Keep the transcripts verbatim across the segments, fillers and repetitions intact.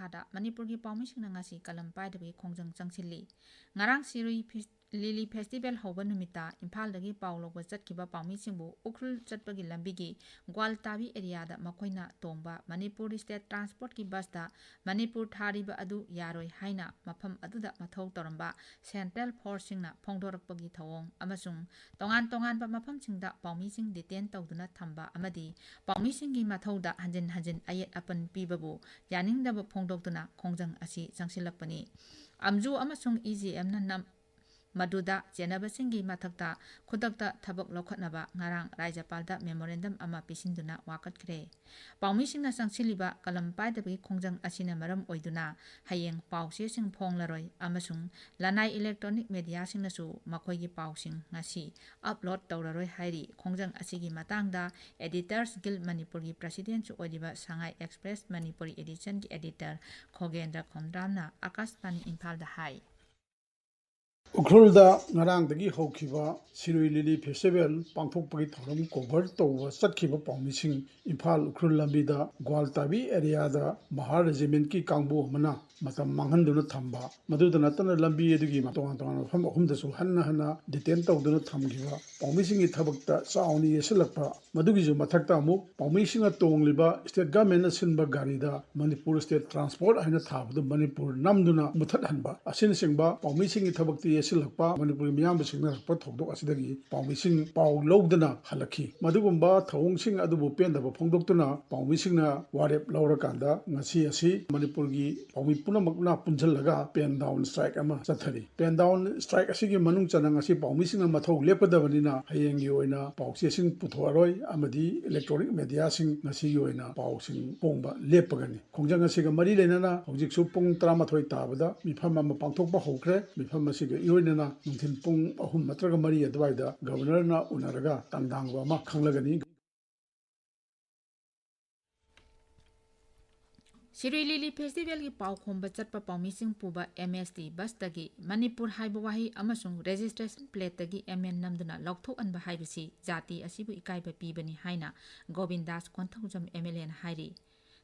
ꯃꯈꯥꯗ ꯃꯅꯤꯄꯨꯔꯒꯤ ꯄꯥꯎꯃꯤꯁꯤꯡꯅ ꯉꯁꯤ ꯀꯂꯝ ꯄꯥꯏꯗꯕꯒꯤ ꯈꯣꯡꯖꯪ ꯆꯪꯁꯤꯜꯂꯤ꯫ ꯉꯔꯥꯡ ꯁꯤꯔꯨꯏ ꯐꯤꯁ-, ꯂꯤꯂꯤ ꯐꯦꯁꯇꯤꯚꯦꯜ ꯍꯧꯕ ꯅꯨꯃꯤꯠꯇ ꯏꯝꯐꯥꯜꯗꯒꯤ ꯄꯥꯎ ꯂꯧꯕ ꯆꯠꯈꯤꯕ ꯄꯥꯎꯃꯤꯁꯤꯡꯕꯨ ꯎꯈ꯭ꯔꯨꯜ ꯆꯠꯄꯒꯤ ꯂꯝꯕꯤꯒꯤ ꯒ꯭ꯋꯥꯜꯇꯥꯕꯤ ꯑꯦꯔꯤꯌꯥꯗ ꯃꯈꯣꯏꯅ ꯇꯣꯡꯕ ꯃꯅꯤꯄꯨꯔ ꯁ꯭ꯇꯦꯠ ꯇ꯭ꯔꯥꯟꯁꯄꯣꯔꯠꯀꯤ ꯕꯁꯇ ꯃꯅꯤꯄꯨꯔ ꯊꯥꯔꯤꯕ ꯑꯗꯨ ꯌꯥꯔꯣꯏ ꯍꯥꯏꯅ ꯃꯐꯝ ꯑꯗꯨꯗ ꯃꯊꯧ ꯇꯧꯔꯝꯕ ꯁꯦꯟꯇ꯭ꯔꯦꯜ ꯐꯣꯔꯁꯁꯤꯡꯅ ꯐꯣꯡꯗꯣꯔꯛꯄꯒꯤ ꯊꯧꯑꯣꯡ ꯑꯃꯁꯨꯡ ꯇꯣꯉꯥꯟ ꯇꯣꯉꯥꯟꯕ ꯃꯐꯝꯁꯤꯡꯗ ꯄꯥꯎꯃꯤꯁꯤꯡ ꯗꯤꯇꯦꯟ ꯇꯧꯗꯨꯅ ꯊꯝꯕ ꯑꯃꯗꯤ ꯄꯥꯎꯃꯤꯁꯤꯡꯒꯤ ꯃꯊꯧꯗ ꯍꯟꯖꯤꯟ ꯍꯟꯖꯤꯟ ꯑꯌꯦꯠ ꯑꯄꯟ ꯄꯤꯕꯕꯨ ꯌꯥꯅꯤꯡꯗꯕ ꯐꯣꯡꯗꯣꯛꯇꯨꯅ ꯈꯣꯡꯖꯪ ꯑꯁꯤ ꯆꯪꯁꯤꯜꯂꯛꯄꯅꯤ꯫ ꯑꯝꯖꯨ ꯑꯃꯁꯨꯡ ꯏ ꯖꯤ ꯑꯦꯝꯅ ꯅꯝ-, ꯃꯗꯨꯗ ꯆꯦꯟꯅꯕꯁꯤꯡꯒꯤ ꯃꯊꯛꯇ ꯈꯨꯗꯛꯇ ꯊꯕꯛ ꯂꯧꯈꯠꯅꯕ ꯉꯔꯥꯡ ꯔꯥꯖ꯭ꯌꯄꯥꯜꯗ ꯃꯦꯃꯣꯔꯦꯟꯗꯝ ꯑꯃ ꯄꯤꯁꯤꯟꯗꯨꯅ ꯋꯥꯀꯠꯈ꯭ꯔꯦ꯫ ꯄꯥꯎꯃꯤꯁꯤꯡꯅ ꯆꯪꯁꯤꯜꯂꯤꯕ ꯀꯂꯝ ꯄꯥꯏꯗꯕꯒꯤ ꯈꯣꯡꯖꯪ ꯑꯁꯤꯅ ꯃꯔꯝ ꯑꯣꯏꯗꯨꯅ ꯍꯌꯦꯡ ꯄꯥꯎꯆꯦꯁꯤꯡ ꯐꯣꯡꯂꯔꯣꯏ ꯑꯃꯁꯨꯡ ꯂꯅꯥꯏ ꯏꯂꯦꯛꯇ꯭ꯔꯣꯅꯤꯛ ꯃꯦꯗꯤꯌꯥꯁꯤꯡꯅꯁꯨ ꯃꯈꯣꯏꯒꯤ ꯄꯥꯎꯁꯤꯡ ꯉꯁꯤ ꯑꯞꯂꯣꯗ ꯇꯧꯔꯔꯣꯏ ꯍꯥꯏꯔꯤ꯫ ꯈꯣꯡꯖꯪ ꯑꯁꯤꯒꯤ ꯃꯇꯥꯡꯗ ꯑꯦꯗꯤꯇꯔꯁ ꯒꯤꯜ ꯃꯅꯤꯄꯨꯔꯒꯤ ꯄ꯭ꯔꯁꯤꯗꯦꯟꯠꯁꯨ ꯑꯣꯏꯔꯤꯕ ꯁꯉꯥꯏ ꯑꯦꯛꯁꯄ꯭ꯔꯦꯁ ꯃꯅꯤꯄꯨꯔꯤ ꯑꯦꯗꯤꯁꯟꯒꯤ ꯑꯦꯗꯤꯇꯔ ꯈꯣꯒꯦꯟꯗ꯭ꯔ ꯈꯣꯝꯗ꯭ꯔꯥꯝꯅ ꯑꯀꯥꯁꯕꯥꯅꯤ ꯏꯝꯐꯥꯜꯗ ꯍꯥꯏ꯫ ꯎꯈ꯭ꯔꯨꯜꯗ ꯉꯔꯥꯡꯗꯒꯤ ꯍꯧꯈꯤꯕ ꯁꯤꯔꯨꯏ ꯂꯤꯂꯤ ꯐꯦꯁꯇꯤꯚꯦꯜ ꯄꯥꯡꯊꯣꯛꯄꯒꯤ ꯊꯧꯔꯝ ꯀꯣꯚꯔ ꯇꯧꯕ ꯆꯠꯈꯤꯕ ꯄꯥꯎꯃꯤꯁꯤꯡ ꯏꯝꯐꯥꯜ ꯎꯈ꯭ꯔꯨꯜ ꯂꯝꯕꯤꯗ ꯒ꯭ꯋꯥꯜꯇꯥꯕꯤ ꯑꯦꯔꯤꯌꯥꯗ ꯃꯍꯥꯔ ꯔꯦꯖꯤꯃꯦꯟꯠꯀꯤ ꯀꯥꯡꯕꯨ ꯑꯃꯅ ꯃꯇꯝ ꯃꯥꯡꯍꯟꯗꯨꯅ ꯊꯝꯕ, ꯃꯗꯨꯗ ꯅꯠꯇꯅ ꯂꯝꯕꯤ ꯑꯗꯨꯒꯤ ꯇꯣꯉꯥꯟ ꯇꯣꯉꯥꯟꯕ ꯃꯐꯝ ꯑꯍꯨꯝꯗꯁꯨ ꯍꯟꯅ ꯍꯟꯅ ꯗꯤꯇꯦꯟ ꯇꯧꯗꯨꯅ ꯊꯝꯈꯤꯕ, ꯄꯥꯎꯃꯤꯁꯤꯡꯒꯤ ꯊꯕꯛꯇ ꯆꯥꯎꯅ ꯌꯦꯠꯁꯤꯜꯂꯛꯄ, ꯃꯗꯨꯒꯤꯁꯨ ꯃꯊꯛꯇ ꯑꯃꯨꯛ ꯄꯥꯎꯃꯤꯁꯤꯡꯅ ꯇꯣꯡꯂꯤꯕ ꯁ꯭ꯇꯦꯠ ꯒꯚꯔꯟꯃꯦꯟꯠꯅ ꯁꯤꯟꯕ ꯒꯥꯔꯤꯗ ꯃꯅꯤꯄꯨꯔ ꯁ꯭ꯇꯦꯠ ꯇ꯭ꯔꯥꯟꯁꯄꯣꯔꯠ ꯍꯥꯏꯅ ꯊꯥꯕꯗꯨ ꯃꯅꯤꯄꯨꯔ ꯅꯝꯗꯨꯅ ꯃꯨꯊꯠꯍꯟꯕ ꯑꯁꯤꯅꯆꯤꯡꯕ ꯄꯥꯎꯃꯤꯁꯤꯡꯒꯤ ꯊꯕꯛꯇ ꯌꯦꯠꯁꯤꯜꯂꯛꯄ ꯃꯅꯤꯄꯨꯔꯒꯤ ꯃꯤꯌꯥꯝꯕ ꯁꯤꯡꯅꯔꯛꯄ ꯊꯧꯗꯣꯛ ꯑꯁꯤꯗꯒꯤ ꯄꯥꯎꯃꯤꯁꯤꯡ ꯄꯥꯎ ꯂꯧꯗꯅ ꯍꯜꯂꯛꯈꯤ꯫ ꯃꯗꯨꯒꯨꯝꯕ ꯊꯧꯑꯣꯡꯁꯤꯡ ꯑꯗꯨꯕꯨ ꯄꯦꯟꯗꯕ ꯐꯣꯡꯗꯣꯛꯇꯨꯅ ꯄꯥꯎꯃꯤꯁꯤꯡꯅ ꯋꯥꯔꯦꯞ ꯂꯧꯔꯀꯥꯟꯗ ꯉꯁꯤ ꯑꯁꯤ ꯃꯅꯤꯄꯨꯔꯒꯤ ꯄꯥꯎꯃꯤ ꯄꯨꯝꯅꯃꯛꯅ ꯄꯨꯟꯁꯤꯜꯂꯒ ꯄꯦꯟ ꯗꯥꯎꯟ ꯁ꯭ꯇ꯭ꯔꯥꯏꯛ ꯑꯃ ꯆꯠꯊꯔꯤ꯫ ꯄꯦꯟ ꯗꯥꯎꯟ ꯁ꯭ꯇ꯭ꯔꯥꯏꯛ ꯑꯁꯤꯒꯤ ꯃꯅꯨꯡ ꯆꯟꯅ ꯉꯁꯤ ꯄꯥꯎꯃꯤꯁꯤꯡꯅ ꯃꯊꯧ ꯂꯦꯞꯀꯗꯕꯅꯤꯅ ꯍꯌꯦꯡꯒꯤ ꯑꯣꯏꯅ ꯄꯥꯎꯆꯦꯁꯤꯡ ꯄꯨꯊꯣꯛꯑꯔꯣꯏ ꯑꯃꯗꯤ ꯏꯂꯦꯛꯇ꯭ꯔꯣꯅꯤꯛ ꯃꯦꯗꯤꯌꯥꯁꯤꯡ ꯉꯁꯤꯒꯤ ꯑꯣꯏꯅ ꯄꯥꯎꯁꯤꯡ ꯐꯣꯡꯕ ꯂꯦꯞꯄꯒꯅꯤ꯫ ꯈꯣꯡꯖꯪ ꯑꯁꯤꯒ ꯃꯔꯤ ꯂꯩꯅꯅ ꯍꯧꯖꯤꯛꯁꯨ ꯄꯨꯡ ꯇꯔꯥꯃꯥꯊꯣꯏ ꯇꯥꯕꯗ ꯃꯤꯐꯝ ꯑꯃ ꯄꯥꯡꯊꯣꯛꯄ ꯍꯧꯈ꯭ꯔꯦ꯫ ꯃꯤꯐꯝ ꯑꯁꯤꯒ ꯏꯔꯣꯏꯅꯅ ꯅꯨꯡꯊꯤꯜ ꯄꯨꯡ ꯑꯍꯨꯝ ꯅꯠꯇ꯭ꯔꯒ ꯃꯔꯤ ꯑꯗꯨꯋꯥꯏꯗ ꯒꯕꯔꯅꯔꯅ ꯎꯅꯔꯒ ꯇꯥꯡꯗꯥꯡꯕ ꯑꯃ ꯈꯪꯂꯒꯅꯤ꯫ ꯁꯤꯔꯨꯏ ꯂꯤꯂꯤ ꯐꯦꯁꯇꯤꯚꯦꯜꯒꯤ ꯄꯥꯎ ꯈꯣꯝꯕ ꯆꯠꯄ ꯄꯥꯎꯃꯤꯁꯤꯡ ꯄꯨꯕ ꯑꯦꯝ ꯑꯦꯁ ꯇꯤ ꯕꯁꯇꯒꯤ ꯃꯅꯤꯄꯨꯔ ꯍꯥꯏꯕ ꯋꯥꯍꯩ ꯑꯃꯁꯨꯡ ꯔꯦꯖꯤꯁꯇ꯭ꯔꯦꯁꯟ ꯄ꯭ꯂꯦꯠꯇꯒꯤ ꯑꯦꯝ ꯑꯦꯟ ꯅꯝꯗꯨꯅ ꯂꯧꯊꯣꯛꯍꯟꯕ ꯍꯥꯏꯕꯁꯤ ꯖꯥꯇꯤ ꯑꯁꯤꯕꯨ ꯏꯀꯥꯏꯕ ꯄꯤꯕꯅꯤ ꯍꯥꯏꯅ ꯒꯣꯕꯤꯟꯗꯥꯁ ꯀꯣꯟꯊꯧꯖꯝ ꯑꯦꯝ ꯑꯦꯜ ꯑꯦꯅ ꯍꯥꯏꯔꯤ꯫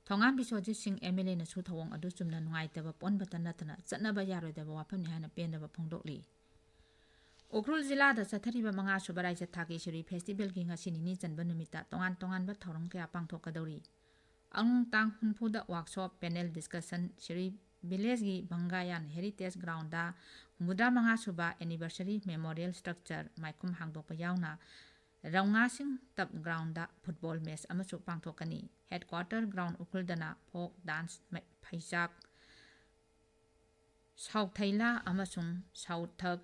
ꯊꯣꯉꯥꯝ ꯕꯤꯁ꯭ꯋꯖꯤꯠ ꯁꯤꯡ ꯑꯦꯝ ꯑꯦꯜ ꯑꯦꯅꯁꯨ ꯊꯧꯑꯣꯡ ꯑꯗꯨ ꯆꯨꯝꯅ ꯅꯨꯡꯉꯥꯏꯇꯕ ꯄꯣꯛꯍꯟꯕꯇ ꯅꯠꯇꯅ ꯆꯠꯅꯕ ꯌꯥꯔꯣꯏꯗꯕ ꯋꯥꯐꯝꯅꯤ ꯍꯥꯏꯅ ꯄꯦꯟꯗꯕ ꯐꯣꯡꯗꯣꯛꯂꯤ꯫ ꯎꯈ꯭ꯔꯨꯜ ꯖꯤꯂꯥꯗ ꯆꯠꯊꯔꯤꯕ ꯃꯉꯥ ꯁꯨꯕ ꯔꯥꯏꯖ꯭ꯌ ꯊꯥꯛꯀꯤ ꯁꯤꯔꯨꯏ ꯐꯦꯁꯇꯤꯚꯦꯜꯒꯤ ꯉꯁꯤ ꯅꯤꯅꯤ ꯆꯟꯕ ꯅꯨꯃꯤꯠꯇ ꯇꯣꯉꯥꯟ ꯇꯣꯉꯥꯟꯕ ꯊꯧꯔꯝ ꯀꯌꯥ ꯄꯥꯡꯊꯣꯛꯀꯗꯧꯔꯤ꯫ ꯑꯉꯣꯡ ꯇꯥꯡ ꯍꯨꯝꯐꯨꯗ ꯋꯥꯔꯛꯁꯣꯞ, ꯄꯦꯅꯦꯜ ꯗꯤꯁꯀꯁꯟ, ꯁꯤꯔꯨꯏ ꯚꯤꯂꯦꯖꯒꯤ ꯚꯪꯒꯥꯌꯥꯟ ꯍꯦꯔꯤꯇꯦꯖ ꯒ꯭ꯔꯥꯎꯟꯗ ꯍꯨꯝꯐꯨꯇꯔꯥ ꯃꯉꯥ ꯁꯨꯕ ꯑꯦꯅꯤꯚꯔꯁꯔꯤ ꯃꯦꯃꯣꯔꯤꯌꯦꯜ ꯁ꯭ꯇ꯭ꯔꯛꯆꯔ ꯃꯥꯏꯈꯨꯝ ꯍꯥꯡꯗꯣꯛꯄ ꯌꯥꯎꯅ ꯔꯧꯉꯥꯁꯤꯡ ꯇꯞ ꯒ꯭ꯔꯥꯎꯟꯗ ꯐꯨꯠꯕꯣꯜ ꯃꯦꯆ ꯑꯃꯁꯨ ꯄꯥꯡꯊꯣꯛꯀꯅꯤ꯫ ꯍꯦꯗꯀ꯭ꯋꯥꯇꯔ ꯒ꯭ꯔꯥꯎꯟ ꯎꯈ꯭ꯔꯨꯜꯗꯅ ꯐꯣꯛ ꯗꯥꯟꯁ, ꯃꯩ-, ꯐꯩꯆꯥꯛ, ꯁꯥꯎꯊꯩꯂꯥ ꯑꯃꯁꯨꯡ ꯁꯥꯎꯊꯛ,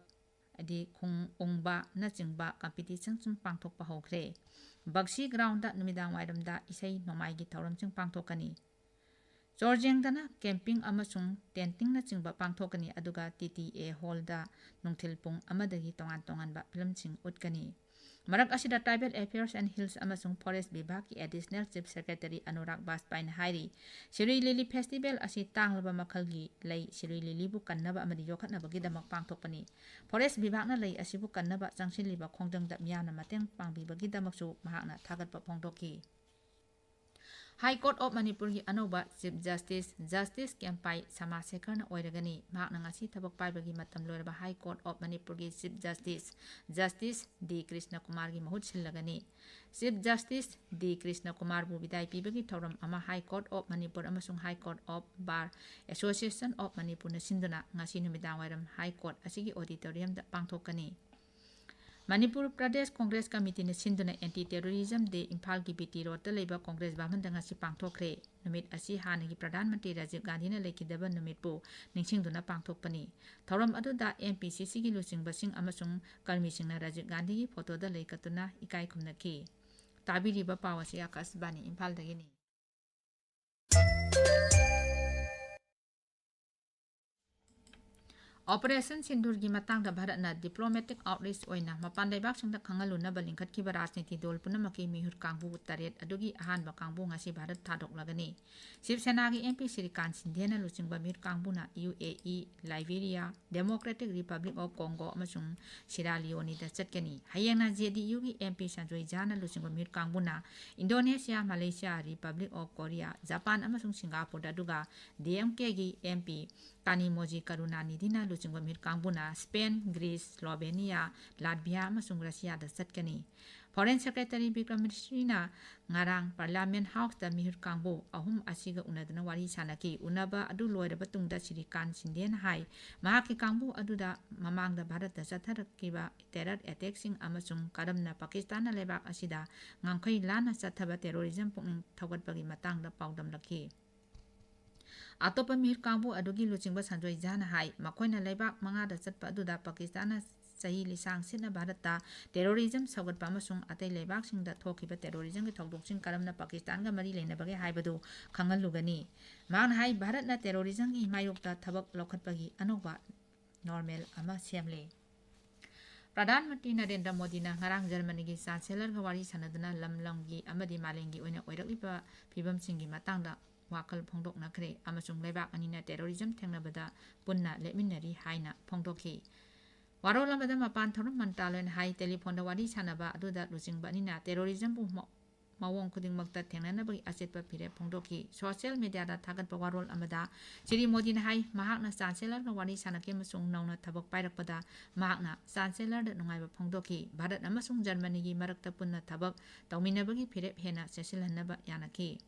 ꯍꯥꯏꯗꯤ ꯈꯣꯡ ꯎꯪꯕꯅꯆꯤꯡꯕ ꯀꯝꯄꯤꯇꯤꯁꯟꯁꯤꯡ ꯄꯥꯡꯊꯣꯛꯄ ꯍꯧꯈ꯭ꯔꯦ꯫ ꯕꯛꯁꯤ ꯒ꯭ꯔꯥꯎꯟꯗ ꯅꯨꯃꯤꯗꯥꯡ ꯋꯥꯏꯔꯝꯗ ꯏꯁꯩ ꯅꯣꯡꯃꯥꯏꯒꯤ ꯊꯧꯔꯝꯁꯤꯡ ꯄꯥꯡꯊꯣꯛꯀꯅꯤ꯫ ꯆꯣꯔꯖꯦꯡꯗꯅ ꯀꯦꯝꯄꯤꯡ ꯑꯃꯁꯨꯡ ꯇꯦꯟꯇꯤꯡꯅꯆꯤꯡꯕ ꯄꯥꯡꯊꯣꯛꯀꯅꯤ, ꯑꯗꯨꯒ ꯇꯤ ꯇꯤ ꯑꯦ ꯍꯣꯜꯗ ꯅꯨꯡꯊꯤꯜ ꯄꯨꯡ ꯑꯃꯗꯒꯤ ꯇꯣꯉꯥꯟ ꯇꯣꯉꯥꯟꯕ ꯐꯤꯂꯝꯁꯤꯡ ꯎꯠꯀꯅꯤ꯫ ꯃꯔꯛ ꯑꯁꯤꯗ Tribal Affairs and Hills ꯑꯃꯁꯨꯡ Forest ꯕꯤꯚꯥꯒꯀꯤ Additional Chief Secretary Anurag ꯕꯥꯖꯄꯥꯏꯅ ꯍꯥꯏꯔꯤ, ꯁꯤꯔꯨꯏ ꯂꯤꯂꯤ ꯐꯦꯁꯇꯤꯚꯦꯜ ꯑꯁꯤ ꯇꯥꯡꯂꯕ ꯃꯈꯜꯒꯤ ꯂꯩ ꯁꯤꯔꯨꯏ ꯂꯤꯂꯤꯕꯨ ꯀꯟꯅꯕ ꯑꯃꯗꯤ ꯌꯣꯛꯈꯠꯅꯕꯒꯤꯗꯃꯛ ꯄꯥꯡꯊꯣꯛꯄꯅꯤ꯫ ꯐꯣꯔꯦꯁ ꯕꯤꯚꯥꯒꯅ ꯂꯩ ꯑꯁꯤꯕꯨ ꯀꯟꯅꯕ ꯆꯪꯁꯤꯜꯂꯤꯕ ꯈꯣꯡꯖꯪꯗ ꯃꯤꯌꯥꯝꯅ ꯃꯇꯦꯡ ꯄꯥꯡꯕꯤꯕꯒꯤꯗꯃꯛꯁꯨ ꯃꯍꯥꯛꯅ ꯊꯥꯒꯠꯄ ꯐꯣꯡꯗꯣꯛꯈꯤ꯫ ꯍꯥꯏ ꯀꯣꯔꯠ ꯑꯣꯐ ꯃꯅꯤꯄꯨꯔꯒꯤ ꯑꯅꯧꯕ ꯆꯤꯐ ꯖꯁꯇꯤꯁ, ꯖꯁꯇꯤꯁ ꯀꯦꯝꯄꯥꯏ ꯁꯃꯥꯁꯦꯈꯔꯅ ꯑꯣꯏꯔꯒꯅꯤ꯫ ꯃꯍꯥꯛꯅ ꯉꯁꯤ ꯊꯕꯛ ꯄꯥꯏꯕꯒꯤ ꯃꯇꯝ ꯂꯣꯏꯔꯕ ꯍꯥꯏ ꯀꯣꯔꯠ ꯑꯣꯐ ꯃꯅꯤꯄꯨꯔꯒꯤ chief justice, justice D Krishna ꯀꯨꯃꯥꯔꯒꯤ ꯃꯍꯨꯠ ꯁꯤꯜꯂꯒꯅꯤ꯫ ꯆꯤꯐ ꯖꯁꯇꯤꯁ ꯗꯤ ꯀ꯭ꯔꯤꯁꯅ ꯀꯨꯃꯥꯔꯕꯨ ꯕꯤꯗꯥꯏ ꯄꯤꯕꯒꯤ ꯊꯧꯔꯝ ꯑꯃ ꯍꯥꯏ ꯀꯣꯔꯠ ꯑꯣꯐ ꯃꯅꯤꯄꯨꯔ ꯑꯃꯁꯨꯡ high court of bar association of ꯃꯅꯤꯄꯨꯔꯅ ꯁꯤꯟꯗꯨꯅ ꯉꯁꯤ ꯅꯨꯃꯤꯗꯥꯡ ꯋꯥꯏꯔꯝ ꯍꯥꯏ ꯀꯣꯔꯠ ꯑꯁꯤꯒꯤ ꯑꯣꯗꯤꯇꯣꯔꯤꯌꯝꯗ ꯄꯥꯡꯊꯣꯛꯀꯅꯤ꯫ ꯃꯅꯤꯄꯨꯔ ꯄ꯭ꯔꯗꯦꯁ ꯀꯣꯡꯒ꯭ꯔꯦꯁ ꯀꯃꯤꯇꯤꯅ ꯁꯤꯟꯗꯨꯅ ꯑꯦꯟꯇꯤ ꯇꯦꯔꯣꯔꯤꯖꯝ ꯗꯦ ꯏꯝꯐꯥꯜꯒꯤ ꯕꯤ ꯇꯤ ꯔꯣꯗꯇ ꯂꯩꯕ ꯀꯣꯡꯒ꯭ꯔꯦꯁ ꯚꯕꯟꯗ ꯉꯁꯤ ꯄꯥꯡꯊꯣꯛꯈ꯭ꯔꯦ꯫ ꯅꯨꯃꯤꯠ ꯑꯁꯤ ꯍꯥꯟꯅꯒꯤ ꯄ꯭ꯔꯙꯥꯟ ꯃꯟꯇ꯭ꯔꯤ ꯔꯥꯖꯤꯕ ꯒꯥꯟꯙꯤꯅ ꯂꯩꯈꯤꯗꯕ ꯅꯨꯃꯤꯠꯄꯨ ꯅꯤꯡꯁꯤꯡꯗꯨꯅ ꯄꯥꯡꯊꯣꯛꯄꯅꯤ꯫ ꯊꯧꯔꯝ ꯑꯗꯨꯗ ꯑꯦꯝ ꯄꯤ ꯁꯤ ꯁꯤꯒꯤ ꯂꯨꯆꯤꯡꯕꯁꯤꯡ ꯑꯃꯁꯨꯡ ꯀꯔꯃꯤꯁꯤꯡꯅ ꯔꯥꯖꯤꯕ ꯒꯥꯟꯙꯤꯒꯤ ꯐꯣꯇꯣꯗ ꯂꯩ ꯀꯠꯇꯨꯅ ꯏꯀꯥꯏ ꯈꯨꯝꯅꯈꯤ꯫ ꯇꯥꯕꯤꯔꯤꯕ ꯄꯥꯎ ꯑꯁꯤ ꯑꯥꯀꯥꯁꯕꯥꯅꯤ ꯏꯝꯐꯥꯜꯗꯒꯤꯅꯤ꯫ ꯑꯣꯄꯔꯦꯁꯟ ꯁꯤꯟꯗꯨꯔꯒꯤ ꯃꯇꯥꯡꯗ ꯚꯥꯔꯠꯅ diplomatic outreach ꯑꯣꯏꯅ ꯃꯄꯥꯟ ꯂꯩꯕꯥꯛꯁꯤꯡꯗ ꯈꯪꯍꯜꯂꯨꯅꯕ ꯂꯤꯡꯈꯠꯈꯤꯕ ꯔꯥꯖꯅꯤꯇꯤ ꯗꯣꯜ ꯄꯨꯝꯅꯃꯛꯀꯤ ꯃꯤꯍꯨꯠ ꯀꯥꯡꯕꯨ ꯇꯔꯦꯠ ꯑꯗꯨꯒꯤ ꯑꯍꯥꯟꯕ ꯀꯥꯡꯕꯨ ꯉꯁꯤ ꯚꯥꯔꯠ ꯊꯥꯗꯣꯛꯂꯒꯅꯤ꯫ ꯁꯤꯕ ꯁꯦꯅꯥꯒꯤ MP ꯁ꯭ꯔꯤꯀꯥꯟ ꯁꯤꯟꯙꯦꯅ ꯂꯨꯆꯤꯡꯕ ꯃꯤꯍꯨꯠ ꯀꯥꯡꯕꯨꯅ UAE, Liberia, Democratic Republic of Congo ꯑꯃꯁꯨꯡ ꯁꯤꯔꯥ ꯂꯤꯑꯣꯅꯤꯗ ꯆꯠꯀꯅꯤ꯫ ꯍꯌꯦꯡꯅ JDUꯒꯤ MP ꯁꯟꯖꯣꯏ ꯖꯥꯅ ꯂꯨꯆꯤꯡꯕ ꯃꯤꯍꯨꯠ ꯀꯥꯡꯕꯨꯅ Indonesia, Malaysia, republic of Korea, Japan ꯑꯃꯁꯨꯡ ꯁꯤꯡꯒꯥꯄꯨꯔꯗ, ꯑꯗꯨꯒ DMKꯒꯤ MP ꯀꯥꯅꯤꯃꯣꯖꯤ ꯀꯔꯨꯅꯥꯅꯤꯙꯤꯅ ꯂꯨꯆꯤꯡꯕ ꯃꯤꯍꯨꯠ ꯀꯥꯡꯕꯨꯅ ꯁ꯭ꯄꯦꯟ, ꯒ꯭ꯔꯤꯁ, ꯁ꯭ꯂꯣꯚꯦꯅꯤꯌꯥ, ꯂꯥꯠꯚꯤꯌꯥ ꯑꯃꯁꯨꯡ ꯔꯁꯤꯌꯥꯗ ꯆꯠꯀꯅꯤ꯫ Foreign Secretary ꯕꯤꯀ꯭ꯔꯝ ꯃꯤꯁ꯭ꯔꯤꯅ ꯉꯔꯥꯡ Parliament Houseꯇ ꯃꯤꯍꯨꯠ ꯀꯥꯡꯕꯨ ꯑꯍꯨꯝ ꯑꯁꯤꯒ ꯎꯅꯗꯨꯅ ꯋꯥꯔꯤ ꯁꯥꯅꯈꯤ꯫ ꯎꯅꯕ ꯑꯗꯨ ꯂꯣꯏꯔꯕ ꯇꯨꯡꯗ ꯁ꯭ꯔꯤꯀꯥꯟ ꯁꯤꯟꯙꯦꯅ ꯍꯥꯏ, ꯃꯍꯥꯛꯀꯤ ꯀꯥꯡꯕꯨ ꯑꯗꯨꯗ ꯃꯃꯥꯡꯗ ꯚꯥꯔꯠꯇ ꯆꯠꯊꯔꯛꯈꯤꯕ terror attackꯁꯤꯡ ꯑꯃꯁꯨꯡ ꯀꯔꯝꯅ ꯄꯥꯀꯤꯁꯇꯥꯟꯅ ꯂꯩꯕꯥꯛ ꯑꯁꯤꯗ ꯉꯝꯈꯩ ꯂꯥꯟꯅ ꯆꯠꯊꯕ terrorism ꯄꯨꯛꯅꯤꯡ ꯊꯧꯒꯠꯄꯒꯤ ꯃꯇꯥꯡꯗ ꯄꯥꯎꯗꯝꯂꯛꯈꯤ꯫ ꯑꯇꯣꯞꯄ ꯃꯤꯍꯨꯠ ꯀꯥꯡꯕꯨ ꯑꯗꯨꯒꯤ ꯂꯨꯆꯤꯡꯕ ꯁꯟꯖꯣꯏ ꯖꯥꯅ ꯍꯥꯏ, ꯃꯈꯣꯏꯅ ꯂꯩꯕꯥꯛ ꯃꯉꯥꯗ ꯆꯠꯄ ꯑꯗꯨꯗ ꯄꯥꯀꯤꯁꯇꯥꯟꯅ ꯆꯍꯤ ꯂꯤꯁꯥꯡ ꯁꯤꯠꯅ ꯚꯥꯔꯠꯇ terrorism ꯁꯧꯒꯠꯄ ꯑꯃꯁꯨꯡ ꯑꯇꯩ ꯂꯩꯕꯥꯛꯁꯤꯡꯗ ꯊꯣꯛꯈꯤꯕ terrorismꯒꯤ ꯊꯧꯗꯣꯛꯁꯤꯡ ꯀꯔꯝꯅ ꯄꯥꯀꯤꯁꯇꯥꯟꯒ ꯃꯔꯤ ꯂꯩꯅꯕꯒꯦ ꯍꯥꯏꯕꯗꯨ ꯈꯪꯍꯜꯂꯨꯒꯅꯤ꯫ ꯃꯍꯥꯛꯅ ꯍꯥꯏ, ꯚꯥꯔꯠꯅ terrorismꯒꯤ ꯃꯥꯌꯣꯛꯇ ꯊꯕꯛ ꯂꯧꯈꯠꯄꯒꯤ ꯑꯅꯧꯕ normal ꯑꯃ ꯁꯦꯝꯂꯦ꯫ ꯄ꯭ꯔꯙꯥꯟ ꯃꯟꯇ꯭ꯔꯤ ꯅꯔꯦꯟꯗ꯭ꯔ ꯃꯣꯗꯤꯅ ꯉꯔꯥꯡ ꯖꯔꯃꯅꯤꯒꯤ ꯆꯥꯟꯁꯦꯂꯔꯒ ꯋꯥꯔꯤ ꯁꯥꯟꯅꯗꯨꯅ ꯂꯝ ꯂꯝꯒꯤ ꯑꯃꯗꯤ ꯃꯥꯂꯦꯝꯒꯤ ꯑꯣꯏꯅ ꯑꯣꯏꯔꯛꯂꯤꯕ ꯐꯤꯕꯝꯁꯤꯡꯒꯤ ꯃꯇꯥꯡꯗ ꯋꯥꯈꯜ ꯐꯣꯡꯗꯣꯛꯅꯈ꯭ꯔꯦ ꯑꯃꯁꯨꯡ ꯂꯩꯕꯥꯛ ꯑꯅꯤꯅ terrorism ꯊꯦꯡꯅꯕꯗ ꯄꯨꯟꯅ ꯂꯦꯞꯃꯤꯟꯅꯔꯤ ꯍꯥꯏꯅ ꯐꯣꯡꯗꯣꯛꯈꯤ꯫ ꯋꯥꯔꯣꯜ ꯑꯃꯗ ꯃꯄꯥꯟ ꯊꯧꯔꯝ ꯃꯟꯇ꯭ꯔꯥꯂꯣꯏꯅ ꯍꯥꯏ, telephone ꯗ ꯋꯥꯔꯤ ꯁꯥꯟꯅꯕ ꯑꯗꯨꯗ ꯂꯨꯆꯤꯡꯕ ꯑꯅꯤꯅ terrorism ꯕꯨ ꯃ-, ꯃꯑꯣꯡ ꯈꯨꯗꯤꯡꯃꯛꯇ ꯊꯦꯡꯅꯅꯕꯒꯤ ꯑꯆꯦꯠꯄ ꯐꯤꯔꯦꯞ ꯐꯣꯡꯗꯣꯛꯈꯤ꯫ Social media ꯗ ꯊꯥꯒꯠꯄ ꯋꯥꯔꯣꯜ ꯑꯃꯗ ꯁ꯭ꯔꯤ ꯃꯣꯗꯤꯅ ꯍꯥꯏ, ꯃꯍꯥꯛꯅ ꯆꯥꯟꯁꯦꯂꯔꯒ ꯋꯥꯔꯤ ꯁꯥꯟꯅꯈꯤ ꯑꯃꯁꯨꯡ ꯅꯧꯅ ꯊꯕꯛ ꯄꯥꯏꯔꯛꯄꯗ ꯃꯍꯥꯛꯅ ꯆꯥꯟꯁꯦꯂꯔꯗ ꯅꯨꯡꯉꯥꯏꯕ ꯐꯣꯡꯗꯣꯛꯈꯤ꯫ ꯚꯥꯔꯠ ꯑꯃꯁꯨꯡ ꯖꯔꯃꯅꯤꯒꯤ ꯃꯔꯛꯇ ꯄꯨꯟꯅ ꯊꯕꯛ ꯇꯧꯃꯤꯟꯅꯕꯒꯤ ꯐꯤꯔꯦꯞ ꯍꯦꯟꯅ ꯆꯦꯠꯁꯤꯜꯍꯟꯅꯕ ꯌꯥꯅꯈꯤ꯫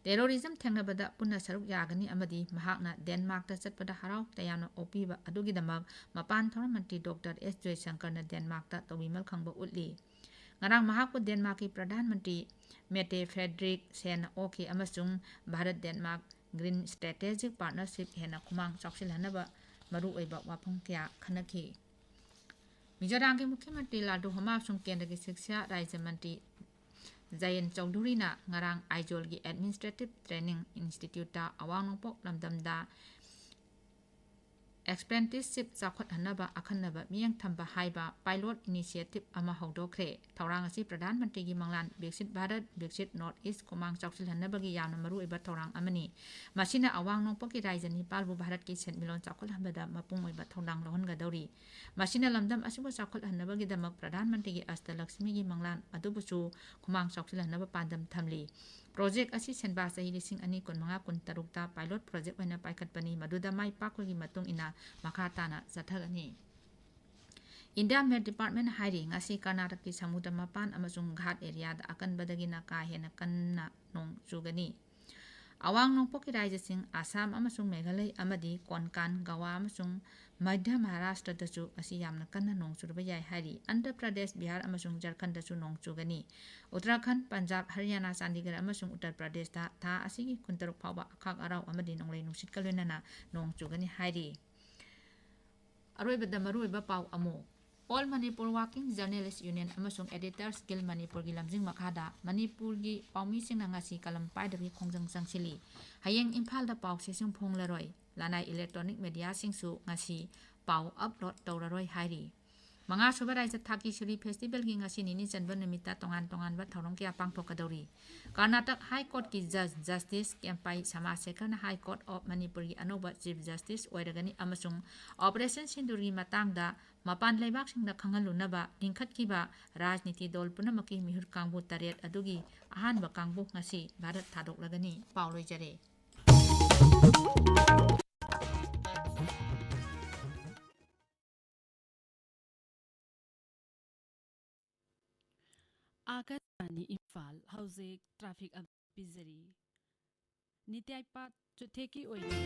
Terrorism ꯊꯦꯡꯅꯕꯗ ꯄꯨꯟꯅ ꯁꯔꯨꯛ ꯌꯥꯒꯅꯤ ꯑꯃꯗꯤ ꯃꯍꯥꯛꯅ ꯗꯦꯟꯃꯥꯔꯛꯇ ꯆꯠꯄꯗ ꯍꯔꯥꯎ ꯇꯌꯥꯝꯅ ꯑꯣꯛꯄꯤꯕ ꯑꯗꯨꯒꯤꯗꯃꯛ ꯃꯄꯥꯟ ꯊꯧꯔꯝ ꯃꯟꯇ꯭ꯔꯤ ꯗꯣꯛꯇꯔ ꯑꯦꯁ ꯖꯣꯏꯁꯪꯀꯔꯅ ꯗꯦꯟꯃꯥꯔꯛꯇ ꯇꯧꯕꯤꯃꯜ ꯈꯪꯕ ꯎꯠꯂꯤ꯫ ꯉꯔꯥꯡ ꯃꯍꯥꯛꯄꯨ ꯗꯦꯟꯃꯥꯔꯛꯀꯤ ꯄ꯭ꯔꯙꯥꯟ ꯃꯟꯇ꯭ꯔꯤ ꯃꯦꯇꯦ ꯐ꯭ꯔꯦꯗꯔꯤꯛꯁꯦꯟꯅ ꯑꯣꯛꯈꯤ ꯑꯃꯁꯨꯡ Bharat Denmark green strategic partnership ꯍꯦꯟꯅ ꯈꯨꯃꯥꯡ ꯆꯥꯎꯁꯤꯜꯍꯟꯅꯕ ꯃꯔꯨꯑꯣꯏꯕ ꯋꯥꯐꯝ ꯀꯌꯥ ꯈꯟꯅꯈꯤ꯫ ꯃꯤꯖꯣꯔꯥꯝꯒꯤ ꯃꯨꯈ꯭ꯌ ꯃꯟꯇ꯭ꯔꯤ ꯂꯥꯜꯗꯨ ꯍꯣꯃꯥ ꯑꯃꯁꯨꯡ ꯀꯦꯟꯗ꯭ꯔꯒꯤ ꯁꯤꯛꯁꯥ ꯔꯥꯖ꯭ꯌ ꯃꯟꯇ꯭ꯔꯤ ꯖꯌꯟ ꯆꯧꯙꯨꯔꯤꯅ ꯉꯔꯥꯡ ꯑꯥꯏꯖꯣꯜꯒꯤ Administrative Training Instituteꯇ ꯑꯋꯥꯡ ꯅꯣꯡꯄꯣꯛ ꯂꯝꯗꯝꯗ ꯑꯦꯛꯁꯄ꯭ꯔꯦꯟꯇꯤꯁꯁꯤꯞ ꯆꯥꯎꯈꯠꯍꯟꯅꯕ ꯑꯈꯟꯅꯕ ꯃꯤꯠꯌꯦꯡ ꯊꯝꯕ ꯍꯥꯏꯕ ꯄꯥꯏꯂꯣꯠ ꯏꯅꯤꯁꯤꯌꯦꯇꯤꯚ ꯑꯃ ꯍꯧꯗꯣꯛꯈ꯭ꯔꯦ꯫ ꯊꯧꯔꯥꯡ ꯑꯁꯤ ꯄ꯭ꯔꯙꯥꯟ ꯃꯟꯇ꯭ꯔꯤꯒꯤ ꯃꯪꯂꯥꯟ ꯕꯤꯛꯁꯤꯠ ꯚꯥꯔꯠ, ꯕꯤꯛꯁꯤꯠ ꯅꯣꯔꯠ ꯏꯁ ꯈꯨꯃꯥꯡ ꯆꯥꯎꯁꯤꯜꯍꯟꯅꯕꯒꯤ ꯌꯥꯝꯅ ꯃꯔꯨꯑꯣꯏꯕ ꯊꯧꯔꯥꯡ ꯑꯃꯅꯤ꯫ ꯃꯁꯤꯅ ꯑꯋꯥꯡ ꯅꯣꯡꯄꯣꯛꯀꯤ ꯔꯥꯖ꯭ꯌ ꯅꯤꯄꯥꯜꯕꯨ ꯚꯥꯔꯠꯀꯤ ꯁꯦꯟꯃꯤꯠꯂꯣꯟ ꯆꯥꯎꯈꯠꯍꯟꯕꯗ ꯃꯄꯨꯡ ꯑꯣꯏꯕ ꯊꯧꯗꯥꯡ ꯂꯧꯍꯟꯒꯗꯧꯔꯤ꯫ ꯃꯁꯤꯅ ꯂꯝꯗꯝ ꯑꯁꯤꯕꯨ ꯆꯥꯎꯈꯠꯍꯟꯅꯕꯒꯤꯗꯃꯛ ꯄ꯭ꯔꯙꯥꯟ ꯃꯟꯇ꯭ꯔꯤꯒꯤ ꯑꯁꯇꯂꯛꯁꯃꯤꯒꯤ ꯃꯪꯂꯥꯟ ꯑꯗꯨꯕꯨꯁꯨ ꯈꯨꯃꯥꯡ ꯆꯥꯎꯁꯤꯜꯍꯟꯅꯕ ꯄꯥꯟꯗꯝ ꯊꯝꯂꯤ꯫ ꯄ꯭ꯔꯣꯖꯦꯛ ꯑꯁꯤ ꯁꯦꯟꯕꯥ ꯆꯍꯤ ꯂꯤꯁꯤꯡ ꯑꯅꯤ ꯀꯨꯟꯃꯉꯥ ꯀꯨꯟꯇꯔꯨꯛꯇ ꯄꯥꯏꯂꯣꯠ ꯄ꯭ꯔꯣꯖꯦꯛ ꯑꯣꯏꯅ ꯄꯥꯏꯈꯠꯄꯅꯤ, ꯃꯗꯨꯗ ꯃꯥꯏ ꯄꯥꯛꯄꯒꯤ ꯃꯇꯨꯡ ꯏꯟꯅ ꯃꯈꯥ ꯇꯥꯅ ꯆꯠꯊꯒꯅꯤ꯫ ꯏꯟꯗꯤꯌꯥ ꯃꯦꯠ ꯗꯤꯄꯥꯔꯠꯃꯦꯟꯠ ꯍꯥꯏꯔꯤ, ꯉꯁꯤ ꯀꯔꯅꯥꯇꯀꯀꯤ ꯁꯃꯨꯗ꯭ꯔ ꯃꯄꯥꯟ ꯑꯃꯁꯨꯡ ꯘꯥꯠ ꯑꯦꯔꯤꯌꯥꯗ ꯑꯀꯟꯕꯗꯒꯤꯅ ꯀꯥ ꯍꯦꯟꯅ ꯀꯟꯅ ꯅꯣꯡ ꯆꯨꯒꯅꯤ꯫ ꯑꯋꯥꯡ ꯅꯣꯡꯄꯣꯛꯀꯤ ꯔꯥꯖ꯭ꯌꯁꯤꯡ ꯑꯁꯥꯝ ꯑꯃꯁꯨꯡ ꯃꯦꯘꯥꯂꯌ ꯑꯃꯗꯤ ꯀꯣꯟꯀꯥꯟ, ꯒꯋꯥ ꯑꯃꯁꯨꯡ ꯃꯙ꯭ꯌ ꯃꯍꯥꯔꯥꯁꯇ꯭ꯔꯗꯁꯨ ꯉꯁꯤ ꯌꯥꯝꯅ ꯀꯟꯅ ꯅꯣꯡ ꯆꯨꯔꯕ ꯌꯥꯏ ꯍꯥꯏꯔꯤ꯫ ꯑꯟꯙ꯭ꯔ ꯄ꯭ꯔꯗꯦꯁ, ꯕꯤꯍꯥꯔ ꯑꯃꯁꯨꯡ ꯖꯔꯈꯟꯗꯁꯨ ꯅꯣꯡ ꯆꯨꯒꯅꯤ꯫ ꯎꯠꯇꯔꯥꯈꯟꯗ, ꯄꯟꯖꯥꯕ, ꯍꯔꯤꯌꯥꯅꯥ, ꯆꯥꯟꯗꯤꯒꯔ ꯑꯃꯁꯨꯡ ꯎꯠꯇꯔ ꯄ꯭ꯔꯗꯦꯁꯇ ꯊꯥ ꯑꯁꯤꯒꯤ ꯀꯨꯟꯇꯔꯨꯛ ꯐꯥꯎꯕ ꯑꯈꯥꯛ ꯑꯔꯥꯎ ꯑꯃꯗꯤ ꯅꯣꯡꯂꯩ ꯅꯨꯡꯁꯤꯠꯀ ꯂꯣꯏꯅꯅ ꯅꯣꯡ ꯆꯨꯒꯅꯤ ꯍꯥꯏꯔꯤ꯫ ꯑꯔꯣꯏꯕꯗ ꯃꯔꯨꯑꯣꯏꯕ ꯄꯥꯎ ꯑꯃꯨꯛ꯫ All Manipur Working Journalist Union ꯑꯃꯁꯨꯡ Editors Guild ꯃꯅꯤꯄꯨꯔꯒꯤ ꯂꯝꯖꯤꯡ ꯃꯈꯥꯗ ꯃꯅꯤꯄꯨꯔꯒꯤ ꯄꯥꯎꯃꯤꯁꯤꯡꯅ ꯉꯁꯤ ꯀꯂꯝ ꯄꯥꯏꯗꯕꯒꯤ ꯈꯣꯡꯖꯪ ꯆꯪꯁꯤꯜꯂꯤ꯫ ꯍꯌꯦꯡ ꯏꯝꯐꯥꯜꯗ ꯄꯥꯎ ꯆꯦꯁꯤꯡ ꯐꯣꯡꯂꯔꯣꯏ꯫ ꯂꯅꯥꯏ ꯏꯂꯦꯛꯇ꯭ꯔꯣꯅꯤꯛ ꯃꯦꯗꯤꯌꯥꯁꯤꯡꯁꯨ ꯉꯁꯤ ꯄꯥꯎ ꯑꯞꯂꯣꯗ ꯇꯧꯔꯔꯣꯏ ꯍꯥꯏꯔꯤ꯫ ꯃꯉꯥꯁꯨꯕ ꯔꯥꯏꯖ꯭ꯌ ꯊꯥꯛꯀꯤ ꯁꯤꯔꯤ ꯐꯦꯁꯇꯤꯚꯦꯜꯒꯤ ꯉꯁꯤ ꯅꯤꯅꯤ ꯆꯟꯕ ꯅꯨꯃꯤꯠꯇ ꯇꯣꯉꯥꯟ ꯇꯣꯉꯥꯟꯕ ꯊꯧꯔꯝ ꯀꯌꯥ ꯄꯥꯡꯊꯣꯛꯀꯗꯧꯔꯤ꯫ ꯀꯔꯅꯥꯇꯛ ꯍꯥꯏ ꯀꯣꯔꯠꯀꯤ ꯖꯖ ꯖꯁꯇꯤꯁ ꯀꯦꯝꯄꯥꯏ ꯁꯃꯥꯁꯦꯀꯔꯅ ꯍꯥꯏ ꯀꯣꯔꯠ ꯑꯣꯐ ꯃꯅꯤꯄꯨꯔꯒꯤ ꯑꯅꯧꯕ ꯆꯤꯐ ꯖꯁꯇꯤꯁ ꯑꯣꯏꯔꯒꯅꯤ ꯑꯃꯁꯨꯡ ꯑꯣꯄꯔꯦꯁꯟ ꯁꯤꯟꯗꯨꯔꯒꯤ ꯃꯇꯥꯡꯗ ꯃꯄꯥꯟ ꯂꯩꯕꯥꯛꯁꯤꯡꯗ ꯈꯪꯍꯜꯂꯨꯅꯕ ꯂꯤꯡꯈꯠꯈꯤꯕ ꯔꯥꯖꯅꯤꯇꯤ ꯗꯣꯜ ꯄꯨꯝꯅꯃꯛꯀꯤ ꯃꯤꯍꯨꯠ ꯀꯥꯡꯕꯨ ꯇꯔꯦꯠ ꯑꯗꯨꯒꯤ ꯑꯍꯥꯟꯕ ꯀꯥꯡꯕꯨ ꯉꯁꯤ ꯚꯥꯔꯠ ꯊꯥꯗꯣꯛꯂꯒꯅꯤ꯫ ꯄꯥꯎ ꯂꯣꯏꯖꯔꯦ꯫ ꯑꯥꯀꯥꯁꯕꯥꯅꯤ ꯏꯝꯐꯥꯜ꯫ ꯍꯧꯖꯤꯛ ꯇ꯭ꯔꯥꯐꯤꯛ ꯑꯞꯗꯦꯠ ꯄꯤꯖꯔꯤ꯫ ꯅꯤꯇ꯭ꯌꯥꯏꯄꯥꯠ ꯆꯨꯊꯦꯛꯀꯤ ꯑꯣꯏꯅ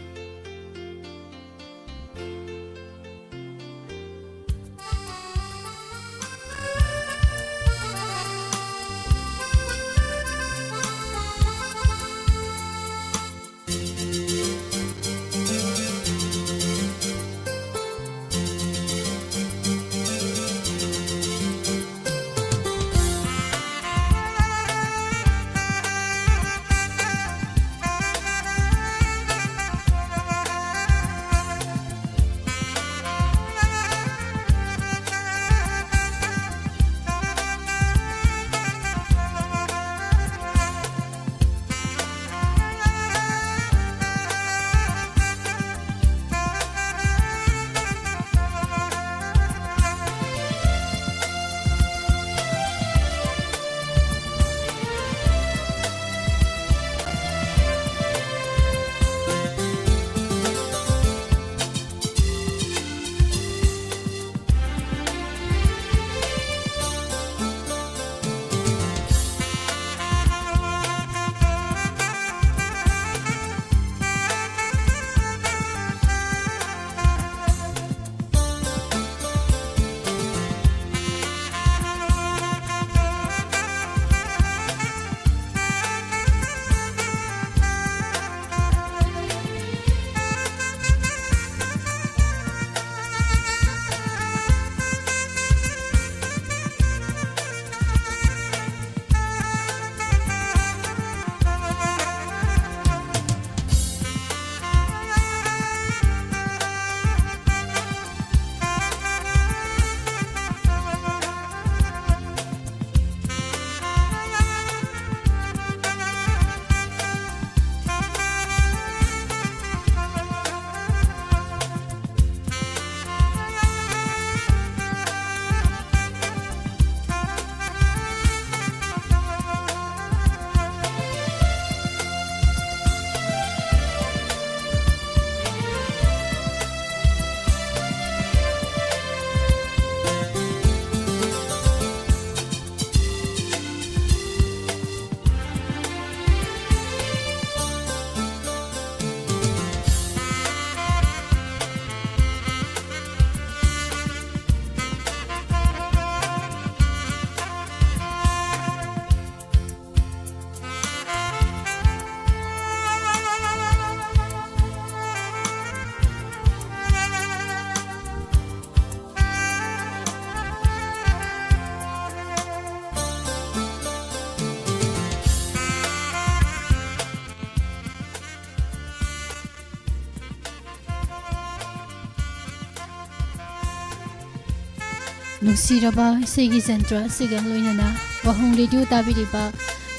ꯅꯨꯡꯁꯤꯔꯕ ꯏꯁꯩꯒꯤ ꯖꯟꯇ꯭ꯔ ꯑꯁꯤꯒ ꯂꯣꯏꯅꯅ ꯋꯥꯍꯣꯡ ꯔꯦꯗꯤꯑꯣ ꯇꯥꯕꯤꯔꯤꯕ,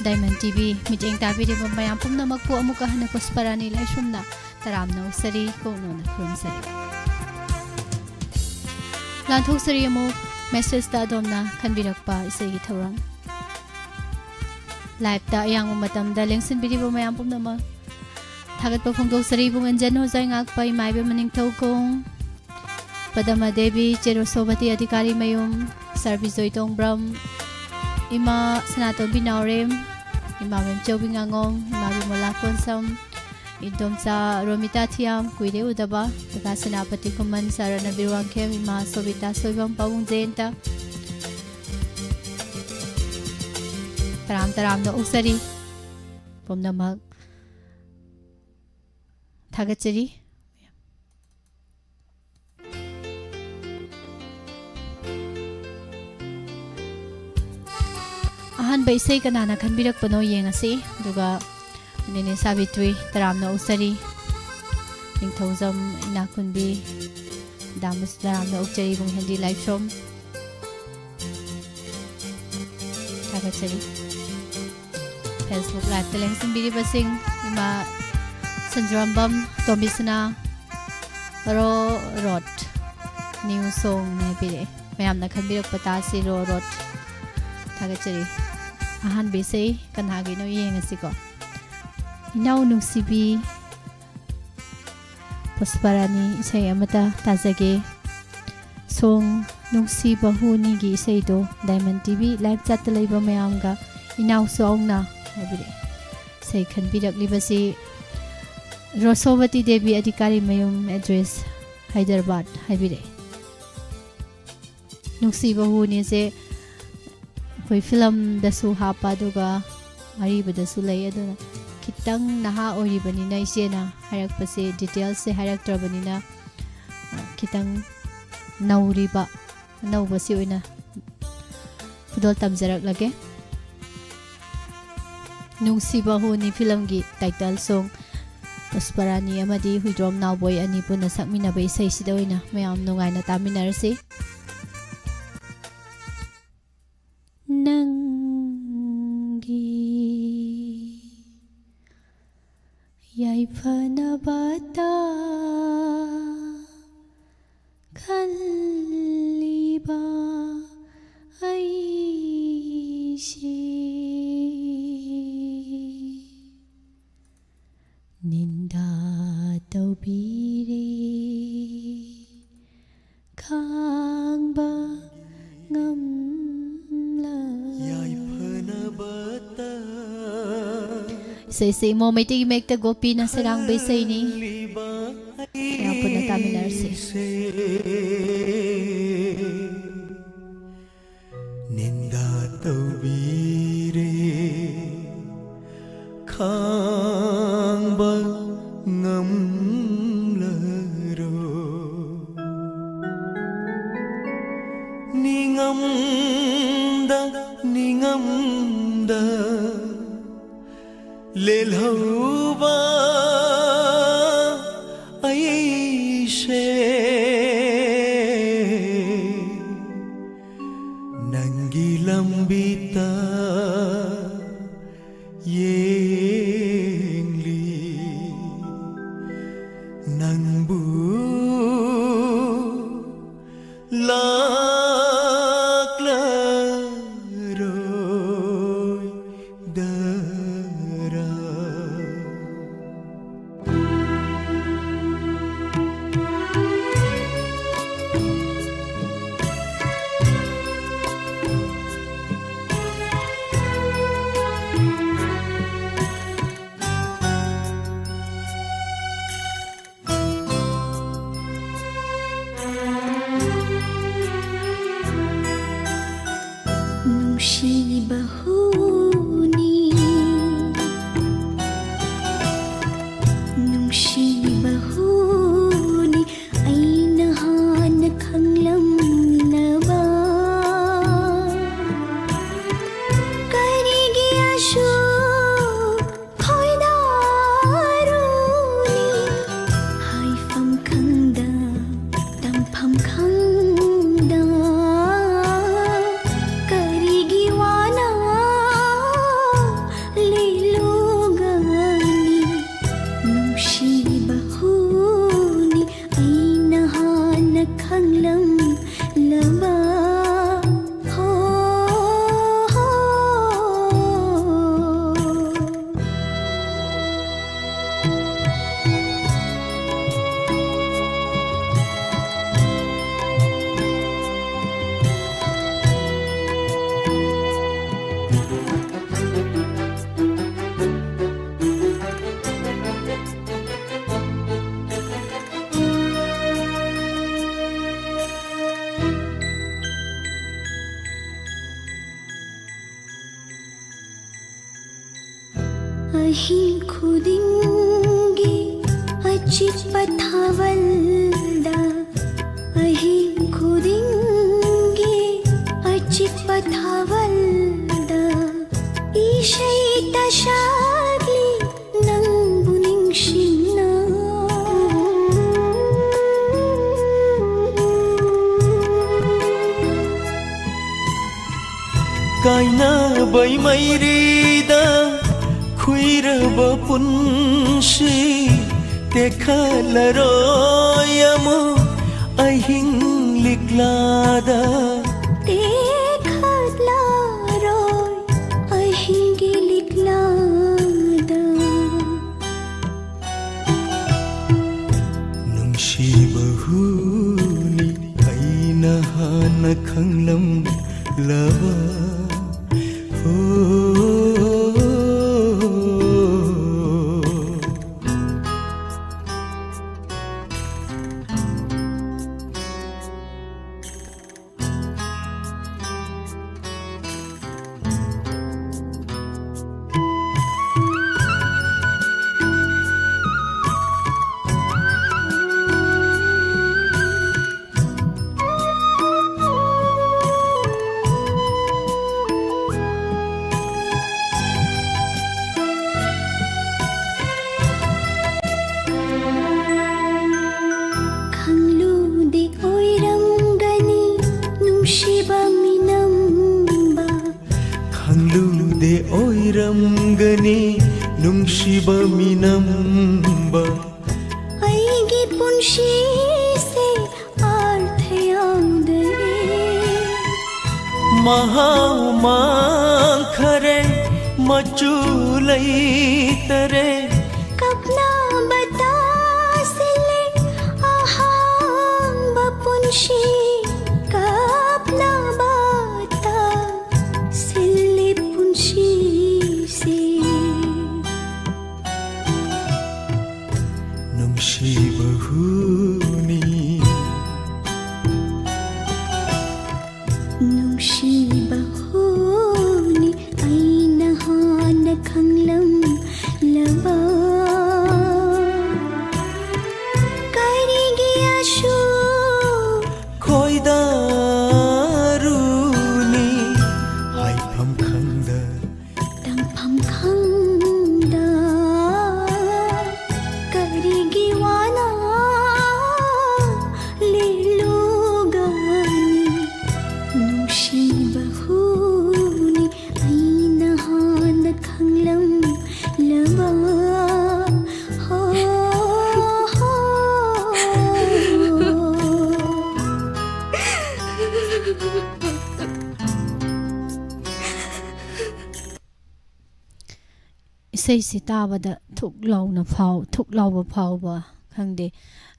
ꯗꯥꯏꯃꯟ ꯇꯤꯚꯤ ꯃꯤꯠꯌꯦꯡ ꯇꯥꯕꯤꯔꯤꯕ ꯃꯌꯥꯝ ꯄꯨꯝꯅꯃꯛꯄꯨ ꯑꯃꯨꯛꯀ ꯍꯟꯅ ꯄꯨꯁꯄꯔꯥꯅꯤ ꯂꯥꯏꯁ꯭ꯔꯝꯅ ꯇꯔꯥꯝꯅ ꯑꯣꯛꯆꯔꯤ, ꯀꯣꯛꯅꯣꯟꯅ ꯈꯨꯔꯨꯝꯖꯔꯤ꯫ ꯂꯥꯟꯊꯣꯛꯆꯔꯤ ꯑꯃꯨꯛ ꯃꯦꯁꯦꯖꯇ ꯑꯗꯣꯝꯅ ꯈꯟꯕꯤꯔꯛꯄ ꯏꯁꯩꯒꯤ ꯊꯧꯔꯝ꯫ ꯂꯥꯏꯞꯇ ꯑꯌꯥꯡꯕ ꯃꯇꯝꯗ ꯂꯦꯡꯁꯤꯟꯕꯤꯔꯤꯕ ꯃꯌꯥꯝ ꯄꯨꯝꯅꯃꯛ ꯊꯥꯒꯠꯄ ꯐꯣꯡꯗꯣꯛꯆꯔꯤ꯫ ꯏꯕꯨꯡ ꯑꯟꯖꯟ ꯍꯣꯖꯥꯏ ꯉꯥꯛꯄ ꯏꯃꯥ ꯏꯕꯦꯝꯃ ꯅꯤꯡꯊꯧꯈꯣꯡ, ꯄꯗꯃ ꯗꯦꯕꯤ, ꯆꯦꯔꯣꯁꯣꯕꯇꯤ ꯑꯙꯤꯀꯥꯔꯤ ꯃꯌꯨꯝ, ꯁꯥꯔ ꯕꯤꯖꯣꯏ ꯇꯣꯡꯕ꯭ꯔꯝ, ꯏꯃꯥ ꯁꯅꯥꯇꯣꯝꯕꯤ ꯅꯥꯎꯔꯦꯝ, ꯏꯃꯥ ꯃꯦꯝꯆꯧꯕꯤ ꯉꯥꯉꯣꯝ, ꯏꯃꯥ ꯕꯤꯃꯣꯂꯥ ꯀꯣꯟꯁꯝ, ꯏꯟꯗꯣꯝꯆꯥ ꯔꯣꯃꯤꯇꯥ ꯊꯤꯌꯥꯝ, ꯀꯨꯏꯔꯦ ꯎꯗꯕ, ꯀꯀꯥ ꯁꯦꯅꯥꯄꯇꯤ ꯈꯨꯃꯟ, ꯁꯥꯔ ꯔꯅꯕꯤꯔ ꯋꯥꯡꯈꯦꯝ, ꯏꯃꯥ ꯁꯣꯕꯤꯇꯥ ꯁꯣꯏꯕꯝ, ꯄꯥꯕꯨꯡ ꯖꯌꯟꯇ, ꯇꯔꯥꯝ ꯇꯔꯥꯝꯅ ꯑꯣꯛꯆꯔꯤ꯫ ꯄꯨꯝꯅꯃꯛ ꯊꯥꯒꯠꯆꯔꯤ꯫ ꯑꯍꯥꯟꯕ ꯏꯁꯩ ꯀꯅꯥꯅ ꯈꯟꯕꯤꯔꯛꯄꯅꯣ ꯌꯦꯡꯉꯁꯤ꯫ ꯑꯗꯨꯒ ꯅꯦꯅꯦ ꯁꯥꯕꯤꯇ꯭ꯔꯤ, ꯇꯔꯥꯝꯅ ꯑꯣꯛꯆꯔꯤ꯫ ꯅꯤꯡꯊꯧꯖꯝ ꯏꯅꯥꯛꯈꯨꯟꯕꯤ, ꯗꯥꯃꯨꯁ, ꯇꯔꯥꯝꯅ ꯑꯣꯛꯆꯔꯤ꯫ ꯏꯕꯨꯡ ꯍꯦꯟꯗꯤ ꯂꯥꯏꯁ꯭ꯔꯣꯝ, ꯊꯥꯒꯠꯆꯔꯤ꯫ Facebook ꯂꯥꯏꯞꯇ ꯂꯦꯡꯁꯤꯟꯕꯤꯔꯤꯕꯁꯤꯡ, ꯏꯃꯥ ꯁꯟꯖ꯭ꯔꯣꯝꯕꯝ, ꯇꯣꯝꯕꯤꯁꯅꯥ, ꯔꯣ ꯔꯣꯠ, ꯅ꯭ꯌꯨ ꯁꯣꯡ ꯍꯥꯏꯕꯤꯔꯛꯑꯦ꯫ ꯃꯌꯥꯝꯅ ꯈꯟꯕꯤꯔꯛꯄ ꯇꯥꯁꯤ, ꯔꯣ ꯔꯣꯠ꯫ ꯊꯥꯒꯠꯆꯔꯤ꯫ ꯑꯍꯥꯟꯕ ꯏꯁꯩ ꯀꯅꯥꯒꯤꯅꯣ ꯌꯦꯡꯉꯁꯤꯀꯣ꯫ ꯏꯅꯥꯎ ꯅꯨꯡꯁꯤꯕꯤ ꯄꯨꯁꯄꯔꯥꯅꯤ, ꯏꯁꯩ ꯑꯃꯇ ꯇꯥꯖꯒꯦ꯫ ꯁꯣꯡ ꯅꯨꯡꯁꯤꯕ ꯍꯨꯅꯤꯒꯤ ꯏꯁꯩꯗꯣ ꯗꯥꯏꯃꯟ ꯇꯤꯚꯤ ꯂꯥꯏꯞ ꯆꯥꯠꯇ ꯂꯩꯕ ꯃꯌꯥꯝꯒ ꯏꯅꯥꯎꯁꯨ ꯌꯥꯎꯅ ꯍꯥꯏꯕꯤꯔꯛꯑꯦ꯫ ꯏꯁꯩ ꯈꯟꯕꯤꯔꯛꯂꯤꯕꯁꯤ ꯔꯣꯁꯣꯕꯇꯤ ꯗꯦꯕꯤ, ꯑꯙꯤꯀꯥꯔꯤ ꯃꯌꯨꯝ, ꯑꯦꯗ꯭ꯔꯦꯁ ꯍꯥꯏꯗ꯭ꯔꯕꯥꯗ ꯍꯥꯏꯕꯤꯔꯛꯑꯦ꯫ ꯅꯨꯡꯁꯤꯕ ꯍꯨꯅꯤꯁꯦ ꯑꯩꯈꯣꯏ ꯐꯤꯂꯝꯗꯁꯨ ꯍꯥꯞꯄ, ꯑꯗꯨꯒ ꯑꯔꯤꯕꯗꯁꯨ ꯂꯩ꯫ ꯑꯗꯨꯅ ꯈꯤꯇꯪ ꯅꯍꯥ ꯑꯣꯏꯔꯤꯕꯅꯤꯅ ꯏꯆꯦꯅ ꯍꯥꯏꯔꯛꯄꯁꯦ, ꯗꯤꯇꯦꯜꯁꯁꯦ ꯍꯥꯏꯔꯛꯇ꯭ꯔꯕꯅꯤꯅ, ꯑ, ꯈꯤꯇꯪ ꯅꯧꯔꯤꯕ ꯑꯅꯧꯕꯁꯤ ꯑꯣꯏꯅ ꯈꯨꯗꯣꯜ ꯇꯝꯖꯔꯛꯂꯒꯦ꯫ ꯅꯨꯡꯁꯤꯕ ꯍꯨꯅꯤ ꯐꯤꯂꯝꯒꯤ ꯇꯥꯏꯇꯜ ꯁꯣꯡ, ꯄꯨꯁꯄꯔꯥꯅꯤ ꯑꯃꯗꯤ ꯍꯨꯏꯗ꯭ꯔꯣꯝ ꯅꯥꯎꯕꯣꯏ ꯑꯅꯤ ꯄꯨꯟꯅ ꯁꯛꯃꯤꯟꯅꯕ ꯏꯁꯩꯁꯤꯗ ꯑꯣꯏꯅ ꯃꯌꯥꯝ ꯅꯨꯡꯉꯥꯏꯅ ꯇꯥꯃꯤꯟꯅꯔꯁꯤ꯫ ꯐꯅꯕꯇ ꯈꯜꯂꯤꯕ ꯑꯩꯁꯦ ꯅꯤꯟꯗꯥ ꯇꯧꯕꯤꯔꯦ, ꯈꯥꯡꯕ ꯉꯝꯂꯔꯣꯏ꯫ ꯌꯥꯏꯐꯅꯕꯇ ꯏꯁꯩꯁꯦ ꯏꯃꯣ ꯃꯩꯇꯩꯒꯤ ꯃꯌꯦꯛꯇ ꯒꯣꯄꯤꯅ ꯁꯩꯔꯥꯡꯕ ꯏꯁꯩꯅꯤ꯫ ꯈꯜꯂꯤꯕ ꯃꯌꯥꯝ ꯄꯨꯟꯅ ꯇꯥꯃꯤꯟꯅꯔꯁꯤ꯫ ꯑꯩꯁꯦ ꯅꯤꯟꯗꯥ ꯇꯧꯕꯤꯔꯦ, ꯈꯥꯡꯕ ꯉꯝꯂꯔꯣꯏ꯫ ꯅꯤꯡꯉꯝꯗ ꯅꯤꯡꯉꯝꯗ ꯂꯦꯜꯍꯧꯕ ꯑꯩꯁꯦ ꯅꯪꯒꯤ ꯂꯝꯕꯤꯇ ꯌꯦꯡꯂꯤ꯫ ꯅꯪꯕꯨ ꯂꯥꯛꯂꯔꯣꯏꯗꯔꯥ? ꯅꯨꯡꯁꯤꯕ ꯍꯨꯅꯤ, ꯅꯨꯡꯁꯤꯕ ꯍꯨꯅꯤ, ꯑꯩꯅ ꯍꯥꯟꯅ ꯈꯪꯂꯝꯂꯕ꯫ ꯀꯔꯤꯒꯤ ꯑꯁꯨꯛ ꯈꯣꯏꯗꯥꯔꯨꯅꯤ? ꯍꯥꯏꯐꯝ ꯈꯪꯗ, ꯇꯝꯐꯝ ꯈꯪꯗ, ꯀꯔꯤꯒꯤ ꯋꯥꯅ ꯂꯩꯂꯨꯒꯅꯤ? ꯅꯨꯡꯁꯤ ꯑꯍꯤꯡ ꯈꯨꯗꯤꯡꯒꯤ ꯑꯆꯤꯛꯄ ꯊꯥꯕꯜꯗ, ꯑꯍꯤꯡ ꯈꯨꯗꯤꯡꯒꯤ ꯑꯆꯤꯛꯄ ꯊꯥꯕꯜꯗ ꯏꯁꯩ ꯇꯁꯥꯒꯤ ꯅꯪꯕꯨ ꯅꯤꯡꯁꯤꯡꯅ꯫ ꯀꯥꯏꯅꯕꯩ ꯃꯩꯔꯤꯗ ꯈꯨꯏꯔꯕ ꯄꯨꯟꯁꯤ ꯇꯦꯛꯈꯠꯂꯔꯣꯏ ꯑꯃꯨꯛ ꯑꯍꯤꯡ ꯂꯤꯛꯂꯥꯗ꯫ ꯇꯦꯛꯈꯠꯂꯔꯣꯏ ꯑꯍꯤꯡꯒꯤ ꯂꯤꯛꯂꯥꯗ꯫ ꯅꯨꯡꯁꯤꯕ ꯍꯨꯅꯤ ꯑꯩꯅ ꯍꯥꯟꯅ ꯈꯪꯂꯝꯂꯕ꯫ ꯍꯣ꯫ ꯈꯪꯂꯨꯗꯦ ꯑꯣꯏꯔꯝꯒꯅꯤ ꯅꯨꯡꯁꯤꯕ ꯃꯤꯅꯝꯕ꯫ ꯈꯪꯂꯨꯗꯦ ꯑꯣꯏꯔꯝꯒꯅꯤ ꯅꯨꯡꯁꯤꯕ ꯃꯤꯅꯝꯕ꯫ ꯑꯩꯒꯤ ꯄꯨꯟꯁꯤꯁꯦ ꯑꯔꯊ ꯌꯥꯎꯗꯔꯦ꯫ ꯃꯍꯥꯎ ꯃꯥꯡꯈꯔꯦ, ꯃꯆꯨ ꯂꯩꯇꯔꯦ꯫ ꯀꯞꯅꯕ ꯇꯥꯁꯤꯜꯂꯦ ꯑꯍꯥꯡꯕ ꯄꯨꯟꯁꯤ, ꯀꯞꯅꯕ ꯇꯥꯁꯤꯜꯂꯦ ꯄꯨꯟꯁꯤꯁꯦ꯫ ꯅꯨꯡꯁꯤꯕ ꯍꯨꯅꯤ꯫ ꯅꯨꯡꯁꯤꯕ ꯍꯨꯅꯤ ꯑꯩꯅ ꯍꯥꯟꯅ ꯈꯪꯂꯝ ꯏꯁꯩꯁꯤ ꯇꯥꯕꯗ ꯊꯨꯛ ꯂꯥꯎꯅ ꯐꯥꯎ ꯊꯨꯛ ꯂꯥꯎꯕ ꯐꯥꯎꯕ ꯈꯪꯗꯦ꯫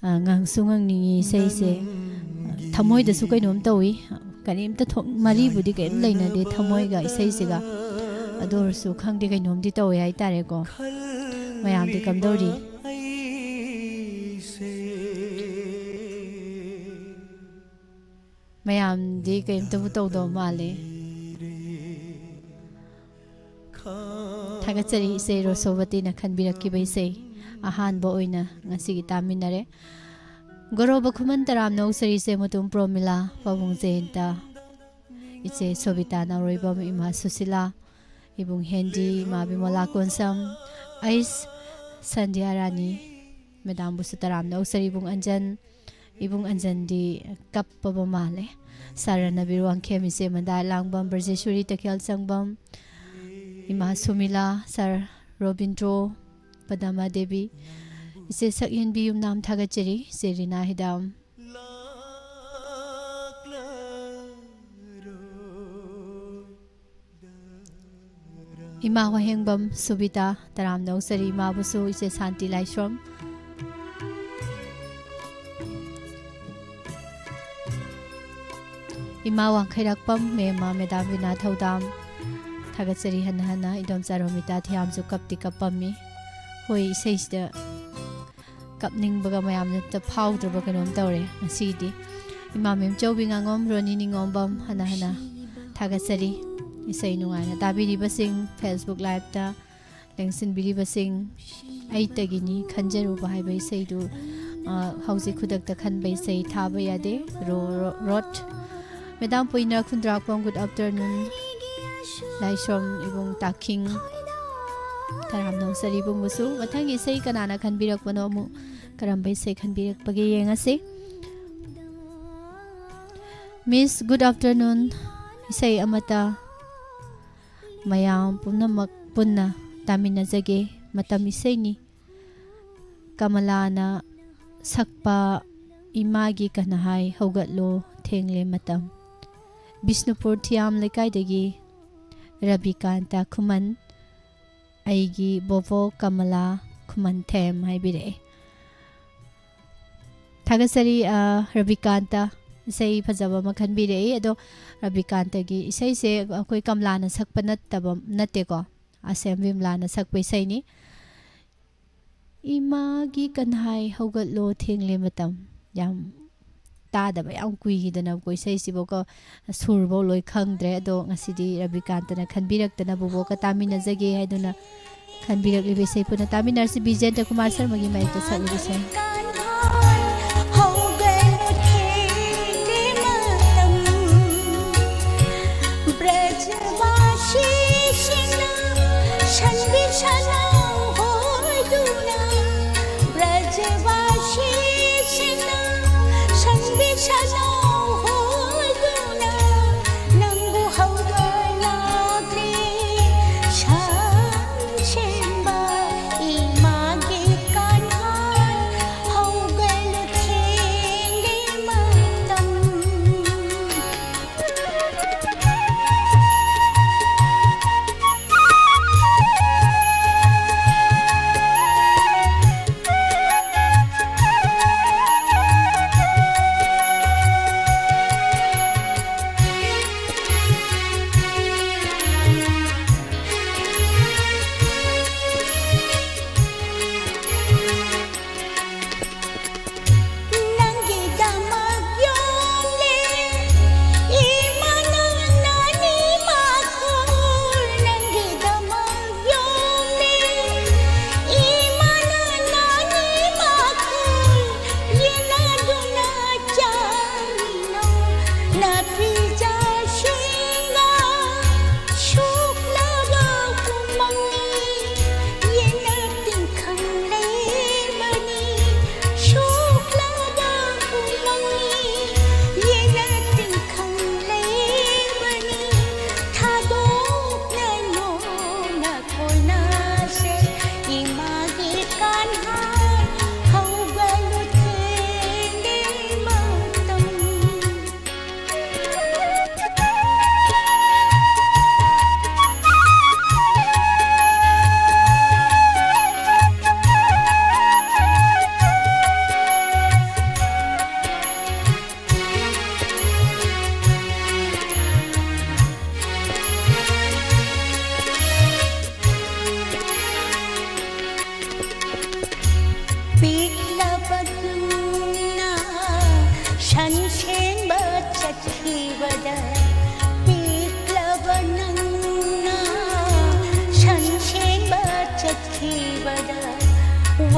ꯑ, ꯉꯪꯁꯨ ꯉꯪꯅꯤꯡꯉꯤ ꯏꯁꯩꯁꯦ꯫ ꯊꯃꯣꯏꯗꯁꯨ ꯀꯩꯅꯣꯝ ꯇꯧꯏ꯫ ꯀꯔꯤꯝꯇ ꯊꯣꯛ ꯃꯔꯤꯕꯨꯗꯤ ꯀꯔꯤꯝ ꯂꯩꯅꯗꯦ ꯊꯃꯣꯏꯒ ꯏꯁꯩꯁꯤꯒ꯫ ꯑꯗꯨ ꯑꯣꯏꯔꯁꯨ ꯈꯪꯗꯦ, ꯀꯩꯅꯣꯝꯗꯤ ꯇꯧꯋꯦ ꯍꯥꯏꯇꯥꯔꯦꯀꯣ꯫ ꯃꯌꯥꯝꯗꯤ ꯀꯝꯗꯧꯔꯤ? ꯃꯌꯥꯝꯗꯤ ꯀꯔꯤꯝꯇꯕꯨ ꯇꯧꯗꯕ ꯃꯥꯜꯂꯦ꯫ ꯊꯥꯒꯠꯆꯔꯤ ꯏꯆꯦ ꯔꯣꯁꯣꯕꯇꯤꯅ ꯈꯟꯕꯤꯔꯛꯈꯤꯕ ꯏꯁꯩ ꯑꯍꯥꯟꯕ ꯑꯣꯏꯅ ꯉꯁꯤꯒꯤ ꯇꯥꯃꯤꯟꯅꯔꯦ꯫ ꯒꯣꯔꯣꯕ ꯈꯨꯃꯟ ꯇꯔꯥꯝꯅ ꯑꯣꯛꯆꯔꯤ ꯏꯆꯦ ꯃꯇꯣꯝ ꯄ꯭ꯔꯣꯃꯤꯂꯥ, ꯄꯥꯕꯨꯡ ꯖꯌꯟꯇ, ꯏꯆꯦ ꯁꯣꯕꯤꯇꯥ ꯅꯥꯎꯔꯣꯏꯕꯝ, ꯏꯃꯥ ꯁꯨꯁꯤꯂꯥ, ꯏꯕꯨꯡ ꯍꯦꯟꯗꯤ, ꯏꯃꯥ ꯕꯤꯃꯣꯂꯥ ꯀꯣꯟꯁꯝ, ꯑꯩꯁ ꯁꯟꯙ꯭ꯌꯥ ꯔꯥꯅꯤ, ꯃꯦꯗꯥꯝꯕꯨꯁꯨ ꯇꯔꯥꯝꯅ ꯑꯣꯛꯆꯔꯤ, ꯏꯕꯨꯡ ꯑꯟꯖꯟ, ꯏꯕꯨꯡ ꯑꯟꯖꯟꯗꯤ ꯀꯞꯄꯕ ꯃꯥꯜꯂꯦ꯫ ꯁꯥꯔ ꯔꯅꯕꯤꯔ ꯋꯥꯡꯈꯦꯝ, ꯏꯆꯦ ꯃꯟꯗꯥ ꯂꯥꯡꯕꯝ, ꯕ꯭ꯔꯖꯦꯁꯣꯔꯤ ꯇꯈꯦꯜ ꯆꯪꯕꯝ, ꯏꯃꯥ ꯁꯨꯃꯤꯂꯥ, ꯁꯥꯔ ꯔꯣꯕꯤꯟꯗ꯭ꯔꯣ, ꯄꯗꯃꯥ ꯗꯦꯕꯤ, ꯏꯆꯦ ꯁꯛꯍꯦꯟꯕꯤ ꯌꯨꯝꯅꯥꯝ ꯊꯥꯒꯠꯆꯔꯤ, ꯏꯆꯦ ꯔꯤꯅꯥ ꯍꯤꯗꯥꯝ, ꯏꯃꯥ ꯋꯥꯍꯦꯡꯕꯝ ꯁꯨꯕꯤꯇꯥ, ꯇꯔꯥꯝꯅ ꯑꯣꯛꯆꯔꯤ ꯏꯃꯥꯕꯨꯁꯨ, ꯏꯆꯦ ꯁꯥꯟꯇꯤ ꯂꯥꯏꯁ꯭ꯔꯝ, ꯏꯃꯥ ꯋꯥꯡꯈꯩꯔꯥꯛꯄꯝ, ꯃꯦꯝꯃ ꯃꯦꯗꯥꯝ ꯕꯤꯅꯥ ꯊꯧꯗꯥꯝ, ꯊꯥꯒꯠꯆꯔꯤ ꯍꯟꯅ ꯍꯟꯅ꯫ ꯏꯗꯣꯝꯆꯥ ꯔꯣꯃꯤꯇꯥ ꯊꯤꯌꯥꯝꯁꯨ ꯀꯞꯇꯤ ꯀꯞꯄꯝꯃꯤ꯫ ꯍꯣꯏ, ꯏꯁꯩꯁꯤꯗ ꯀꯞꯅꯤꯡꯕꯒ ꯃꯌꯥꯝꯅ ꯑꯝꯇ ꯐꯥꯎꯗ꯭ꯔꯕ ꯀꯩꯅꯣꯝ ꯇꯧꯔꯦ ꯉꯁꯤꯒꯤꯗꯤ꯫ ꯏꯃꯥ ꯃꯦꯝꯆꯧꯕꯤ ꯉꯥꯉꯣꯝ, ꯔꯣꯅꯤ ꯅꯤꯉꯣꯝꯕꯝ, ꯍꯟꯅ ꯍꯟꯅ ꯊꯥꯒꯠꯆꯔꯤ꯫ ꯏꯁꯩ ꯅꯨꯡꯉꯥꯏꯅ ꯇꯥꯕꯤꯔꯤꯕꯁꯤꯡ, Facebook Liveꯇ ꯂꯦꯡꯁꯤꯟꯕꯤꯔꯤꯕꯁꯤꯡ, ꯑꯩꯇꯒꯤꯅꯤ ꯈꯟꯖꯔꯨꯕ ꯍꯥꯏꯕ ꯏꯁꯩꯗꯨ, ꯑ, ꯍꯧꯖꯤꯛ ꯈꯨꯗꯛꯇ ꯈꯟꯕ ꯏꯁꯩ ꯊꯥꯕ ꯌꯥꯗꯦ꯫ ꯔꯣ-, ꯔꯣ-, ꯔꯣꯠ꯫ ꯃꯦꯗꯥꯝ ꯄꯣꯏꯅ ꯈꯨꯟꯗ꯭ꯔꯥꯛꯄꯝ, good afternoon꯫ ꯂꯥꯏꯁ꯭ꯔꯝ ꯏꯕꯨꯡ ꯇꯥꯈꯤꯡ, ꯇꯔꯥꯝꯅ ꯑꯣꯛꯆꯔꯤ ꯏꯕꯨꯡꯕꯨꯁꯨ꯫ ꯃꯊꯪꯒꯤ ꯏꯁꯩ ꯀꯅꯥꯅ ꯈꯟꯕꯤꯔꯛꯄꯅꯣ, ꯑꯃꯨꯛ ꯀꯔꯝꯕ ꯏꯁꯩ ꯈꯟꯕꯤꯔꯛꯄꯒꯦ ꯌꯦꯡꯉꯁꯤ꯫ Miss, good afternoon꯫ ꯏꯁꯩ ꯑꯃꯇ ꯃꯌꯥꯝ ꯄꯨꯝꯅꯃꯛ ꯄꯨꯟꯅ ꯇꯥꯃꯤꯟꯅꯖꯒꯦ꯫ ꯃꯇꯝ ꯏꯁꯩꯅꯤ꯫ ꯀꯃꯂꯥꯅ ꯁꯛꯄ ꯏꯃꯥꯒꯤ ꯀꯅꯥꯍꯥꯏ ꯍꯧꯒꯠꯂꯣ ꯊꯦꯡꯂꯦ ꯃꯇꯝ꯫ ꯕꯤꯁꯅꯨꯄꯨꯔ ꯊꯤꯌꯥꯝ ꯂꯩꯀꯥꯏꯗꯒꯤ ꯔꯕꯤꯀꯥꯟꯇ ꯈꯨꯃꯟ꯫ ꯑꯩꯒꯤ ꯕꯣꯕꯣꯛ ꯀꯃꯂꯥ ꯈꯨꯃꯟꯊꯦꯝ ꯍꯥꯏꯕꯤꯔꯛꯑꯦ꯫ ꯊꯥꯒꯠꯆꯔꯤ, ꯑ, ꯔꯕꯤꯀꯥꯟꯇ, ꯏꯁꯩ ꯐꯖꯕ ꯑꯃ ꯈꯟꯕꯤꯔꯛꯏ꯫ ꯑꯗꯣ ꯔꯕꯤꯀꯥꯟꯇꯒꯤ ꯏꯁꯩꯁꯦ ꯑꯩꯈꯣꯏ ꯀꯃꯂꯥꯅ ꯁꯛꯄ ꯅꯠꯇꯕ, ꯅꯠꯇꯦꯀꯣ, ꯑꯁꯦꯝ ꯕꯤꯃꯂꯥꯅ ꯁꯛꯄ ꯏꯁꯩꯅꯤ꯫ ꯏꯃꯥꯒꯤ ꯀꯟꯍꯥꯏ ꯍꯧꯒꯠꯂꯣ ꯊꯦꯡꯂꯦ ꯃꯇꯝ꯫ ꯌꯥꯝ ꯇꯥꯗꯕ ꯌꯥꯝ ꯀꯨꯏꯈꯤꯗꯅꯀꯣ ꯏꯁꯩꯁꯤꯕꯨꯀꯣ, ꯁꯨꯔꯐꯧ ꯂꯣꯏ ꯈꯪꯗ꯭ꯔꯦ꯫ ꯑꯗꯣ ꯉꯁꯤꯗꯤ ꯔꯕꯤꯀꯥꯟꯇꯅ ꯈꯟꯕꯤꯔꯛꯇꯅ ꯕꯣꯕꯣꯛꯀ ꯇꯥꯃꯤꯟꯅꯖꯒꯦ ꯍꯥꯏꯗꯨꯅ ꯈꯟꯕꯤꯔꯛꯂꯤꯕ ꯏꯁꯩ ꯄꯨꯟꯅ ꯇꯥꯃꯤꯟꯅꯔꯁꯤ꯫ ꯕꯤꯖꯦꯟꯗ꯭ꯔ ꯀꯨꯃꯥꯔ ꯁꯔꯃꯒꯤ ꯃꯥꯌꯦꯛꯇ ꯁꯛꯂꯤꯕ ꯏꯁꯩ꯫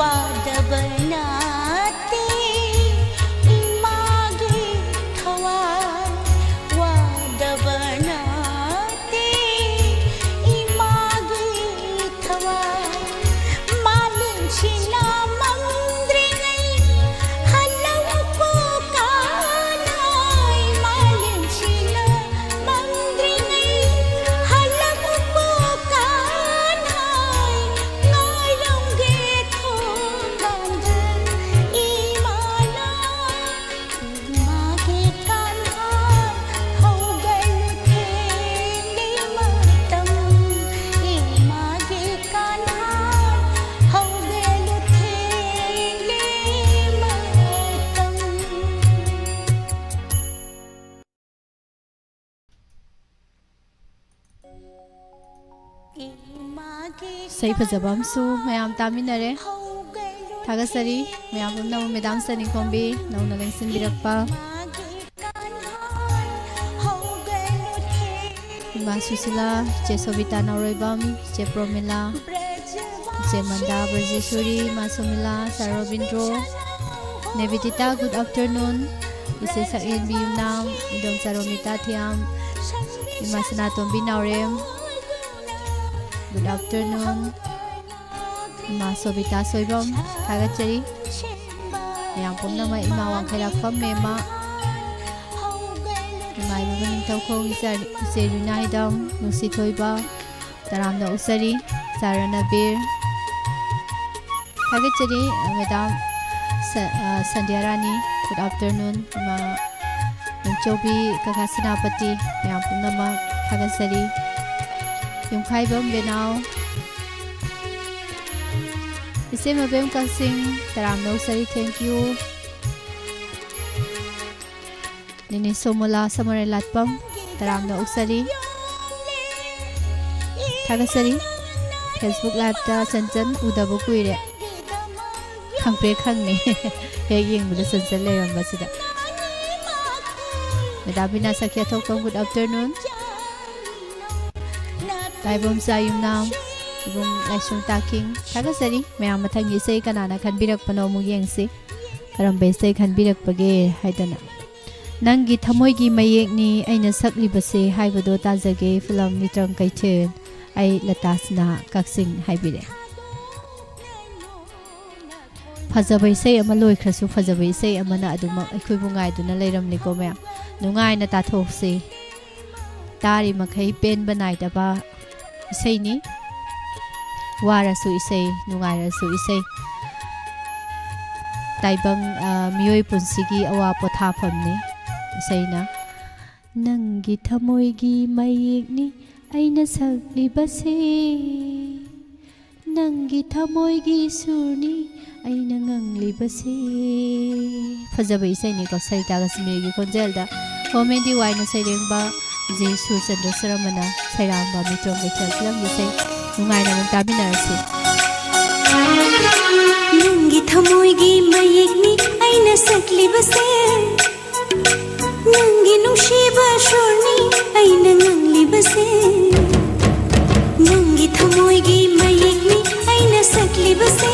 ꯋꯥꯗꯕ ꯅꯠꯇꯦ ꯏꯃꯥꯒꯤ ꯊꯋꯥꯏ, ꯋꯥꯗꯕ ꯅꯠꯇꯦ ꯏꯃꯥꯒꯤ ꯊꯋꯥꯏ꯫ ꯃꯥꯂꯦꯝꯁꯤꯅ ꯃꯝꯗ꯭ꯔꯤꯉꯩ ꯍꯜꯂꯛꯎꯀꯣ ꯀꯥꯟꯅꯩ, ꯃꯥꯂꯦꯝꯁꯤꯅ ꯃꯝꯗ꯭ꯔꯤꯉꯩ ꯍꯜꯂꯛꯎꯀꯣ ꯀꯥꯟꯅꯩ, ꯉꯥꯏꯔꯝꯒꯦ ꯊꯣꯡꯒꯥꯟꯗ ꯏꯃꯥꯅ꯫ ꯏꯃꯥꯒꯤ ꯀꯥꯟꯍꯥꯟ ꯍꯧꯒꯠꯂꯨ ꯊꯦꯡꯂꯦ ꯃꯇꯝ, ꯏꯃꯥꯒꯤ ꯀꯥꯟꯍꯥꯟ ꯍꯧꯒꯠꯂꯨ ꯊꯦꯡꯂꯦ ꯃꯇꯝ꯫ ꯏꯁꯩ ꯐꯖꯕ ꯑꯃꯁꯨ ꯃꯌꯥꯝ ꯇꯥꯃꯤꯟꯅꯔꯦ꯫ ꯊꯥꯒꯠꯆꯔꯤ ꯃꯌꯥꯝ ꯄꯨꯝꯅꯃꯛ꯫ ꯃꯦꯗꯥꯝ ꯆꯅꯤꯡꯈꯣꯝꯕꯤ ꯅꯧꯅ ꯂꯦꯡꯁꯤꯟꯕꯤꯔꯛꯄ꯫ ꯏꯃꯥ ꯁꯨꯁꯤꯂꯥ, ꯏꯆꯦ ꯁꯣꯕꯤꯇꯥ ꯅꯥꯎꯔꯣꯏꯕꯝ, ꯏꯆꯦ ꯄ꯭ꯔꯣꯃꯤꯂꯥ, ꯏꯆꯦ ꯃꯟꯗꯥ ꯕ꯭ꯔꯖꯦꯁꯣꯔꯤ, ꯏꯃꯥ ꯁꯣꯃꯤꯂꯥ, ꯁꯥꯔ ꯔꯣꯕꯤꯟꯗ꯭ꯔꯣ, ꯅꯦꯕꯤꯗꯤꯇꯥ, good afternoon꯫ ꯏꯆꯦ ꯁꯛꯍꯦꯟꯕꯤ ꯌꯨꯝꯅꯥꯝ, ꯏꯗꯣꯝꯆꯥ ꯔꯣꯃꯤꯇꯥ ꯊꯤꯌꯥꯝ, ꯏꯃꯥ ꯁꯅꯥꯇꯣꯝꯕꯤ ꯅꯥꯎꯔꯦꯝ, good afternoon꯫ ꯏꯃꯥ ꯁꯣꯕꯤꯇꯥ ꯁꯣꯏꯕꯝ, ꯊꯥꯒꯠꯆꯔꯤ꯫ ꯃꯌꯥꯝ ꯄꯨꯝꯅꯃꯛ ꯏꯃꯥ ꯋꯥꯡꯈꯩꯔꯥꯛꯄꯝ ꯃꯦꯝꯃ, ꯏꯃꯥ ꯏꯕꯦꯝꯃ ꯅꯤꯡꯊꯧꯈꯣꯡ, ꯏꯆꯥ-, ꯏꯆꯦ ꯔꯤꯅꯥ ꯍꯤꯗꯝ, ꯅꯨꯡꯁꯤꯊꯣꯏꯕ, ꯇꯔꯥꯝꯅ ꯑꯣꯛꯆꯔꯤ꯫ ꯁꯥꯔ ꯔꯅꯕꯤꯔ꯫ ꯊꯥꯒꯠꯆꯔꯤ, ꯃꯦꯗꯥꯝ ꯁ-, ꯑ, ꯁꯟꯙ꯭ꯌꯥ ꯔꯥꯅꯤ꯫ Good afternoon, ꯏꯃꯥ ꯅꯤꯡꯆꯧꯕꯤ, ꯀꯀꯥ ꯁꯦꯅꯥꯄꯇꯤ, ꯃꯌꯥꯝ ꯄꯨꯝꯅꯃꯛ ꯊꯥꯒꯠꯆꯔꯤ꯫ ꯌꯨꯝꯈꯥꯏꯕꯝ ꯕꯦꯅꯥꯎ, ꯏꯆꯦ ꯃꯕꯦꯝ ꯀꯛꯆꯤꯡ, ꯇꯔꯥꯝꯅ ꯑꯣꯛꯆꯔꯤ, thank you꯫ ꯅꯤꯅꯤ ꯁꯣꯃꯣꯂꯥ ꯁꯃꯔꯦ ꯂꯥꯠꯄꯝ, ꯇꯔꯥꯝꯅ ꯑꯣꯛꯆꯔꯤ꯫ ꯊꯥꯒꯠꯆꯔꯤ꯫ Facebook liveꯇ ꯆꯟꯆꯟ ꯎꯗꯕ ꯀꯨꯏꯔꯦ꯫ ꯈꯪꯄ꯭ꯔꯦꯛ ꯈꯪꯅꯤ꯫ ꯍꯦꯛ ꯌꯦꯡꯕꯗ ꯆꯟꯆꯟ ꯂꯩꯔꯝꯕꯁꯤꯗ꯫ ꯃꯦꯗꯥꯝ ꯕꯤꯅꯥ ꯁꯈꯤ ꯑꯊꯣꯛꯄꯝ, good afternoon꯫ ꯇꯥꯏꯕꯝꯆꯥ ꯌꯨꯝꯅꯥꯝ, ꯏꯕꯨꯡ ꯂꯥꯏꯁ꯭ꯔꯝ ꯇꯥꯈꯤꯡ, ꯊꯥꯒꯠꯆꯔꯤ꯫ ꯃꯌꯥꯝ, ꯃꯊꯪꯒꯤ ꯏꯁꯩ ꯀꯅꯥꯅ ꯈꯟꯕꯤꯔꯛꯄꯅꯣ ꯑꯃꯨꯛ ꯌꯦꯡꯁꯤ꯫ ꯀꯔꯝꯕ ꯏꯁꯩ ꯈꯟꯕꯤꯔꯛꯄꯒꯦ ꯍꯥꯏꯗꯅ꯫ ꯅꯪꯒꯤ ꯊꯃꯣꯏꯒꯤ ꯃꯌꯦꯛꯅꯤ ꯑꯩꯅ ꯁꯛꯂꯤꯕꯁꯦ ꯍꯥꯏꯕꯗꯣ ꯇꯥꯖꯒꯦ, ꯐꯤꯂꯝ ꯃꯤꯇ꯭ꯔꯪ ꯀꯩꯊꯦꯜ꯫ ꯑꯩ ꯂꯇꯥ ꯁꯤꯟꯍꯥ ꯀꯛꯆꯤꯡ ꯍꯥꯏꯕꯤꯔꯦ꯫ ꯐꯖꯕ ꯏꯁꯩ ꯑꯃ ꯂꯣꯏꯈ꯭ꯔꯁꯨ ꯐꯖꯕ ꯏꯁꯩ ꯑꯃꯅ ꯑꯗꯨꯃꯛ ꯑꯩꯈꯣꯏꯕꯨ ꯉꯥꯏꯗꯨꯅ ꯂꯩꯔꯝꯂꯤꯀꯣ ꯃꯌꯥꯝ꯫ ꯅꯨꯡꯉꯥꯏꯅ ꯇꯥꯊꯣꯛꯁꯤ꯫ ꯇꯥꯔꯤ ꯃꯈꯩ ꯄꯦꯟꯕ ꯅꯥꯏꯗꯕ ꯏꯁꯩꯅꯤ꯫ ꯋꯥꯔꯁꯨ ꯏꯁꯩ, ꯅꯨꯡꯉꯥꯏꯔꯁꯨ ꯏꯁꯩ꯫ ꯇꯥꯏꯕꯪ, ꯑ, ꯃꯤꯑꯣꯏ ꯄꯨꯟꯁꯤꯒꯤ ꯑꯋꯥ ꯄꯣꯊꯥꯐꯝꯅꯤ ꯏꯁꯩꯅ꯫ ꯅꯪꯒꯤ ꯊꯃꯣꯏꯒꯤ ꯃꯌꯦꯛꯅꯤ ꯑꯩꯅ ꯁꯛꯂꯤꯕꯁꯦ, ꯅꯪꯒꯤ ꯊꯃꯣꯏꯒꯤ ꯁꯨꯔꯅꯤ ꯑꯩꯅ ꯉꯪꯂꯤꯕꯁꯦ꯫ ꯐꯖꯕ ꯏꯁꯩꯅꯤꯀꯣ, ꯁꯔꯤꯇꯥ ꯀꯁꯃꯤꯔꯒꯤ ꯈꯣꯟꯖꯦꯜꯗ ꯍꯣꯃꯦꯟꯗꯤ ꯋꯥꯏꯅ ꯁꯩꯔꯦꯡꯕ ꯖꯤ ꯁꯨꯔꯆꯟꯗ꯭ꯔ ꯁꯔꯃꯅ ꯁꯩꯔꯥꯡꯕ ꯃꯤꯇ꯭ꯔꯣꯝ ꯀꯩꯊꯦꯜ ꯐꯤꯂꯝꯒꯤ ꯏꯁꯩ꯫ ꯅꯨꯡꯉꯥꯏꯅ ꯑꯃꯨꯛ ꯇꯥꯃꯤꯟꯅꯔꯁꯤ꯫ ꯅꯪꯒꯤ ꯊꯃꯣꯏꯒꯤ ꯃꯌꯦꯛꯅꯤ ꯑꯩꯅ ꯁꯛꯂꯤꯕꯁꯦ, ꯅꯪꯒꯤ ꯅꯨꯡꯁꯤꯕ ꯁꯨꯔꯅꯤ ꯑꯩꯅ ꯉꯪꯂꯤꯕꯁꯦ, ꯅꯪꯒꯤ ꯊꯃꯣꯏꯒꯤ ꯃꯌꯦꯛꯅꯤ ꯑꯩꯅ ꯁꯛꯂꯤꯕꯁꯦ,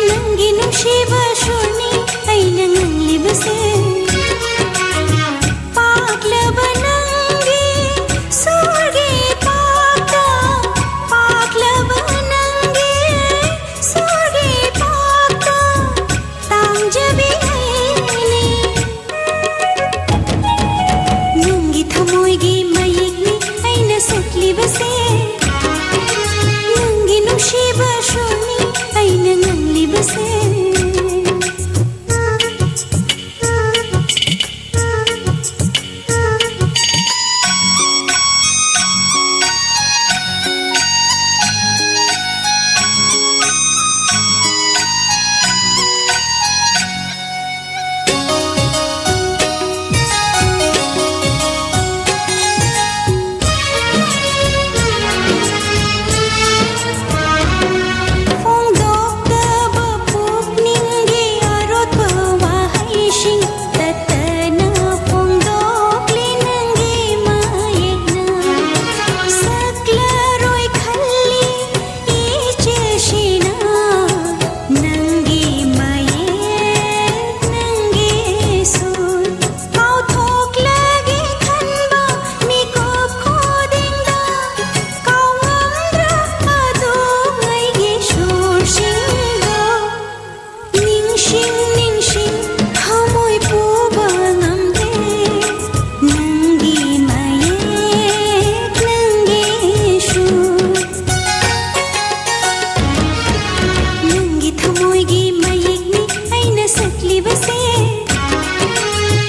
ꯅꯪꯒꯤ ꯅꯨꯡꯁꯤꯕ ꯁꯨꯔꯅꯤ ꯑꯩꯅ ꯉꯪꯂꯤꯕꯁꯦ꯫ ꯄꯥꯛꯂꯕ ꯅꯪꯒꯤ ꯁꯨꯔꯒꯤ ꯄꯥꯛꯇ, ꯄꯥꯛꯂꯕ ꯅꯪꯒꯤ ꯁꯨꯔꯒꯤ ꯄꯥꯛꯇ, ꯇꯥꯡꯖꯕꯤ ꯑꯩ ꯅꯤꯡꯁꯤꯡ ꯅꯤꯡꯁꯤꯡ ꯊꯃꯣꯏ ꯄꯨꯕ ꯉꯝꯗꯦ ꯅꯪꯒꯤ ꯃꯌꯦꯛ, ꯅꯪꯒꯤ ꯁꯨꯔ꯫ ꯅꯪꯒꯤ ꯊꯃꯣꯏꯒꯤ ꯃꯌꯦꯛꯅꯤ ꯑꯩꯅ ꯁꯛꯂꯤꯕꯁꯦ,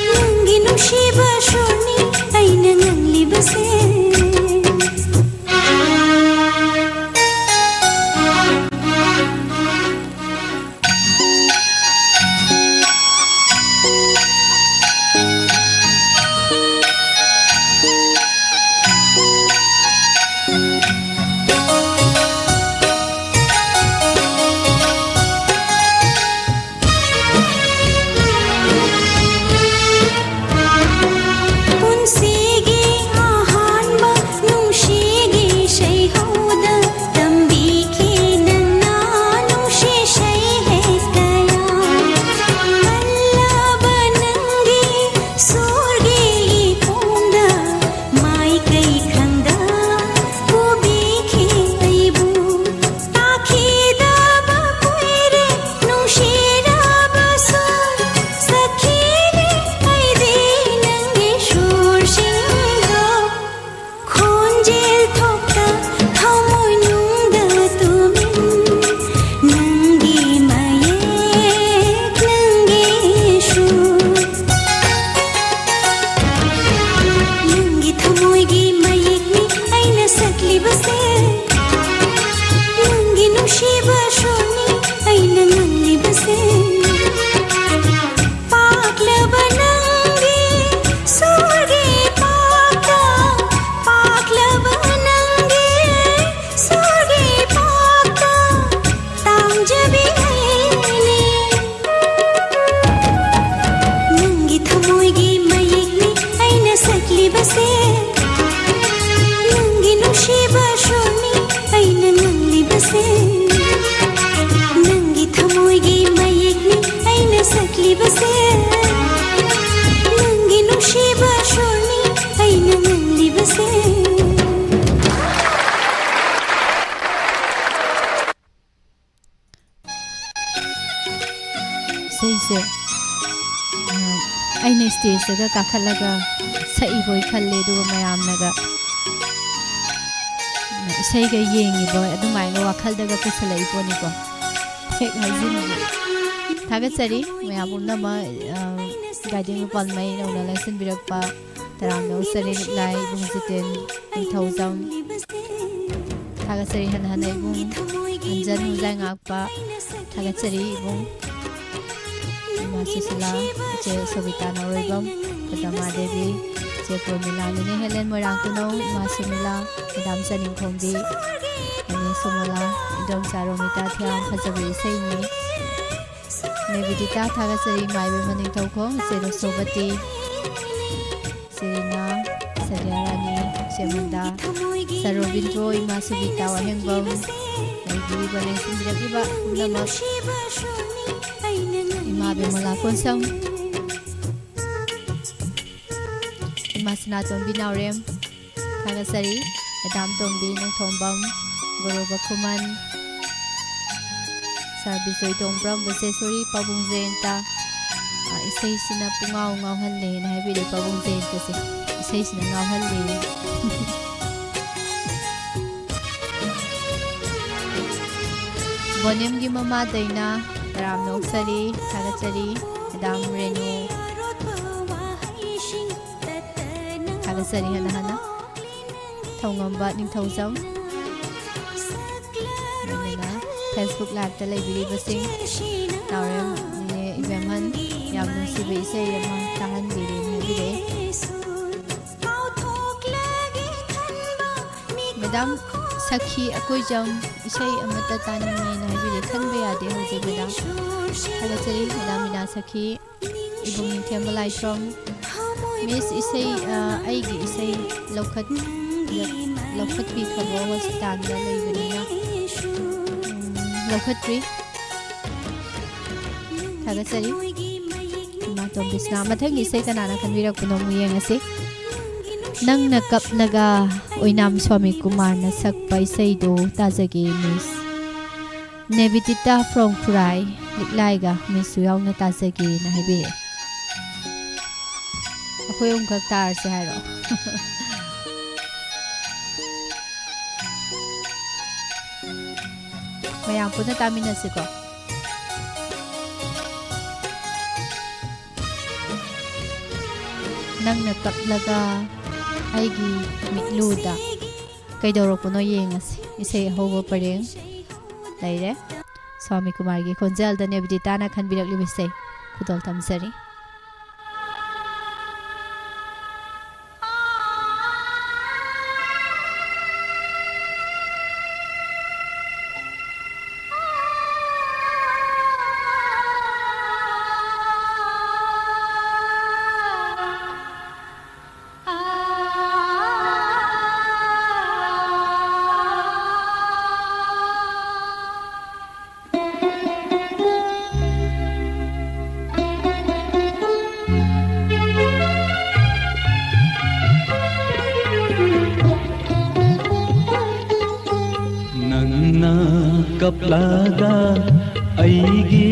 ꯅꯪꯒꯤ ꯅꯨꯡꯁꯤꯕ ꯁꯨꯔꯅꯤ ꯑꯩꯅ ꯉꯥꯡꯂꯤꯕꯁꯦ꯫ ꯄꯨꯟꯁꯤꯒꯤ ꯑꯍꯥꯟꯕ ꯅꯨꯡꯁꯤꯒꯤ ꯏꯁꯩ ꯍꯧꯗ ꯇꯝꯕꯤꯈꯤ ꯅꯪꯅ ꯅꯨꯡꯁꯤ ꯏꯁꯩ ꯍꯦꯛ ꯀꯌꯥ꯫ ꯀꯜꯂꯕ ꯅꯪꯒꯤ ꯁꯨꯔꯒꯤ ꯏꯄꯨꯡꯗ ꯃꯥꯏꯀꯩ ꯈꯪꯗ ꯄꯨꯕꯤꯈꯤ ꯑꯩꯕꯨ꯫ ꯇꯥꯈꯤꯗꯕ ꯀꯨꯏꯔꯦ ꯅꯨꯡꯁꯤꯔꯕ ꯁꯨꯔ, ꯁꯛꯈꯤꯅꯤ ꯑꯩꯗꯤ ꯅꯪꯒꯤ ꯁꯨꯔꯁꯤꯡꯗꯣ꯫ ꯈꯣꯟꯖꯦꯜ ꯊꯣꯛꯇ ꯊꯃꯣꯏꯅꯨꯡꯗ ꯇꯨꯃꯤꯟ ꯅꯪꯒꯤ ꯃꯌꯦꯛ, ꯅꯪꯒꯤ ꯁꯨꯔ꯫ ꯅꯪꯒꯤ ꯊꯃꯣꯏꯒꯤ ꯃꯌꯦꯛꯅꯤ ꯑꯩꯅ ꯁꯛꯂꯤꯕꯁꯦ, ꯅꯪꯒꯤ ꯅꯨꯡꯁꯤꯕ ꯁꯨꯔꯅꯤ ꯑꯩꯅ ꯉꯥꯡꯂꯤꯕꯁꯦ꯫ ꯄꯥꯛꯂꯕ ꯅꯪꯒꯤ ꯁꯨꯔꯒꯤ ꯄꯥꯛꯇ, ꯄꯥꯛꯂꯕ ꯅꯪꯒꯤ ꯁꯨꯔꯒꯤ ꯄꯥꯛꯇ ꯇꯥꯡꯖꯕꯤ ꯑꯩꯅꯤ꯫ ꯅꯪꯒꯤ ꯊꯃꯣꯏꯒꯤ ꯃꯌꯦꯛꯅꯤ ꯑꯩꯅ ꯁꯛꯂꯤꯕꯁꯦ, ꯅꯪꯒꯤ ꯅꯨꯡꯁꯤꯕ ꯁꯨꯔꯅꯤ ꯑꯩꯅ ꯉꯥꯡꯂꯤꯕꯁꯦ꯫ ꯅꯪꯒꯤ ꯊꯃꯣꯏꯒꯤ ꯃꯌꯦꯛꯅꯤ ꯑꯩꯅ ꯁꯛꯂꯤꯕꯁꯦ, ꯅꯪꯒꯤ ꯅꯨꯡꯁꯤꯕ ꯁꯨꯔꯅꯤ ꯑꯩꯅ ꯉꯥꯡꯂꯤꯕꯁꯦ꯫ ꯑꯩꯁꯦ, ꯑ, ꯑꯩꯅ ꯁ꯭ꯇꯦꯖꯇꯒ ꯀꯥꯈꯠꯂꯒ ꯁꯛꯏꯕꯣꯏ ꯈꯜꯂꯦ, ꯑꯗꯨꯒ ꯃꯌꯥꯝꯅꯒ ꯏꯁꯩꯒ ꯌꯦꯡꯉꯤꯕ ꯑꯗꯨꯃꯥꯏꯅ ꯋꯥꯈꯜꯗꯒ ꯄꯨꯁꯜꯂꯛꯏ ꯄꯣꯠꯅꯤꯀꯣ꯫ ꯍꯦꯛ ꯍꯥꯏꯖꯤꯟꯕ꯫ ꯊꯥꯒꯠꯆꯔꯤ ꯃꯌꯥꯝ ꯄꯨꯝꯅꯃꯛ, ꯑ, ꯒꯥꯏꯗꯤꯡ ꯄꯥꯜꯃꯩ ꯅꯧꯅ ꯂꯦꯡꯁꯤꯟꯕꯤꯔꯛꯄ ꯇꯔꯥꯝꯅ ꯑꯣꯛꯆꯔꯤ ꯂꯤꯛꯂꯥꯏ ꯏꯕꯨꯡ ꯖꯤꯇꯦꯟ ꯅꯤꯡꯊꯧꯖꯝ꯫ ꯊꯥꯒꯠꯆꯔꯤ ꯍꯟꯅ ꯍꯟꯅ ꯏꯕꯨꯡ ꯑꯟꯖꯟ ꯍꯨꯖꯥꯏ ꯉꯥꯛꯄ꯫ ꯊꯥꯒꯠꯆꯔꯤ ꯏꯕꯨꯡ꯫ ꯏꯃꯥ ꯁꯨꯁꯤꯂꯥ, ꯏꯆꯦ ꯁꯣꯕꯤꯇꯥ ꯅꯧꯔꯣꯏꯕꯝ, ꯄꯗꯃꯥ ꯗꯦꯕꯤ, ꯏꯆꯦ ꯄ꯭ꯔꯣꯃꯤꯂꯥ, ꯅꯦꯅꯦ ꯍꯦꯂꯦꯟ ꯃꯣꯏꯔꯥꯡ ꯈꯨꯅꯧ, ꯏꯃꯥ ꯁꯨꯃꯤꯂꯥ, ꯃꯦꯗꯥꯝ ꯆꯅꯤꯡꯈꯣꯝꯕꯤ, ꯅꯦꯅꯦ ꯁꯣꯃꯣꯂꯥ, ꯏꯗꯣꯝꯆꯥ ꯔꯣꯃꯤꯇꯥ ꯊꯤꯌꯥꯝ꯫ ꯐꯖꯕ ꯏꯁꯩꯅꯤ꯫ ꯅꯦꯕꯤꯗꯤꯇꯥ ꯊꯥꯒꯠꯆꯔꯤ, ꯃꯥꯏꯕ ꯃꯅꯤꯡꯊꯧꯈꯣꯡ, ꯏꯆꯦ ꯔꯣꯁꯣꯕꯇꯤ, ꯁꯦꯔꯤꯅꯥ, ꯁꯟꯙ꯭ꯌꯥꯔꯥꯅꯤ, ꯁꯦꯃꯟꯗꯥ, ꯁꯔꯣꯕꯤꯟꯗ꯭ꯔꯣ, ꯏꯃꯥ ꯁꯨꯕꯤꯇꯥ ꯋꯥꯍꯦꯡꯕꯝ, ꯂꯩꯕꯤꯔꯤꯕ, ꯂꯦꯡꯁꯤꯟꯕꯤꯔꯛꯂꯤꯕ ꯄꯨꯝꯅꯃꯛ, ꯏꯃꯥ ꯕꯤꯃꯂꯥ ꯀꯣꯟꯁꯝ, ꯏꯃꯥ ꯁꯅꯥꯇꯣꯝꯕꯤ ꯅꯥꯎꯔꯦꯝ, ꯊꯥꯒꯠꯆꯔꯤ꯫ ꯃꯦꯗꯥꯝ ꯇꯣꯝꯕꯤ ꯅꯣꯡꯊꯣꯝꯕꯝ, ꯒꯣꯔꯣꯕ ꯈꯨꯃꯟ, ꯁꯥꯔ ꯕꯤꯖꯣꯏ ꯇꯣꯡꯕ꯭ꯔꯝ, ꯕꯁꯦꯁꯣꯔꯤ, ꯄꯥꯕꯨꯡ ꯖꯌꯟꯇ꯫ ꯑ, ꯏꯁꯩꯁꯤꯅ ꯄꯨꯡꯉꯥꯎ ꯉꯥꯎꯍꯜꯂꯦꯅ ꯍꯥꯏꯕꯤꯔꯦ ꯄꯥꯕꯨꯡ ꯖꯌꯟꯇꯁꯦ꯫ ꯏꯁꯩꯁꯤꯅ ꯉꯥꯎꯍꯜꯂꯦ꯫ ꯕꯣꯅꯦꯝꯒꯤ ꯃꯃꯥ ꯗꯩꯅꯥ, ꯇꯔꯥꯝꯅ ꯑꯣꯛꯆꯔꯤ, ꯊꯥꯒꯠꯆꯔꯤ꯫ ꯃꯦꯗꯥꯝ ꯔꯦꯅꯨ, ꯊꯥꯒꯠꯆꯔꯤ ꯍꯟꯅ ꯍꯟꯅ꯫ ꯊꯧꯉꯝꯕ ꯅꯤꯡꯊꯧꯖꯝ꯫ ꯂꯣꯏꯅꯅ Facebook Liveꯇ ꯂꯩꯕꯤꯔꯤꯕꯁꯤꯡ, ꯅꯥꯎꯔꯦꯝ ꯅꯦ ꯏꯕꯦꯝꯍꯟ, ꯌꯥꯝ ꯅꯨꯡꯁꯤꯕ ꯏꯁꯩ ꯑꯃ ꯇꯥꯍꯟꯕꯤꯔꯦꯅ ꯍꯥꯏꯕꯤꯔꯛꯑꯦ꯫ ꯃꯦꯗꯥꯝ ꯁꯈꯤ ꯑꯀꯣꯏꯖꯝ, ꯏꯁꯩ ꯑꯃꯠꯇ ꯇꯥꯅꯤꯡꯉꯦꯅ ꯍꯥꯏꯕꯤꯔꯦ꯫ ꯈꯟꯕ ꯌꯥꯗꯦ ꯍꯧꯖꯤꯛ, ꯃꯦꯗꯥꯝ꯫ ꯊꯥꯒꯠꯆꯔꯤ, ꯃꯦꯗꯥꯝ ꯃꯤꯅꯥ ꯁꯈꯤ꯫ ꯏꯕꯨꯡ ꯅꯤꯡꯊꯦꯝꯕ ꯂꯥꯏꯁ꯭ꯔꯝ꯫ ꯃꯤꯁ ꯏꯁꯩ, ꯑ, ꯑꯩꯒꯤ ꯏꯁꯩ ꯂꯧꯈꯠ-, ꯂꯧꯈꯠꯄꯤꯈ꯭ꯔꯕꯣ? ꯍꯣꯁꯄꯤꯇꯥꯜꯗ ꯂꯩꯕꯅꯤꯅ꯫ ꯎꯝ, ꯂꯧꯈꯠꯇ꯭ꯔꯤ꯫ ꯊꯥꯒꯠꯆꯔꯤ꯫ ꯏꯃꯥꯇꯣꯝ ꯕꯤꯁꯅꯥ꯫ ꯃꯊꯪꯒꯤ ꯏꯁꯩ ꯀꯅꯥꯅ ꯈꯟꯕꯤꯔꯛꯄꯅꯣ ꯑꯃꯨꯛ ꯌꯦꯡꯉꯁꯤ꯫ ꯅꯪꯅ ꯀꯞꯂꯒ ꯑꯣꯏꯅꯥꯝ ꯁ꯭ꯋꯥꯃꯤ ꯀꯨꯃꯥꯔꯅ ꯁꯛꯄ ꯏꯁꯩꯗꯨ ꯇꯥꯖꯒꯦ, ꯃꯤꯁ꯫ Nebitita from ꯈꯨꯔꯥꯏ, ꯂꯤꯛꯂꯥꯏꯒ ꯃꯤꯁꯁꯨ ꯌꯥꯎꯅ ꯇꯥꯖꯒꯦꯅ ꯍꯥꯏꯕꯤꯔꯛꯑꯦ꯫ ꯑꯩꯈꯣꯏ ꯑꯍꯨꯝꯈꯛ ꯇꯥꯔꯁꯦ ꯍꯥꯏꯔꯣ? ꯃꯌꯥꯝ ꯄꯨꯟꯅ ꯇꯥꯃꯤꯟꯅꯁꯤꯀꯣ꯫ ꯅꯪꯅ ꯀꯞꯂꯒ ꯑꯩꯒꯤ ꯃꯤꯠꯂꯨꯗ ꯀꯩꯗꯧꯔꯛꯄꯅꯣ ꯌꯦꯡꯉꯁꯤ꯫ ꯏꯁꯩ ꯑꯍꯧꯕ ꯄꯔꯦꯡ ꯂꯩꯔꯦ꯫ ꯁ꯭ꯋꯥꯃꯤ ꯀꯨꯃꯥꯔꯒꯤ ꯈꯣꯟꯖꯦꯜꯗ ꯅꯦꯕꯤꯗꯤꯇꯥꯅ ꯈꯟꯕꯤꯔꯛꯂꯤꯕ ꯏꯁꯩ ꯈꯨꯗꯣꯜ ꯇꯝꯖꯔꯤ꯫ ꯅꯪꯅ ꯀꯞꯂꯒ ꯑꯩꯒꯤ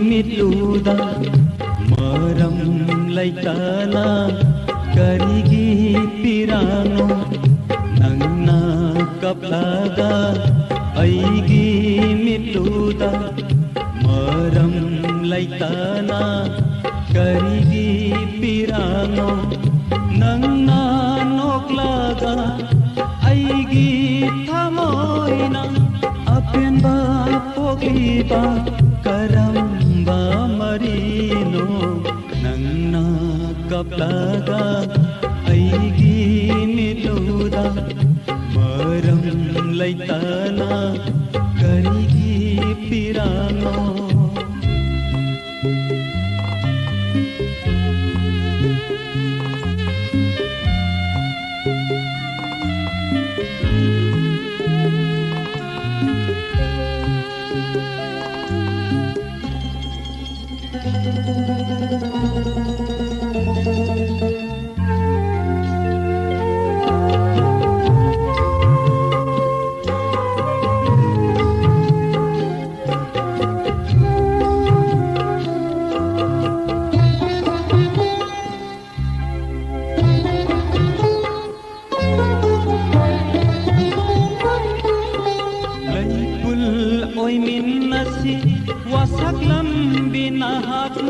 ꯃꯤꯠꯂꯨꯗ ꯃꯔꯝ ꯂꯩꯇꯅ ꯀꯔꯤꯒꯤ ꯄꯤꯔꯥꯡꯅꯣ? ꯅꯪꯅ ꯀꯞꯂꯒ ꯑꯩꯒꯤ ꯃꯤꯠꯂꯨꯗ ꯃꯔꯝ ꯂꯩꯇꯅ ꯀꯔꯤꯒꯤ ꯄꯤꯔꯥꯡꯅꯣ? ꯅꯪꯅ ꯅꯣꯛꯂꯒ ꯑꯩꯒꯤ ꯊꯃꯣꯏꯅ ꯑꯄꯦꯟꯕ ꯄꯣꯛꯂꯤꯕ ꯀꯔꯝꯕ ꯃꯔꯤꯅꯣ? ꯅꯪꯅ ꯀꯞꯂꯒ ꯑꯩꯒꯤ ꯃꯤꯠꯂꯨꯗ ꯃꯔꯝ ꯂꯩꯇꯅ ꯀꯔꯤꯒꯤ ꯄꯤꯔꯥꯡꯅꯣ?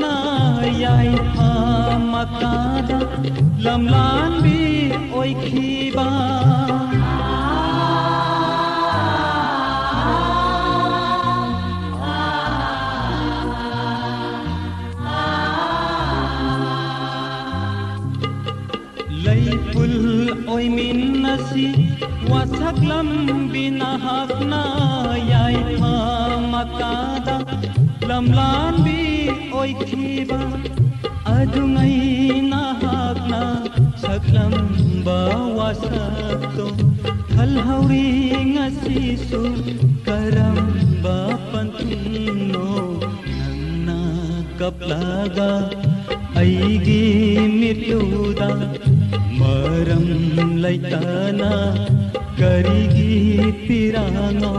ꯅ ꯌꯥꯏꯐ ꯃꯀꯥꯗ ꯂꯝꯂꯥꯟꯕꯤ ꯑꯣꯏꯈꯤꯕ꯫ ꯂꯩꯄꯨꯜ ꯑꯣꯏꯃꯤꯟꯅꯁꯤ ꯋꯥꯁꯛꯂꯝꯕꯤ ꯅꯍꯥꯛꯅ ꯌꯥꯏꯐ ꯃꯀꯥꯗ ꯂꯝꯂꯥꯟꯕꯤ ꯑꯣꯏꯈꯤꯕ꯫ ꯑꯗꯨꯉꯩ ꯅꯍꯥꯛꯅ ꯁꯛꯂꯝꯕ ꯋꯥꯁꯛꯇꯣ ꯈꯜꯍꯧꯔꯤ ꯉꯁꯤꯁꯨ꯫ ꯀꯔꯝꯕ ꯄꯟꯊꯨꯡꯅꯣ ꯅꯪꯅ ꯀꯞꯂꯒ ꯑꯩꯒꯤ ꯃꯤꯠꯂꯨꯗ ꯃꯔꯝ ꯂꯩꯇꯅ ꯀꯔꯤꯒꯤ ꯄꯤꯔꯥꯡꯅꯣ?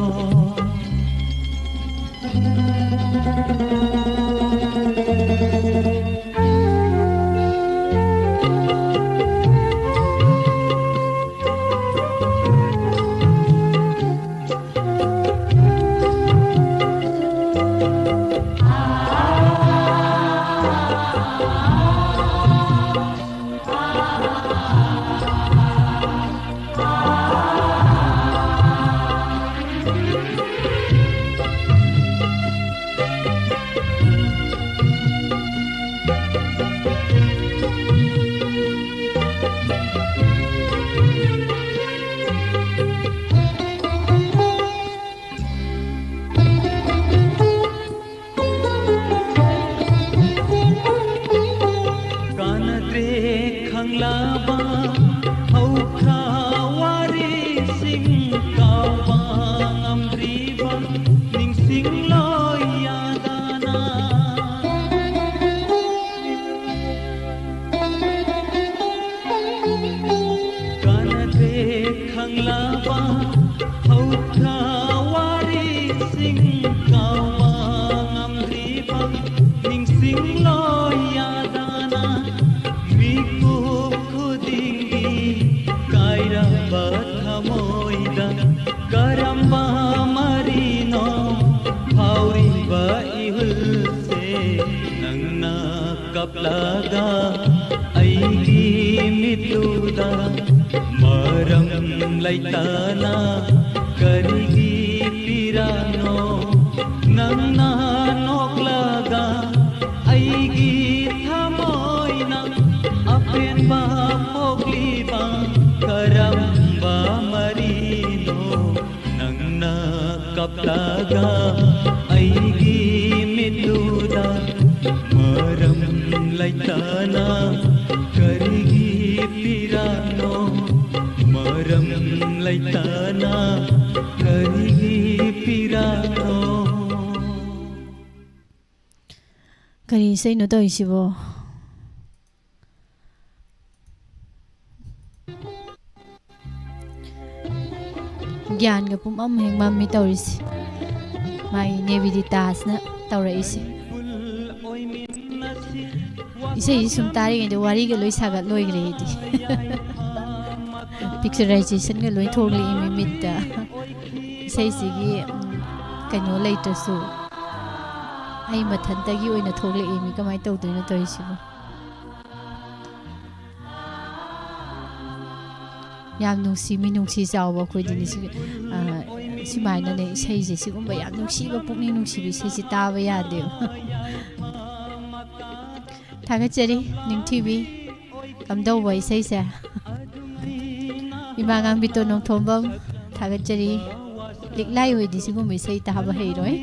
ꯀꯥꯟꯅꯗ꯭ꯔꯦ ꯈꯪꯂꯕ ꯍꯧꯈ꯭ꯔ ꯋꯥꯔꯤꯁꯤꯡ ꯀꯥꯎꯕ ꯉꯝꯗ꯭ꯔꯤꯕ ꯅꯤꯡꯁꯤꯡꯂꯣꯏ ꯌꯥꯗꯅ꯫ ꯀꯥꯟꯅꯗ꯭ꯔꯦ ꯈꯪꯂꯕ ꯍꯧꯈ꯭ꯔ ꯋꯥꯔꯤꯁꯤꯡ ꯀꯥꯎꯕ ꯉꯝꯗ꯭ꯔꯤꯕ ꯅꯤꯡꯁꯤꯡꯂꯣꯏ ꯌꯥꯗꯅ ꯃꯤꯀꯨꯞ ꯈꯨꯗꯤꯡꯒꯤ ꯀꯞꯂꯒ ꯑꯩꯒꯤ ꯃꯤꯠꯇꯨꯗ ꯃꯔꯝ ꯂꯩꯇꯅ ꯀꯔꯤꯒꯤ ꯄꯤꯔꯥꯅꯣ? ꯅꯪꯅ ꯅꯣꯛꯂꯒ ꯑꯩꯒꯤ ꯊꯃꯣꯏꯅ ꯑꯄꯦꯟꯕ ꯄꯣꯛꯂꯤꯕ ꯀꯔꯝꯕ ꯃꯔꯤꯅꯣ? ꯅꯪꯅ ꯀꯞꯂꯒ ꯑꯩꯒꯤ ꯃꯤꯠꯇꯨꯗ ꯃꯔꯝ ꯂꯩꯇꯅ ꯀꯔꯤꯒꯤ ꯄꯤꯔꯥꯅꯣ? ꯃꯔꯝ ꯂꯩꯇꯅ ꯀꯔꯤꯒꯤ ꯄꯤꯔꯥꯅꯣ? ꯀꯔꯤ ꯏꯁꯩꯅꯣ ꯇꯧꯔꯤꯁꯤꯕꯣ? ꯒ꯭ꯌꯥꯟꯒ ꯄꯨꯝꯃꯝ ꯍꯦꯛ ꯃꯝꯃꯤ ꯇꯧꯔꯤꯁꯦ꯫ ꯃꯥꯒꯤ ꯅꯦꯕꯤꯗꯤꯇꯥꯁꯤꯅ ꯇꯧꯔꯛꯏꯁꯦ꯫ ꯏꯁꯩꯁꯤ ꯁꯨꯝ ꯇꯥꯔꯤꯉꯩꯗ ꯋꯥꯔꯤꯒ ꯂꯣꯏ ꯁꯥꯒꯠ ꯂꯣꯏꯈ꯭ꯔꯦ ꯑꯩꯗꯤ꯫ ꯄꯤꯛꯆꯔꯥꯏꯖꯦꯁꯟꯒ ꯂꯣꯏ ꯊꯣꯛꯂꯛꯏ ꯃꯤꯠꯇ꯫ ꯏꯁꯩꯁꯤꯒꯤ, ꯎꯝ, ꯀꯩꯅꯣ ꯂꯩꯇ꯭ꯔꯁꯨ ꯑꯩ ꯃꯊꯟꯇꯒꯤ ꯑꯣꯏꯅ ꯊꯣꯛꯂꯛꯏ ꯃꯤ꯫ ꯀꯃꯥꯏꯅ ꯇꯧꯗꯣꯏꯅꯣ ꯇꯧꯔꯤꯁꯤꯕꯨ? ꯌꯥꯝ ꯅꯨꯡꯁꯤ, ꯃꯤ ꯅꯨꯡꯁꯤ ꯆꯥꯎꯕ ꯑꯩꯈꯣꯏꯗꯤꯅꯦ ꯁꯤ, ꯑ, ꯁꯨꯃꯥꯏꯅꯅꯦ ꯏꯁꯩꯁꯦ, ꯁꯤꯒꯨꯝꯕ ꯌꯥꯝ ꯅꯨꯡꯁꯤꯕ, ꯄꯨꯛꯅꯤꯡ ꯅꯨꯡꯁꯤꯕ ꯏꯁꯩꯁꯦ ꯇꯥꯕ ꯌꯥꯗꯦꯕ꯫ ꯊꯥꯒꯠꯆꯔꯤ ꯅꯤꯡꯊꯤꯕꯤ꯫ ꯀꯝꯗꯧꯕ ꯏꯁꯩꯁꯦ? ꯏꯃꯥ ꯉꯥꯡꯕꯤꯇꯣꯟ ꯅꯣꯡꯊꯣꯝꯕꯝ, ꯊꯥꯒꯠꯆꯔꯤ꯫ ꯂꯤꯛꯂꯥꯏ ꯍꯣꯏꯗꯤ ꯁꯤꯒꯨꯝꯕ ꯏꯁꯩ ꯇꯥꯕ ꯍꯩꯔꯣꯏ꯫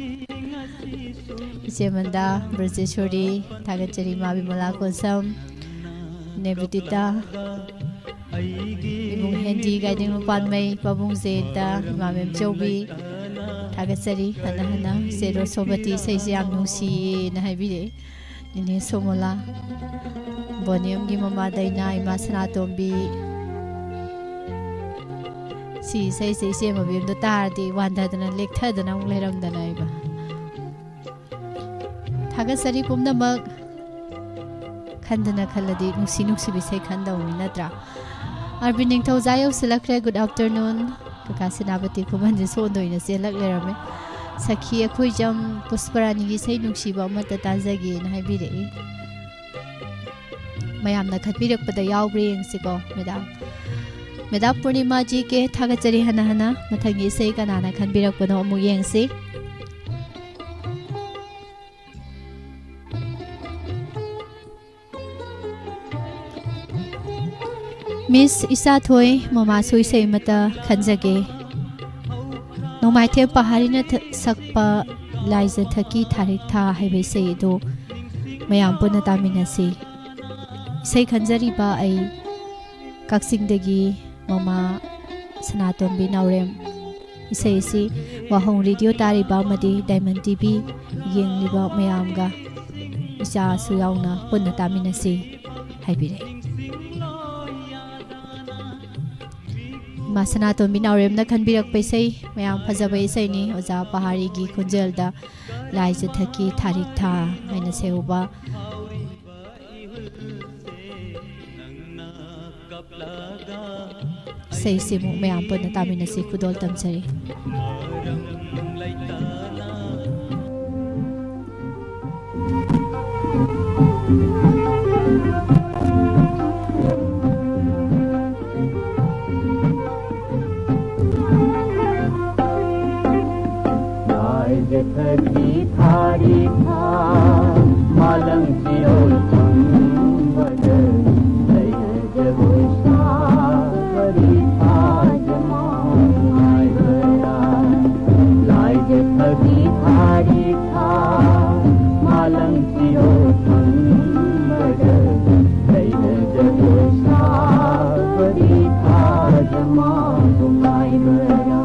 ꯏꯆꯦ ꯃꯟꯗꯥ ꯕ꯭ꯔꯖꯦꯁꯣꯔꯤ, ꯊꯥꯒꯠꯆꯔꯤ꯫ ꯏꯃꯥ ꯕꯤꯃꯂꯥ ꯀꯣꯟꯁꯝ, ꯅꯦꯕꯤꯗꯤꯇꯥ, ꯏꯕꯨꯡ ꯍꯦꯟꯗꯤ, ꯒꯥꯏꯗꯤꯡ ꯃꯄꯥꯟꯃꯩ, ꯄꯥꯕꯨꯡ ꯖꯦꯟꯇ, ꯏꯃꯥ ꯃꯦꯝꯆꯧꯕꯤ, ꯊꯥꯒꯠꯆꯔꯤ꯫ ꯍꯟꯅ ꯍꯟꯅ ꯏꯆꯦ ꯔꯣꯁꯣꯕꯇꯤ ꯏꯁꯩꯁꯦ ꯌꯥꯝ ꯅꯨꯡꯁꯤꯌꯦꯅ ꯍꯥꯏꯕꯤꯔꯛꯏ꯫ ꯅꯦꯅꯦ ꯁꯣꯃꯣꯂꯥ, ꯕꯣꯅꯤꯌꯝꯒꯤ ꯃꯃꯥ ꯗꯥꯏꯅꯥ, ꯏꯃꯥ ꯁꯅꯥꯇꯣꯝꯕꯤ꯫ ꯁꯤ ꯏꯁꯩꯁꯦ ꯏꯆꯦ ꯃꯕꯦꯝꯗꯣ ꯇꯥꯔꯗꯤ ꯋꯥꯟꯊꯗꯅ ꯂꯦꯛꯊꯗꯅ ꯑꯃꯨꯛ ꯂꯩꯔꯝꯗꯅ ꯑꯩꯕ꯫ ꯊꯥꯒꯠꯆꯔꯤ ꯄꯨꯝꯅꯃꯛ꯫ ꯈꯟꯗꯅ ꯈꯜꯂꯗꯤ ꯅꯨꯡꯁꯤ ꯅꯨꯡꯁꯤꯕ ꯏꯁꯩ ꯈꯟꯗꯧꯅꯤ ꯅꯠꯇ꯭ꯔꯥ? ꯑꯔꯕꯤꯟ ꯅꯤꯡꯊꯧꯖꯥ ꯌꯧꯁꯤꯜꯂꯛꯈ꯭ꯔꯦ꯫ Good afternoon꯫ ꯀꯀꯥ ꯁꯦꯅꯥꯄꯇꯤ ꯈꯨꯃꯟꯁꯦ ꯁꯣꯟꯗ ꯑꯣꯏꯅ ꯆꯦꯜꯂꯛ ꯂꯩꯔꯝꯃꯦ꯫ ꯁꯈꯤ ꯑꯩꯈꯣꯏꯖꯝ ꯄꯨꯁꯄꯔꯥꯅꯤꯒꯤ ꯏꯁꯩ ꯅꯨꯡꯁꯤꯕ ꯑꯃꯠꯇ ꯇꯥꯖꯒꯦꯅ ꯍꯥꯏꯕꯤꯔꯛꯏ꯫ ꯃꯌꯥꯝꯅ ꯈꯟꯕꯤꯔꯛꯄꯗ ꯌꯥꯎꯕ꯭ꯔꯥ ꯌꯦꯡꯁꯤꯀꯣ, ꯃꯦꯗꯥꯝ꯫ ꯃꯦꯗꯥꯝ ꯄꯨꯔꯅꯤꯃꯥ ꯖꯤ ꯀꯦ, ꯊꯥꯒꯠꯆꯔꯤ ꯍꯟꯅ ꯍꯟꯅ꯫ ꯃꯊꯪꯒꯤ ꯏꯁꯩ ꯀꯅꯥꯅ ꯈꯟꯕꯤꯔꯛꯄꯅꯣ ꯑꯃꯨꯛ ꯌꯦꯡꯁꯤ꯫ ꯃꯤꯁ ꯏꯆꯥꯊꯣꯏ, ꯃꯃꯥꯁꯨ ꯏꯁꯩ ꯑꯃꯠꯇ ꯈꯟꯖꯒꯦ꯫ ꯅꯣꯡꯃꯥꯏꯊꯦꯝ ꯄꯍꯥꯔꯤꯅ ꯊ-, ꯁꯛꯄ ꯂꯥꯏꯖ ꯊꯛꯀꯤ ꯊꯥꯔꯤꯛ ꯊꯥ ꯍꯥꯏꯕ ꯏꯁꯩ ꯑꯗꯨ ꯃꯌꯥꯝ ꯄꯨꯟꯅ ꯇꯥꯃꯤꯟꯅꯁꯤ꯫ ꯏꯁꯩ ꯈꯟꯖꯔꯤꯕ ꯑꯩ ꯀꯛꯆꯤꯡꯗꯒꯤ ꯃꯃꯥ ꯁꯅꯥꯇꯣꯝꯕꯤ ꯅꯥꯎꯔꯦꯝ꯫ ꯏꯁꯩ ꯑꯁꯤ ꯋꯥꯍꯣꯡ ꯔꯦꯗꯤꯑꯣ ꯇꯥꯔꯤꯕ ꯑꯃꯗꯤ ꯗꯥꯏꯃꯟ ꯇꯤ ꯚꯤ ꯌꯦꯡꯂꯤꯕ ꯃꯌꯥꯝꯒ, ꯏꯆꯥꯁꯨ ꯌꯥꯎꯅ ꯄꯨꯟꯅ ꯇꯥꯃꯤꯟꯅꯁꯤ ꯍꯥꯏꯕꯤꯔꯛꯏ꯫ ꯏꯃꯥ ꯁꯅꯥꯇꯣꯝꯕꯤ ꯅꯥꯎꯔꯦꯝꯅ ꯈꯟꯕꯤꯔꯛꯄ ꯏꯁꯩ, ꯃꯌꯥꯝ ꯐꯖꯕ ꯏꯁꯩꯅꯤ꯫ ꯑꯣꯖꯥ ꯄꯍꯥꯔꯤꯒꯤ ꯈꯣꯟꯖꯦꯜꯗ ꯂꯥꯏꯖ ꯊꯛꯀꯤ ꯊꯥꯔꯤꯛ ꯊꯥ ꯍꯥꯏꯅ ꯁꯦꯍꯧꯕ ꯏꯁꯩꯁꯤꯃꯨꯛ ꯃꯌꯥꯝ ꯄꯨꯟꯅ ꯇꯥꯃꯤꯟꯅꯁꯤ꯫ ꯈꯨꯗꯣꯜ ꯇꯝꯖꯔꯤ꯫ ꯂꯥꯏꯖ ꯊꯛꯀꯤ ꯊꯥꯔꯤꯛ ꯊꯥ, ꯃꯥꯂꯪ ꯆꯤꯔꯣꯜ ꯐꯪꯕꯗ, ꯂꯩꯅ ꯖꯒꯣꯏ ꯁꯥꯕꯔꯤ ꯊꯥꯖ ꯃꯥꯡ ꯉꯥꯏꯕꯔꯥ? ꯂꯥꯏꯖ ꯊꯛꯀꯤ ꯊꯥꯔꯤꯛ ꯊꯥ, ꯃꯥꯂꯪ ꯆꯤꯔꯣꯜ ꯐꯪꯕꯗ, ꯂꯩꯅ ꯖꯒꯣꯏ ꯁꯥꯕꯔꯤ ꯊꯥꯖ ꯃꯥꯡꯕꯨ ꯉꯥꯏꯕꯔꯥ?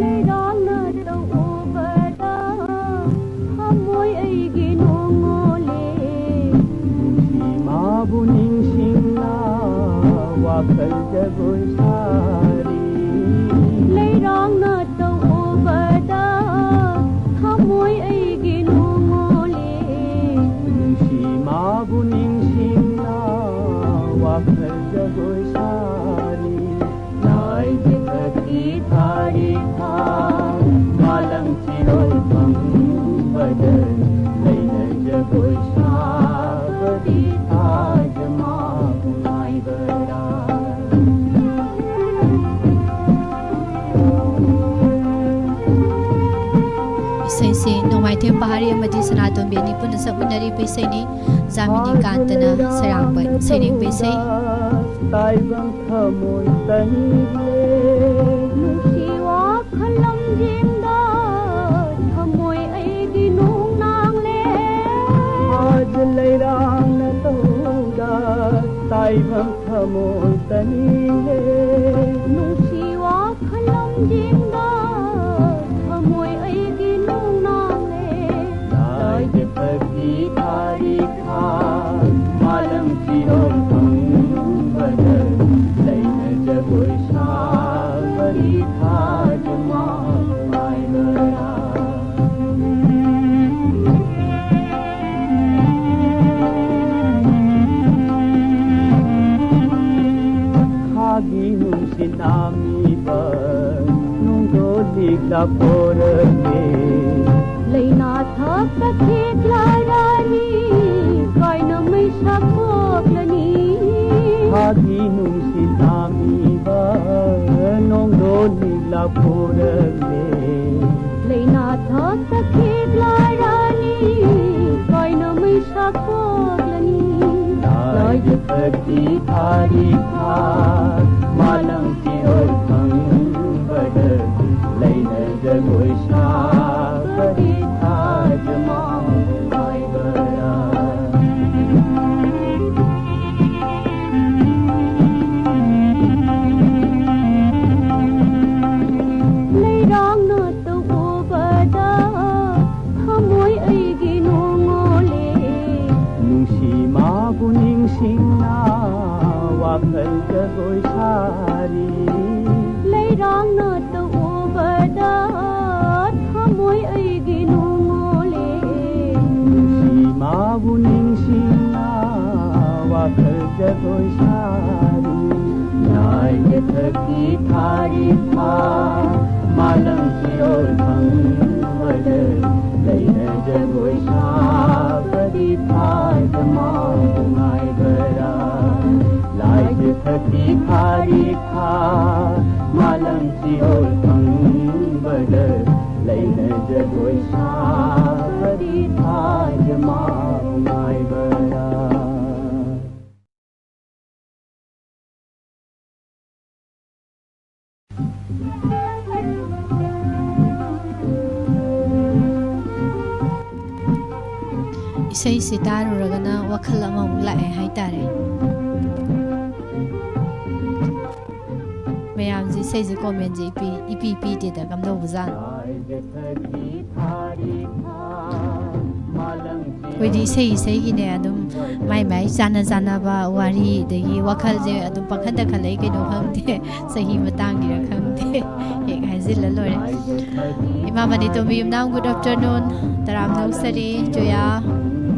ꯂꯩꯔꯥꯡꯅ ꯇꯧꯎꯕꯗ ꯊꯃꯣꯏ ꯑꯩꯒꯤ ꯅꯣꯡꯉꯣꯜꯂꯦ꯫ ꯅꯨꯡꯁꯤ ꯃꯥꯕꯨ ꯅꯤꯡꯁꯤꯡꯅ ꯋꯥꯈꯜ ꯖꯒꯣꯏ ꯁꯥꯔꯤ꯫ ꯂꯩꯔꯥꯡꯅ ꯇꯧꯎꯕꯗ ꯊꯃꯣꯏ ꯑꯩꯒꯤ ꯅꯣꯡꯉꯣꯜꯂꯦ꯫ ꯅꯨꯡꯁꯤ ꯃꯥꯕꯨ ꯅꯤꯡꯁꯤꯡꯅ ꯋꯥꯈꯜ ꯖꯒꯣꯏ ꯁꯥꯔꯤ꯫ ꯂꯥꯏꯖ ꯊꯛꯀꯤ ꯊꯥꯔꯤ ꯄꯍꯥꯔꯤ ꯑꯃꯗꯤ ꯁꯅꯥꯇꯣꯝꯕꯤ ꯑꯅꯤ ꯄꯨꯟꯅ ꯁꯛꯃꯤꯟꯅꯔꯤꯕ ꯏꯁꯩꯅꯤ꯫ ꯖꯥꯃꯤꯅꯤ ꯀꯥꯟꯇꯅ ꯁꯩꯔꯥꯡꯕ ꯁꯩꯔꯦꯡꯕ ꯏꯁꯩ꯫ ꯇꯥꯏꯕꯪ ꯊꯃꯣꯏ ꯇꯅꯤꯂꯦ꯫ ꯅꯨꯡꯁꯤ ꯋꯥꯈꯜ ꯂꯝꯖꯤꯡꯗ ꯊꯃꯣꯏ ꯑꯩꯒꯤ ꯅꯨꯡ ꯅꯥꯡꯂꯦ꯫ ꯍꯥꯖ ꯂꯩꯔꯥꯡꯅ ꯇꯧꯗ ꯇꯥꯏꯕꯪ ꯊꯃꯣꯏ ꯇꯅꯤꯂꯦ꯫ ꯅꯨꯡꯁꯤ ꯋꯥꯈꯜ ꯂꯝꯖꯤꯡꯗ ꯊꯃꯣꯏ ꯑꯩꯒꯤ ꯅꯨꯡ ꯅꯥꯡꯂꯦ꯫ ꯂꯥꯏꯒꯤ ꯐꯛꯀꯤ ꯊꯥꯔꯤ ꯈꯥ ꯃꯥꯂꯪ ꯆꯤꯔꯣꯜ ꯐꯪꯕꯗ ꯂꯩꯅ ꯖꯒꯣꯏ ꯁꯥꯕꯒꯤ ꯊꯥꯖ ꯃꯥꯡ ꯃꯥꯏꯕꯔꯥ꯫ ꯈꯥꯒꯤ ꯅꯨꯡꯁꯤꯠ ꯅꯥꯝꯃꯤꯕ ꯅꯣꯡꯗꯣ ꯂꯤꯛꯂꯥ ꯄꯣꯔꯂꯦ꯫ ꯂꯩꯅꯥ ꯊꯛꯇ ꯈꯦꯛꯂꯥ ꯔꯥꯅꯤ ꯀꯥꯏꯅ ꯃꯩꯁꯥ ꯄꯣꯛꯂꯅꯤ꯫ ꯈꯥꯒꯤ ꯅꯨꯡꯁꯤꯠ ꯅꯥꯝꯃꯤꯕ ꯅꯣꯡꯗꯣ ꯂꯤꯛꯂꯥ ꯄꯣꯔꯂꯦ꯫ ꯂꯩꯅꯥ ꯊꯛꯇ ꯈꯦꯛꯂꯥ ꯔꯥꯅꯤ ꯀꯥꯏꯅ ꯃꯩꯁꯥ ꯄꯣꯛꯂꯅꯤ꯫ ꯂꯥꯏꯒꯤ ꯐꯛꯀꯤ ꯊꯥꯔꯤ ꯈꯥ ꯃꯥꯂꯪ ꯆꯤꯔꯣꯜ ꯐꯪꯕꯗ ꯂꯩꯅ ꯖꯒꯣꯏ ꯁꯥꯕꯒꯤ ꯊꯥꯖ ꯃꯥꯡ ꯃꯥꯏꯕꯔꯥ꯫ ꯂꯩꯔꯥꯡꯅ ꯇꯧꯕꯗ ꯊꯃꯣꯏ ꯑꯩꯒꯤ ꯅꯣꯡꯉꯣꯜꯂꯦ꯫ ꯅꯨꯡꯁꯤ ꯃꯥꯕꯨ ꯅꯤꯡꯁꯤꯡꯅ ꯋꯥꯈꯜ ꯖꯒꯣꯏ ꯁꯥꯔꯤ꯫ ꯂꯩꯔꯥꯡꯅ ꯇꯧꯕꯗ ꯊꯃꯣꯏ ꯑꯩꯒꯤ ꯅꯣꯡꯉꯣꯜꯂꯦ꯫ ꯅꯨꯡꯁꯤ ꯃꯥꯕꯨ ꯅꯤꯡꯁꯤꯡꯅ ꯋꯥꯈꯜ ꯖꯒꯣꯏ ꯁꯥꯔꯤ꯫ ꯂꯥꯏꯒꯤ ꯐꯛꯀꯤ ꯊꯥꯔꯤ ꯈꯥ ꯃꯥꯂꯪ ꯆꯤꯔꯣꯜ ꯐꯪꯕꯗ ꯂꯩꯅ ꯖꯒꯣꯏ ꯁꯥꯕꯗꯤ ꯊꯥꯖ ꯃꯥꯡ ꯃꯥꯏꯕꯔꯥ꯫ ꯂꯥꯏꯒꯤ ꯐꯛꯀꯤ ꯊꯥꯔꯤ ꯈꯥ ꯃꯥꯂꯪ ꯆꯤꯔꯣꯜ ꯐꯪꯕꯗ ꯂꯩꯅ ꯖꯒꯣꯏ ꯁꯥ ꯏꯁꯩꯁꯤ ꯇꯥꯔꯨꯔꯒꯅ ꯋꯥꯈꯜ ꯑꯃꯃꯨꯛ ꯂꯥꯛꯑꯦ ꯍꯥꯏꯇꯥꯔꯦ꯫ ꯃꯌꯥꯝꯁꯦ ꯏꯁꯩꯁꯦ ꯀꯣꯃꯦꯟꯁꯦ ꯏꯄꯤ ꯏꯄꯤ ꯄꯤꯗꯦꯗ, ꯀꯝꯗꯧꯕꯖꯥꯠꯅꯣ? ꯑꯩꯈꯣꯏꯗꯤ ꯏꯁꯩ ꯏꯁꯩꯒꯤꯅꯦ, ꯑꯗꯨꯝ ꯃꯥꯏ ꯃꯥꯏ ꯆꯥꯟꯅ ꯆꯥꯟꯅꯕ ꯋꯥꯔꯤ, ꯑꯗꯒꯤ ꯋꯥꯈꯜꯁꯦ ꯑꯗꯨꯝ ꯄꯪꯈꯟꯗ ꯈꯜꯂꯛꯏ, ꯀꯩꯅꯣ ꯈꯪꯗꯦ꯫ ꯆꯍꯤ ꯃꯇꯥꯡꯒꯤꯔ ꯈꯪꯗꯦ꯫ ꯍꯦꯛ ꯍꯥꯏꯖꯤꯜꯂ ꯂꯣꯏꯔꯦ꯫ ꯏꯃꯥ ꯃꯅꯤꯇꯣꯝꯕꯤ ꯌꯨꯝꯅꯥꯝ, good afternoon꯫ ꯇꯔꯥꯝꯅ ꯑꯣꯛꯆꯔꯤ꯫ ꯖꯣꯌꯥ,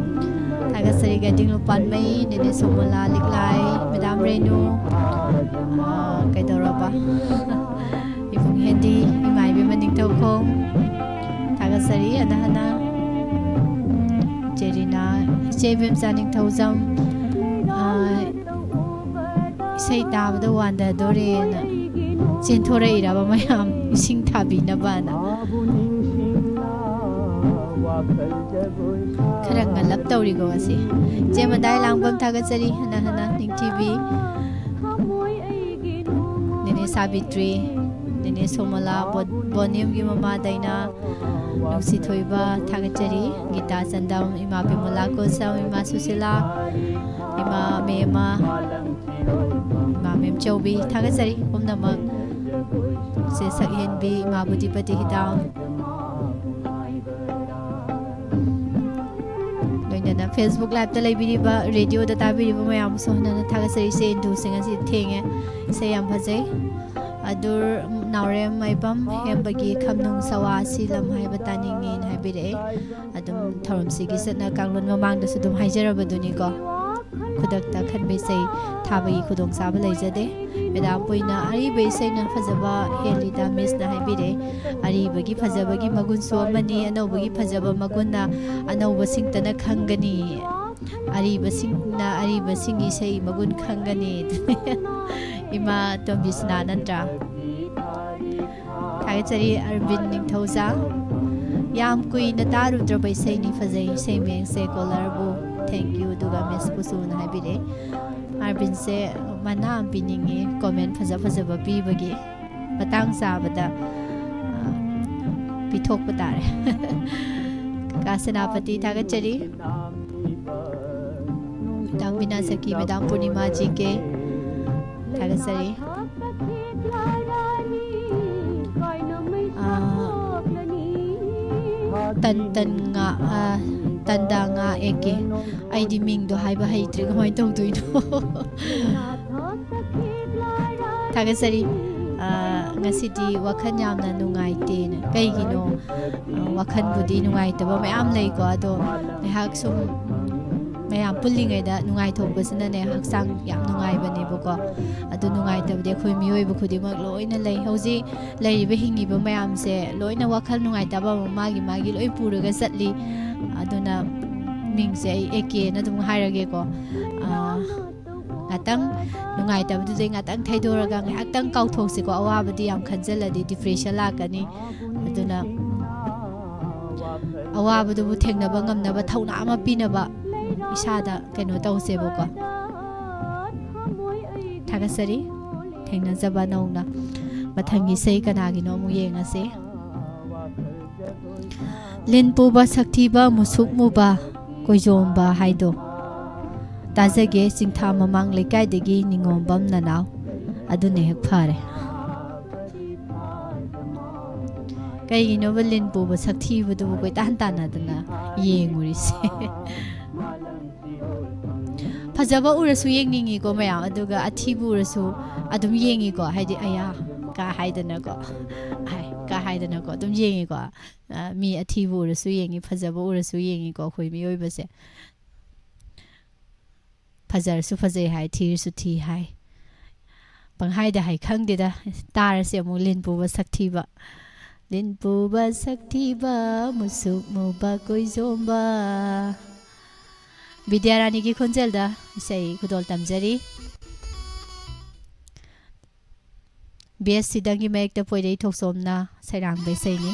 ꯊꯥꯒꯠꯆꯔꯤ꯫ ꯒꯥꯏꯗꯤꯡ ꯂꯨꯄꯥꯟꯃꯩ, ꯅꯦꯅꯦ ꯁꯣꯃꯣꯂꯥ ꯂꯤꯛꯂꯥꯏ, ꯃꯦꯗꯥꯝ ꯔꯦꯅꯨ, ꯑꯥ, ꯀꯩꯗꯧꯔꯕ? ꯏꯕꯨꯡ ꯍꯦꯟꯗꯤ, ꯏꯃꯥ ꯏꯕꯦꯝꯃ ꯅꯤꯡꯊꯧꯈꯣꯡ, ꯊꯥꯒꯠꯆꯔꯤ꯫ ꯑꯅ ꯍꯅ ꯆꯦꯔꯤꯅꯥ, ꯏꯆꯦ ꯏꯕꯦꯝꯆꯥ ꯅꯤꯡꯊꯧꯖꯝ, ꯑꯥ, ꯏꯁꯩ ꯇꯥꯕꯗ ꯋꯥꯟꯊꯗꯣꯔꯦꯅ ꯆꯦꯟꯊꯣꯔꯛꯏꯔꯕ ꯃꯌꯥꯝ ꯏꯁꯤꯡ ꯊꯥꯕꯤꯅꯕꯅ? ꯈꯔ ꯉꯜꯂꯞ ꯇꯧꯔꯤꯀꯣ ꯉꯁꯤ꯫ ꯏꯆꯦ ꯃꯗꯥꯏ ꯂꯥꯡꯕꯝ ꯊꯥꯒꯠꯆꯔꯤ꯫ ꯍꯟꯅ ꯍꯟꯅ ꯅꯤꯡꯊꯤꯕꯤ꯫ ꯅꯦꯅꯦ ꯁꯥꯕꯤꯇ꯭ꯔꯤ, ꯅꯦꯅꯦ ꯁꯣꯃꯣꯂꯥ, ꯕꯣ-, ꯕꯣꯅꯤꯝꯒꯤ ꯃꯃꯥ ꯗꯥꯏꯅꯥ, ꯅꯨꯡꯁꯤꯊꯣꯏꯕ ꯊꯥꯒꯠꯆꯔꯤ꯫ ꯒꯤꯇꯥ ꯆꯟꯗꯝ, ꯏꯃꯥ ꯕꯤꯃꯂꯥ ꯀꯣꯁꯝ, ꯏꯃꯥ ꯁꯨꯁꯤꯂꯥ, ꯏꯃꯥ ꯃꯦꯃ, ꯏꯃꯥ ꯃꯦꯝꯆꯧꯕꯤ ꯊꯥꯒꯠꯆꯔꯤ꯫ ꯄꯨꯝꯅꯃꯛ ꯁꯦ ꯁꯛꯍꯦꯟꯕꯤ ꯏꯃꯥ ꯕꯨꯙꯤꯄꯇꯤ ꯍꯤꯗꯥꯝ, ꯂꯣꯏꯅꯅ Facebook liveꯇ ꯂꯩꯕꯤꯔꯤꯕ, radioꯗ ꯇꯥꯕꯤꯔꯤꯕ ꯃꯌꯥꯝꯕꯨꯁꯨ ꯍꯟꯅ ꯍꯟꯅ ꯊꯥꯒꯠꯆꯔꯤ꯫ ꯏꯆꯦ ꯏꯟꯗꯨꯁꯤꯡ ꯑꯁꯤ ꯊꯦꯡꯉꯦ, ꯏꯁꯩ ꯌꯥꯝ ꯐꯖꯩ꯫ ꯑꯗꯨꯔ ꯅꯥꯎꯔꯦꯝ ꯃꯥꯏꯕꯝ ꯍꯦꯝꯕꯒꯤ ꯈꯝꯅꯨꯡ ꯁꯋꯥ ꯁꯤ ꯂꯝ ꯍꯥꯏꯕ ꯇꯥꯅꯤꯡꯉꯤꯅ ꯍꯥꯏꯕꯤꯔꯛꯑꯦ꯫ ꯑꯗꯨꯝ ꯊꯧꯔꯝꯁꯤꯒꯤ ꯆꯠꯅ ꯀꯥꯡꯂꯣꯟ ꯃꯃꯥꯡꯗꯁꯨ ꯑꯗꯨꯝ ꯍꯥꯏꯖꯔꯕꯗꯨꯅꯤꯀꯣ, ꯈꯨꯗꯛꯇ ꯈꯟꯕ ꯏꯁꯩ ꯊꯥꯕꯒꯤ ꯈꯨꯗꯣꯡꯆꯥꯕ ꯂꯩꯖꯗꯦ꯫ ꯃꯦꯗꯥꯝ ꯄꯨꯏꯅ ꯑꯔꯤꯕ ꯏꯁꯩꯅ ꯐꯖꯕ ꯍꯦꯜꯂꯤꯗ ꯃꯤꯁꯅ ꯍꯥꯏꯕꯤꯔꯦ꯫ ꯑꯔꯤꯕꯒꯤ ꯐꯖꯕꯒꯤ ꯃꯒꯨꯟꯁꯨ ꯑꯃꯅꯤ, ꯑꯅꯧꯕꯒꯤ ꯐꯖꯕ ꯃꯒꯨꯟꯅ ꯑꯅꯧꯕꯁꯤꯡꯇꯅ ꯈꯪꯒꯅꯤ꯫ ꯑꯔꯤꯕꯁꯤꯡꯅ ꯑꯔꯤꯕꯁꯤꯡꯒꯤ ꯏꯁꯩ ꯃꯒꯨꯟ ꯈꯪꯒꯅꯤ꯫ ꯏꯃꯥ ꯇꯣꯝꯕꯤꯁꯅꯥ ꯅꯠꯇ꯭ꯔꯥ? ꯊꯥꯒꯠꯆꯔꯤ ꯑꯔꯕꯤꯟ ꯅꯤꯡꯊꯧꯖꯥ꯫ ꯌꯥꯝ ꯀꯨꯏꯅ ꯇꯥꯔꯨꯗ꯭ꯔꯕ ꯏꯁꯩꯅꯤ, ꯐꯖꯩ ꯏꯁꯩ ꯃꯌꯦꯛꯁꯦ꯫ ꯀꯣꯂꯔꯕꯨ thank you, ꯑꯗꯨꯒ ꯃꯤꯁꯄꯨꯁꯨꯅ ꯍꯥꯏꯕꯤꯔꯛꯑꯦ꯫ ꯑꯥꯔꯕꯤꯟꯁꯦ ꯃꯅꯥ ꯑꯃ ꯄꯤꯅꯤꯡꯉꯤ comment ꯐꯖ ꯐꯖꯕ ꯄꯤꯕꯒꯤ꯫ ꯃꯇꯥꯡ ꯆꯥꯕꯗ, ꯑ, ꯄꯤꯊꯣꯛꯄ ꯇꯥꯔꯦ꯫ ꯀꯥ ꯁꯦꯅꯥꯄꯇꯤ ꯊꯥꯒꯠꯆꯔꯤ꯫ ꯃꯦꯗꯥꯝ ꯕꯤꯅꯥ ꯁꯈꯤ, ꯃꯦꯗꯥꯝ ꯄꯨꯔꯅꯤꯃꯥ ꯖꯤ ꯀꯦ ꯊꯥꯒꯠꯆꯔꯤ꯫ ꯑ, ꯇꯟ ꯇꯟ ꯉꯥ, ꯑ, ꯇꯟꯗꯥ ꯉꯥ ꯑꯦ ꯀꯦ꯫ ꯑꯩꯗꯤ ꯃꯤꯡꯗꯣ ꯍꯥꯏꯕ ꯍꯩꯇ꯭ꯔꯦ, ꯀꯃꯥꯏꯅ ꯇꯧꯗꯣꯏꯅꯣ? ꯊꯥꯒꯠꯆꯔꯤ꯫ ꯑ, ꯉꯁꯤꯗꯤ ꯋꯥꯈꯜ ꯌꯥꯝꯅ ꯅꯨꯡꯉꯥꯏꯇꯦꯅ꯫ ꯀꯩꯒꯤꯅꯣ? ꯑ, ꯋꯥꯈꯜꯕꯨꯗꯤ ꯅꯨꯡꯉꯥꯏꯇꯕ ꯃꯌꯥꯝ ꯂꯩꯀꯣ, ꯑꯗꯣ ꯉꯥꯏꯍꯥꯛ ꯁꯨꯝ, ꯎꯝ, ꯃꯌꯥꯝ ꯄꯨꯜꯂꯤꯉꯩꯗ ꯅꯨꯡꯉꯥꯏꯊꯣꯛꯄꯁꯤꯅꯅꯦ ꯍꯛꯆꯥꯡ ꯌꯥꯝ ꯅꯨꯡꯉꯥꯏꯕꯅꯦꯕꯀꯣ꯫ ꯑꯗꯨ ꯅꯨꯡꯉꯥꯏꯇꯕꯗꯤ ꯑꯩꯈꯣꯏ ꯃꯤꯑꯣꯏꯕ ꯈꯨꯗꯤꯡꯃꯛ ꯂꯣꯏꯅ ꯂꯩ꯫ ꯍꯧꯖꯤꯛ ꯂꯩꯔꯤꯕ ꯍꯤꯡꯉꯤꯕ ꯃꯌꯥꯝꯁꯦ ꯂꯣꯏꯅ ꯋꯥꯈꯜ ꯅꯨꯡꯉꯥꯏꯇꯕ ꯑꯃ ꯃꯥꯒꯤ ꯃꯥꯒꯤ ꯂꯣꯏ ꯄꯨꯔꯒ ꯆꯠꯂꯤ꯫ ꯑꯗꯨꯅ ꯃꯤꯡꯁꯦ ꯑꯩ ꯑꯦ ꯀꯦꯅ ꯑꯗꯨꯝ ꯍꯥꯏꯔꯒꯦꯀꯣ꯫ ꯑꯥ, ꯉꯥꯛꯇꯪ ꯅꯨꯡꯉꯥꯏꯇꯕꯗꯨꯗꯩ ꯉꯥꯛꯇꯪ ꯊꯩꯗꯣꯔꯒ ꯉꯥꯏꯍꯥꯛꯇꯪ ꯀꯥꯎꯊꯣꯛꯁꯤꯀꯣ꯫ ꯑꯋꯥꯕꯗꯤ ꯌꯥꯝ ꯈꯟꯖꯜꯂꯗꯤ depression ꯂꯥꯛꯀꯅꯤ꯫ ꯑꯗꯨꯅ ꯑꯋꯥꯕꯗꯨꯕꯨ ꯊꯦꯡꯅꯕ ꯉꯝꯅꯕ ꯊꯧꯅꯥ ꯑꯃ ꯄꯤꯅꯕ ꯏꯁꯥꯗ ꯀꯩꯅꯣ ꯇꯧꯁꯦꯕꯀꯣ꯫ ꯊꯥꯒꯠꯆꯔꯤ꯫ ꯊꯦꯡꯅꯖꯕ ꯅꯧꯅ꯫ ꯃꯊꯪꯒꯤ ꯏꯁꯩ ꯀꯅꯥꯒꯤꯅꯣ ꯑꯃꯨꯛ ꯌꯦꯡꯉꯁꯤ꯫ ꯂꯤꯟ ꯄꯨꯕ ꯁꯛꯊꯤꯕ ꯃꯨꯁꯨꯛ ꯃꯨꯕ ꯀꯣꯏꯖꯣꯝꯕ ꯍꯥꯏꯗꯣ꯫ ꯇꯥꯖꯒꯦ ꯆꯤꯡꯊꯥ ꯃꯃꯥꯡ ꯂꯩꯀꯥꯏꯗꯒꯤ ꯅꯤꯉꯣꯝꯕꯝ ꯅꯅꯥꯎ꯫ ꯑꯗꯨꯅ ꯍꯦꯛ ꯐꯔꯦ꯫ ꯀꯩꯒꯤꯅꯣꯕ ꯂꯤꯟ ꯄꯨꯕ ꯁꯛꯊꯤꯕꯗꯨꯕꯨ ꯀꯣꯏꯇꯥꯟ ꯇꯥꯟꯅꯗꯅ ꯌꯦꯡꯉꯨꯔꯤꯁꯦ? ꯐꯖꯕ ꯎꯔꯁꯨ ꯌꯦꯡꯅꯤꯡꯉꯤꯀꯣ ꯃꯌꯥꯝ, ꯑꯗꯨꯒ ꯑꯊꯤꯕ ꯎꯔꯁꯨ ꯑꯗꯨꯝ ꯌꯦꯡꯉꯤꯀꯣ, ꯍꯥꯏꯗꯤ "ꯑꯌꯥ" ꯀꯥ ꯍꯥꯏꯗꯅꯀꯣ, "ꯑꯥꯏ" ꯀꯥ ꯍꯥꯏꯗꯅꯀꯣ ꯑꯗꯨꯝ ꯌꯦꯡꯉꯤꯀꯣ꯫ ꯑ, ꯃꯤ ꯑꯊꯤꯕ ꯎꯔꯁꯨ ꯌꯦꯡꯉꯤ, ꯐꯖꯕ ꯎꯔꯁꯨ ꯌꯦꯡꯉꯤꯀꯣ ꯑꯩꯈꯣꯏ ꯃꯤꯑꯣꯏꯕꯁꯦ꯫ ꯐꯖꯔꯁꯨ ꯐꯖꯩ ꯍꯥꯏ, ꯊꯤꯔꯁꯨ ꯊꯤ ꯍꯥꯏ꯫ ꯄꯪꯍꯥꯏꯗ ꯍꯥꯏ, ꯈꯪꯗꯦꯗ꯫ ꯇꯥꯔꯁꯦ ꯑꯃꯨꯛ ꯂꯤꯟ ꯄꯨꯕ ꯁꯛꯊꯤꯕ꯫ ꯂꯤꯟ ꯄꯨꯕ ꯁꯛꯊꯤꯕ, ꯃꯨꯁꯨꯛ ꯃꯨꯕ ꯀꯣꯏꯖꯣꯝꯕ꯫ ꯕꯤꯗ꯭ꯌꯥꯔꯥꯅꯤꯒꯤ ꯈꯣꯟꯖꯦꯜꯗ ꯏꯁꯩ ꯈꯨꯗꯣꯜ ꯇꯝꯖꯔꯤ꯫ ꯕꯤ ꯑꯦꯁ ꯁꯤꯗꯪꯒꯤ ꯃꯌꯦꯛꯇ ꯄꯣꯏꯔꯩ ꯊꯣꯛꯆꯣꯝꯅ ꯁꯩꯔꯥꯡꯕ ꯏꯁꯩꯅꯤ꯫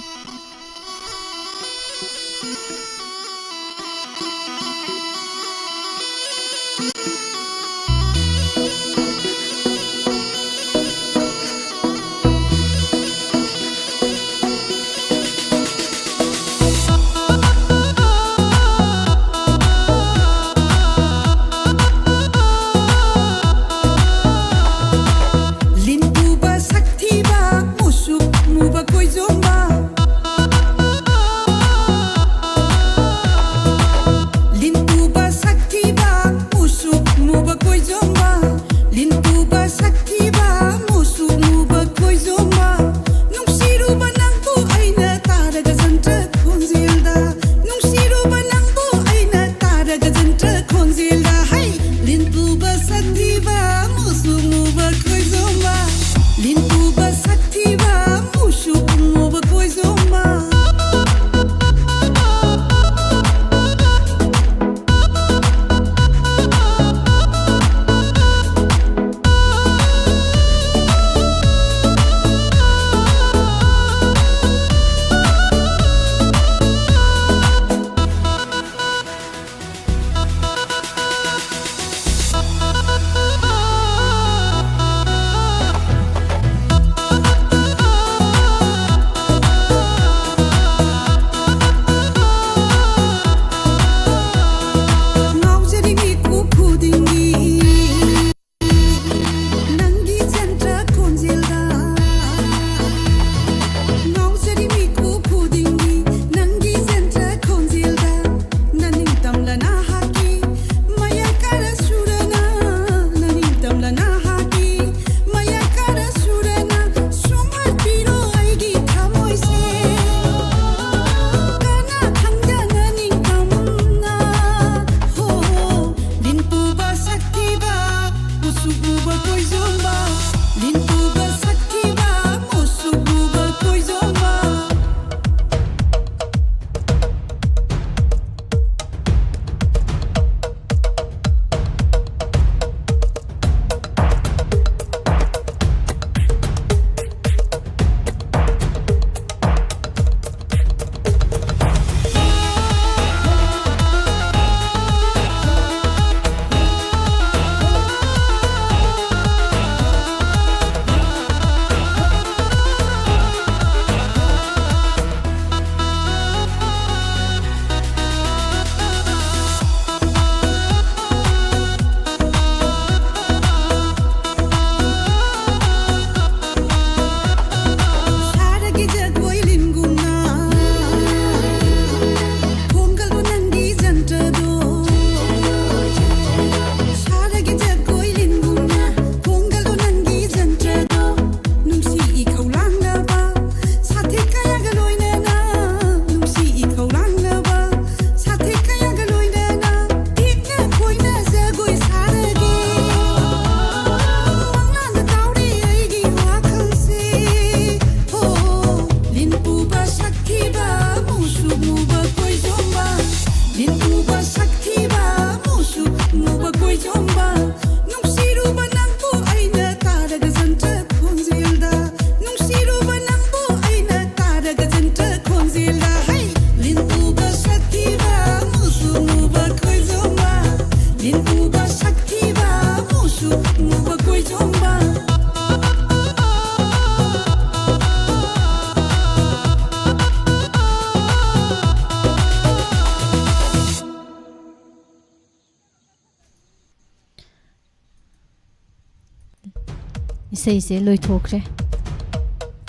ꯏꯁꯩꯁꯦ ꯂꯣꯏꯊꯣꯛꯈ꯭ꯔꯦ,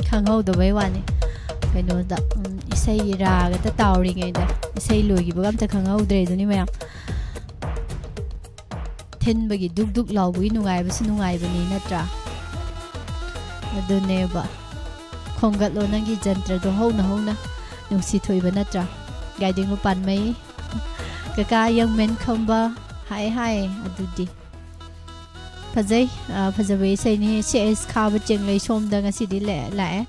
ꯈꯪꯍꯧꯗꯕꯩ ꯋꯥꯅꯤ꯫ ꯀꯩꯅꯣꯗ, ꯎꯝ, ꯏꯁꯩꯒꯤ ꯔꯥꯒꯗ ꯇꯥꯎꯔꯤꯉꯩꯗ ꯏꯁꯩ ꯂꯣꯏꯈꯤꯕꯒ ꯑꯝꯇ ꯈꯪꯍꯧꯗ꯭ꯔꯦ ꯑꯗꯨꯅꯤ ꯃꯌꯥꯝ꯫ ꯊꯤꯟꯕꯒꯤ ꯗꯨꯛ ꯗꯨꯛ ꯂꯥꯎꯕꯒꯤ ꯅꯨꯡꯉꯥꯏꯕꯁꯨ ꯅꯨꯡꯉꯥꯏꯕꯅꯤ ꯅꯠꯇ꯭ꯔꯥ? ꯑꯗꯨꯅꯦꯕ꯫ ꯈꯣꯝꯒꯠꯂꯣ ꯅꯪꯒꯤ ꯖꯟꯇ꯭ꯔꯗꯣ ꯍꯧꯅ ꯍꯧꯅ, ꯅꯨꯡꯁꯤ ꯊꯣꯛꯏꯕ ꯅꯠꯇ꯭ꯔꯥ? ꯒꯥꯏꯗꯤꯡꯂꯨ ꯄꯥꯟꯃꯩ, ꯀꯀꯥ ꯌꯪꯃꯦꯟ ꯈꯝꯕ, ꯍꯥꯏ ꯍꯥꯏ꯫ ꯑꯗꯨꯗꯤ ꯐꯖꯩ, ꯑ, ꯐꯖꯕ ꯏꯁꯩꯅꯤ꯫ ꯁꯤ ꯑꯦꯁ ꯈꯥꯕ ꯆꯦꯡꯂꯩ ꯁꯣꯝꯗ ꯉꯁꯤꯗꯤ ꯂꯦ-, ꯂꯥꯛꯑꯦ꯫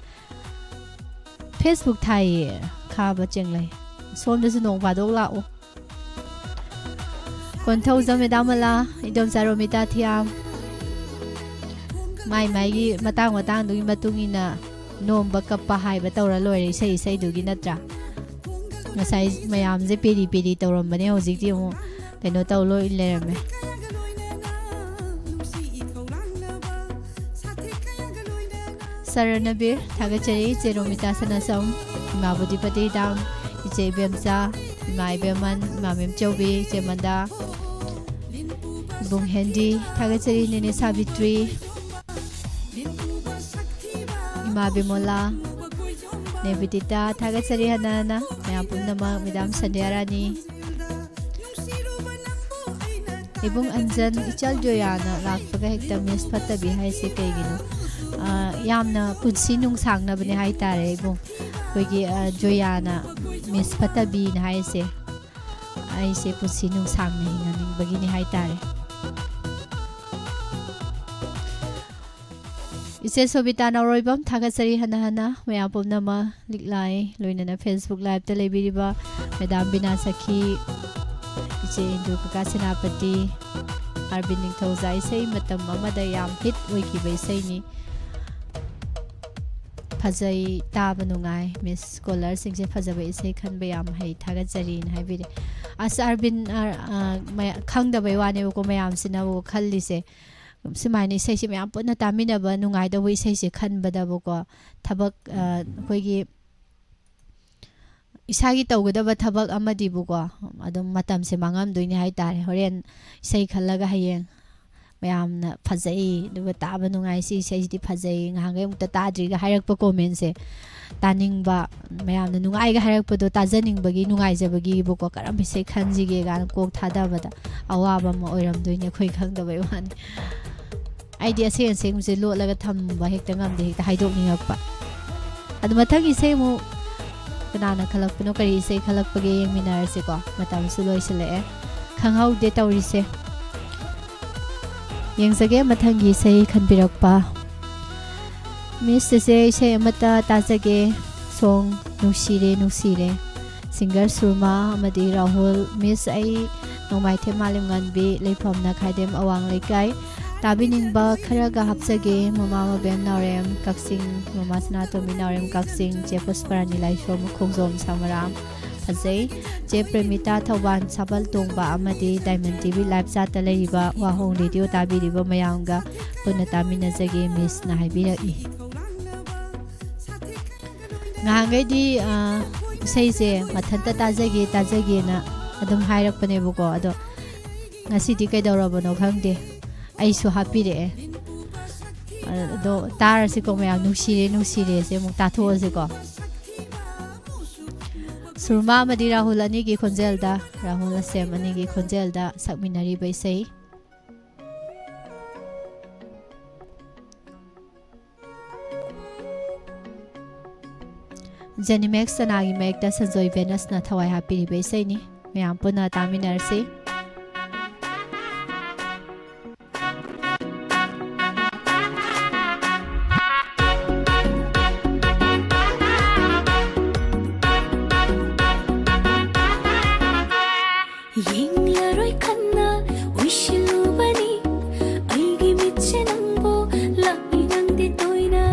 ꯐꯦꯁꯕꯨꯛ ꯊꯥꯏꯌꯦ ꯈꯥꯕ ꯆꯦꯡꯂꯩ꯫ ꯁꯣꯝꯗꯁꯨ ꯅꯣꯡ ꯐꯥꯗꯣꯛ ꯂꯥꯛꯎ꯫ ꯀꯣꯟꯊꯧꯖꯝ ꯃꯦꯗꯥꯝ ꯃꯂꯥ, ꯏꯗꯣꯝꯆꯥ ꯔꯣꯃꯤꯇꯥ ꯊꯤꯌꯥꯝ꯫ ꯃꯥꯏ ꯃꯥꯏꯒꯤ ꯃꯇꯥꯡ ꯃꯇꯥꯡꯗꯨꯒꯤ ꯃꯇꯨꯡ ꯏꯟꯅ ꯅꯣꯝꯕ ꯀꯞꯄ ꯍꯥꯏꯕ ꯇꯧꯔ ꯂꯣꯏꯔꯦ ꯏꯁꯩ ꯏꯁꯩꯗꯨꯒꯤ ꯅꯠꯇ꯭ꯔꯥ? ꯉꯁꯥꯏ ꯃꯌꯥꯝꯁꯦ ꯄꯦꯔꯤ ꯄꯦꯔꯤ ꯇꯧꯔꯝꯕꯅꯦ, ꯍꯧꯖꯤꯛꯇꯤ ꯑꯃꯨꯛ ꯀꯩꯅꯣ ꯇꯧ ꯂꯣꯏ ꯂꯩꯔꯝꯃꯦ꯫ ꯁꯔꯅꯕꯤꯔ, ꯊꯥꯒꯠꯆꯔꯤ꯫ ꯏꯆꯦ ꯔꯣꯃꯤꯇꯥ ꯁꯅꯥꯁꯝ, ꯏꯃꯥ ꯕꯨꯙꯤꯄꯇꯤ ꯗꯥꯝ, ꯏꯆꯦ ꯏꯕꯦꯝꯆꯥ, ꯏꯃꯥ ꯏꯕꯦꯝꯃꯟ, ꯏꯃꯥ ꯃꯦꯝꯆꯧꯕꯤ, ꯏꯆꯦ ꯃꯟꯗꯥ, ꯏꯕꯨꯡ ꯍꯦꯟꯗꯤ, ꯊꯥꯒꯠꯆꯔꯤ꯫ ꯅꯦꯅꯦ ꯁꯥꯕꯤꯇ꯭ꯔꯤ, ꯏꯃꯥ ꯕꯤꯃꯣꯂꯥ, ꯅꯦ ꯕꯤꯗꯤꯇꯥ, ꯊꯥꯒꯠꯆꯔꯤ ꯍꯟꯅ ꯍꯟꯅ ꯃꯌꯥꯝ ꯄꯨꯝꯅꯃꯛ꯫ ꯃꯦꯗꯥꯝ ꯁꯟꯙ꯭ꯌꯥ ꯔꯥꯅꯤ, ꯏꯕꯨꯡ ꯑꯟꯖꯟ, ꯏꯆꯜ ꯖꯣꯌꯥꯅ ꯂꯥꯛꯄꯒ ꯍꯦꯛꯇ ꯃꯤꯁ ꯐꯠꯇꯕꯤ ꯍꯥꯏꯁꯦ ꯀꯩꯒꯤꯅꯣ? ꯑ, ꯌꯥꯝꯅ ꯄꯨꯟꯁꯤ ꯅꯨꯡꯁꯥꯡꯅꯕꯅꯦ ꯍꯥꯏꯇꯥꯔꯦ ꯏꯕꯨꯡ꯫ ꯑꯩꯈꯣꯏꯒꯤ, ꯑ, ꯖꯣꯌꯥꯅ ꯃꯤꯁ ꯐꯠꯇꯕꯤꯅ ꯍꯥꯏꯁꯦ, ꯑꯩꯁꯦ ꯄꯨꯟꯁꯤ ꯅꯨꯡꯁꯥꯡꯅ ꯍꯤꯡꯍꯟꯅꯤꯡꯕꯒꯤꯅꯤ ꯍꯥꯏꯇꯥꯔꯦ꯫ ꯏꯆꯦ ꯁꯣꯕꯤꯇꯥ ꯅꯥꯎꯔꯣꯏꯕꯝ, ꯊꯥꯒꯠꯆꯔꯤ ꯍꯟꯅ ꯍꯟꯅ ꯃꯌꯥꯝ ꯄꯨꯝꯅꯃꯛ꯫ ꯂꯤꯛꯂꯥꯏ, ꯂꯣꯏꯅꯅ Facebook Liveꯇ ꯂꯩꯕꯤꯔꯤꯕ ꯃꯦꯗꯥꯝ ꯕꯤꯅꯥ ꯁꯈꯤ, ꯏꯆꯦ ꯏꯟꯗꯨ, ꯀꯀꯥ ꯁꯦꯅꯥꯄꯇꯤ, ꯑꯥꯔꯕꯤꯟ ꯅꯤꯡꯊꯧꯖꯥ꯫ ꯏꯁꯩ ꯃꯇꯝ ꯑꯃꯗ ꯌꯥꯝ ꯍꯤꯠ ꯑꯣꯏꯈꯤꯕ ꯏꯁꯩꯅꯤ꯫ ꯐꯖꯩ, ꯇꯥꯕ ꯅꯨꯡꯉꯥꯏ꯫ ꯃꯤꯁ ꯀꯣꯂꯔꯁꯤꯡꯁꯦ ꯐꯖꯕ ꯏꯁꯩ ꯈꯟꯕ ꯌꯥꯝ ꯍꯩ, ꯊꯥꯒꯠꯆꯔꯤꯅ ꯍꯥꯏꯕꯤꯔꯦ꯫ ꯑꯁ, ꯑꯥꯔꯕꯤꯟ, ꯑꯥ, ꯑꯥ, ꯃꯌꯥ-, ꯈꯪꯗꯕꯩ ꯋꯥꯅꯦꯕꯀꯣ, ꯃꯌꯥꯝꯁꯤꯅꯕꯨ ꯈꯜꯂꯤꯁꯦ꯫ ꯁꯨꯃꯥꯏꯅ ꯏꯁꯩꯁꯦ ꯃꯌꯥꯝ ꯄꯨꯟꯅ ꯇꯥꯃꯤꯟꯅꯕ ꯅꯨꯡꯉꯥꯏꯗꯧꯕ ꯏꯁꯩꯁꯦ ꯈꯟꯕꯗꯕꯀꯣ, ꯊꯕꯛ, ꯑ, ꯑꯩꯈꯣꯏꯒꯤ ꯏꯁꯥꯒꯤ ꯇꯧꯒꯗꯕ ꯊꯕꯛ ꯑꯃꯗꯤꯕꯨꯀꯣ, ꯑꯗꯨꯝ ꯃꯇꯝꯁꯦ ꯃꯥꯡꯉꯝꯗꯣꯏꯅꯦ ꯍꯥꯏꯇꯥꯔꯦ꯫ ꯍꯣꯔꯦꯟ ꯏꯁꯩ ꯈꯜꯂꯒ ꯍꯌꯦꯡ ꯌꯥꯝꯅ ꯐꯖꯩ, ꯑꯗꯨꯒ ꯇꯥꯕ ꯅꯨꯡꯉꯥꯏ, ꯁꯤ ꯏꯁꯩꯁꯤꯗꯤ ꯐꯖꯩ, ꯉꯍꯥꯟꯈꯩ ꯑꯃꯨꯛꯇ ꯇꯥꯗ꯭ꯔꯤꯒ ꯍꯥꯏꯔꯛꯄ commentꯁꯦ ꯇꯥꯅꯤꯡꯕ, ꯃꯌꯥꯝꯅ ꯅꯨꯡꯉꯥꯏꯒ ꯍꯥꯏꯔꯛꯄꯗꯣ ꯇꯥꯖꯅꯤꯡꯕꯒꯤ, ꯅꯨꯡꯉꯥꯏꯖꯕꯒꯤꯕꯨꯀꯣ, ꯀꯔꯝꯕ ꯏꯁꯩ ꯈꯟꯁꯤꯒꯦ ꯀꯥꯏꯅ ꯀꯣꯛ ꯊꯥꯗꯕꯗ ꯑꯋꯥꯕ ꯑꯃ ꯑꯣꯏꯔꯝꯗꯣꯏꯅꯦ, ꯑꯩꯈꯣꯏ ꯈꯪꯗꯕꯩ ꯋꯥꯅꯤ꯫ ꯑꯩꯗꯤ ꯑꯁꯦꯡ ꯑꯁꯦꯡꯕꯁꯦ ꯂꯣꯠꯂꯒ ꯊꯝꯕ ꯍꯦꯛꯇ ꯉꯝꯗꯦ, ꯍꯦꯛꯇ ꯍꯥꯏꯗꯣꯛꯅꯤꯡꯉꯛꯄ꯫ ꯑꯗꯨ ꯃꯊꯪꯒꯤ ꯏꯁꯩ ꯑꯃꯨꯛ ꯀꯅꯥꯅ ꯈꯜꯂꯛꯄꯅꯣ, ꯀꯔꯤ ꯏꯁꯩ ꯈꯜꯂꯛꯄꯒꯦ ꯌꯦꯡꯃꯤꯟꯅꯔꯁꯤꯀꯣ꯫ ꯃꯇꯝꯁꯨ ꯂꯣꯏꯁꯤꯜꯂꯛꯑꯦ, ꯈꯪꯍꯧꯗꯦ ꯇꯧꯔꯤꯁꯦ꯫ ꯌꯦꯡꯖꯒꯦ ꯃꯊꯪꯒꯤ ꯏꯁꯩ ꯈꯟꯕꯤꯔꯛꯄ꯫ Miss ꯆꯦꯆꯦ, ꯏꯁꯩ ꯑꯃꯠꯇ ꯇꯥꯖꯒꯦ꯫ Song ꯅꯨꯡꯁꯤꯔꯦ ꯅꯨꯡꯁꯤꯔꯦ꯫ Singer ꯁꯨꯔꯃꯥ ꯑꯃꯗꯤ ꯔꯥꯍꯨꯜ꯫ Miss, ꯑꯩ ꯅꯣꯡꯃꯥꯏꯊꯦꯝ ꯃꯥꯂꯦꯝꯉꯥꯟꯕꯤ, ꯂꯩꯐꯝꯅ ꯈꯥꯏꯗꯦꯝ ꯑꯋꯥꯡ ꯂꯩꯀꯥꯏ꯫ ꯇꯥꯕꯤꯅꯤꯡꯕ ꯈꯔꯒ ꯍꯥꯞꯆꯒꯦ꯫ ꯃꯃꯥ ꯃꯕꯦꯝ ꯅꯥꯎꯔꯦꯝ ꯀꯛꯆꯤꯡ, ꯃꯃꯥ ꯁꯅꯥꯇꯣꯝꯕꯤ ꯅꯥꯎꯔꯦꯝ ꯀꯛꯆꯤꯡ, ꯆꯦ ꯄꯨꯁꯄꯔꯥꯅꯤ ꯂꯥꯏꯁ꯭ꯔꯣꯝ ꯈꯣꯡꯖꯣꯝ ꯁꯃꯔꯥꯝ꯫ ꯐꯖꯩ꯫ ꯆꯦ ꯄ꯭ꯔꯦꯃꯤꯇꯥ ꯊꯧꯕꯥꯜ ꯁꯥꯕꯜ ꯇꯣꯡꯕ ꯑꯃꯗꯤ Diamond TV live chatꯇ ꯂꯩꯔꯤꯕ ꯋꯥꯍꯣꯡ Radio ꯇꯥꯕꯤꯔꯤꯕ ꯃꯌꯥꯝꯒ ꯄꯨꯟꯅ ꯇꯥꯃꯤꯟꯅꯖꯒꯦ Missꯅ ꯍꯥꯏꯕꯤꯔꯛꯏ꯫ ꯉꯍꯥꯟꯈꯩꯗꯤ, ꯑ, ꯏꯁꯩꯁꯦ ꯃꯊꯟꯇ ꯇꯥꯖꯒꯦ, ꯇꯥꯖꯒꯦꯅ ꯑꯗꯨꯝ ꯍꯥꯏꯔꯛꯄꯅꯦꯕꯀꯣ꯫ ꯑꯗꯣ ꯉꯁꯤꯗꯤ ꯀꯩꯗꯧꯔꯕꯅꯣ ꯈꯪꯗꯦ, ꯑꯩꯁꯨ ꯍꯥꯞꯄꯤꯔꯛꯑꯦ꯫ ꯑꯗꯣ ꯇꯥꯔꯁꯤꯀꯣ ꯃꯌꯥꯝ, ꯅꯨꯡꯁꯤꯔꯦ, ꯅꯨꯡꯁꯤꯔꯦꯁꯦ ꯑꯃꯨꯛ ꯇꯥꯊꯣꯛꯑꯁꯤꯀꯣ꯫ ꯁꯨꯔꯃꯥ ꯑꯃꯗꯤ ꯔꯥꯍꯨꯜ ꯑꯅꯤꯒꯤ ꯈꯣꯟꯖꯦꯜꯗ, ꯔꯥꯍꯨꯜ ꯑꯁꯦꯝ ꯑꯅꯤꯒꯤ ꯈꯣꯟꯖꯦꯜꯗ ꯁꯛꯃꯤꯟꯅꯔꯤꯕ ꯏꯁꯩ꯫ Zenimax ꯆꯅꯥꯒꯤ ꯃꯌꯦꯛꯇ ꯁꯟꯖꯣꯏ ꯚꯦꯅꯁꯅ ꯊꯋꯥꯏ ꯍꯥꯞꯄꯤꯔꯤꯕ ꯏꯁꯩꯅꯤ꯫ ꯃꯌꯥꯝ ꯄꯨꯟꯅ ꯇꯥꯃꯤꯟꯅꯔꯁꯤ꯫ ꯌꯦꯡꯂꯔꯣꯏ ꯈꯟꯅ ꯎꯏꯁꯤꯜꯂꯨꯕꯅꯤ ꯑꯩꯒꯤ ꯃꯤꯠꯁꯦ ꯅꯪꯕꯨ ꯂꯥꯛꯏ ꯅꯪꯗꯤ ꯇꯣꯏꯅ꯫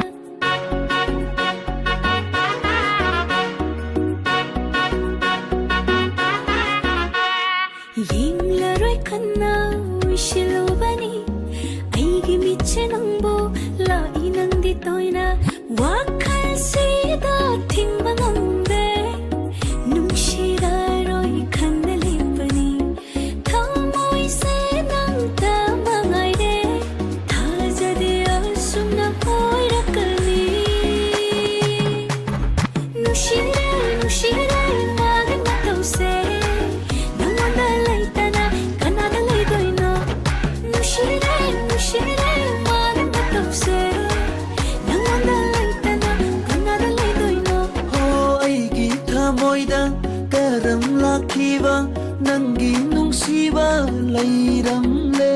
ꯌꯦꯡꯂꯔꯣꯏ ꯈꯟꯅ ꯎꯏꯁꯤꯜꯂꯨꯕꯅꯤ ꯑꯩꯒꯤ ꯃꯤꯠꯁꯦ ꯅꯪꯕꯨ ꯂꯥꯛꯏ ꯅꯪꯗꯤ ꯇꯣꯏꯅ꯫ ꯋꯥꯈꯜꯁꯤꯗ ꯊꯤꯡꯕ ꯉꯝꯗꯦ ꯅꯨꯡꯁꯤꯔꯔꯣꯏ ꯈꯟꯅ ꯂꯦꯞꯄꯅꯤ ꯊꯃꯣꯏꯁꯦ ꯅꯪꯇ ꯃꯉꯥꯏꯔꯦ꯫ ꯅꯪꯒꯤ ꯅꯨꯡꯁꯤꯕ ꯂꯩꯔꯝꯂꯦ꯫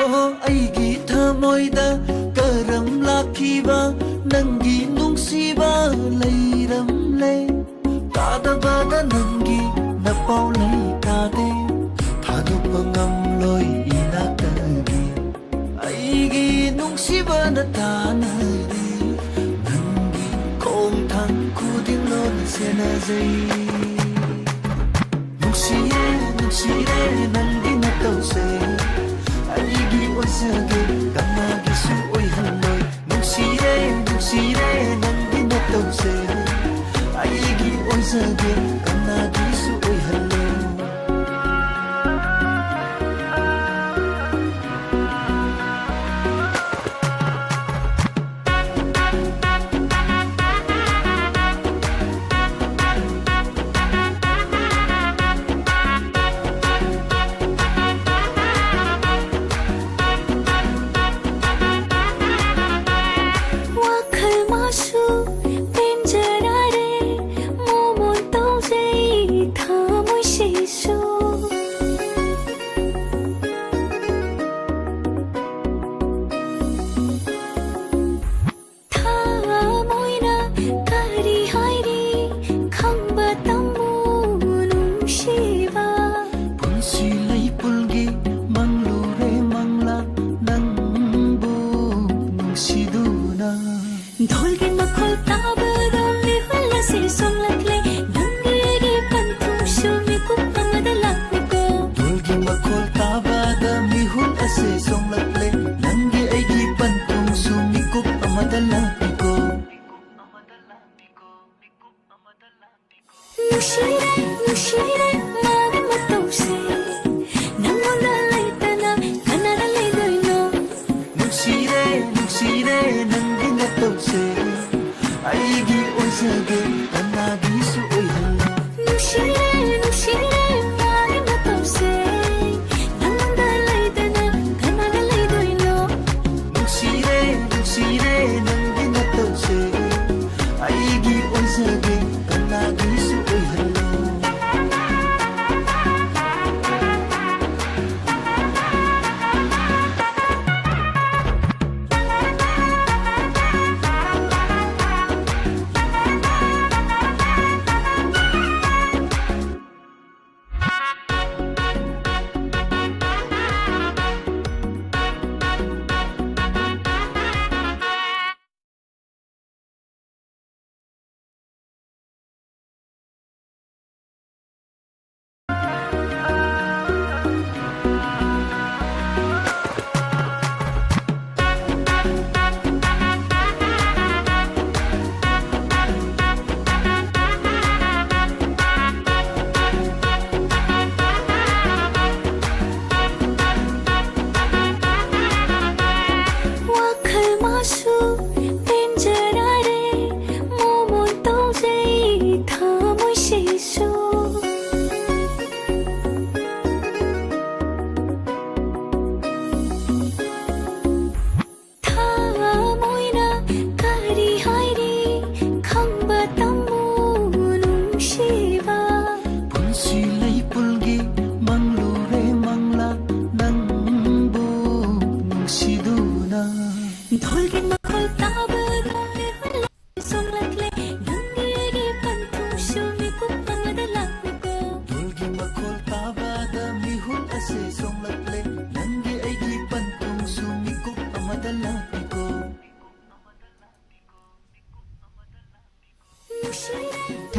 ꯑꯣ, ꯑꯩꯒꯤ ꯊꯃꯣꯏꯗ ꯀꯔꯝ ꯂꯥꯛꯈꯤꯕ ꯅꯪꯒꯤ ꯅꯨꯡꯁꯤꯕ ꯂꯩꯔꯝꯂꯦ꯫ ꯇꯥꯗꯕꯗ ꯅꯪꯒꯤ ꯅꯄꯥꯎ ꯂꯩ ꯇꯥꯗꯦ꯫ ꯊꯥꯗꯣꯛꯄ ꯉꯝꯂꯣꯏ ꯏꯅꯥꯛꯇꯒꯤ꯫ ꯑꯩꯒꯤ ꯅꯨꯡꯁꯤꯕꯅ ꯇꯥꯟꯅꯔꯤ꯫ ꯅꯪꯒꯤ ꯈꯣꯡꯊꯥꯡ ꯈꯨꯗꯤꯡ ꯂꯣꯟꯅ ꯁꯦꯟꯅꯖꯩ꯫ ꯅꯨꯡꯁꯤꯔꯦ, ꯅꯨꯡꯁꯤꯔꯦ ꯅꯪꯒꯤ ꯅꯇꯧꯁꯦ꯫ ꯑꯩꯒꯤ ꯑꯣꯏꯖꯒꯦ, ꯀꯅꯥꯒꯤꯁꯨ ꯑꯣꯏꯍꯜꯂꯣꯏ꯫ ꯅꯨꯡꯁꯤꯔꯦ, ꯅꯨꯡꯁꯤꯔꯦ ꯅꯪꯒꯤ ꯅꯇꯧꯁꯦ꯫ ꯑꯩꯒꯤ ꯑꯣꯏꯖꯒꯦ, ꯀꯅꯥꯒꯤꯁꯨ ꯑꯣꯏꯍꯜꯂꯣꯏ꯫ ꯋꯥꯈꯜ ꯃꯥꯁꯨ ꯄꯦꯟꯖꯔꯔꯦ, ꯃꯣꯃꯣꯟ ꯇꯧꯖꯩ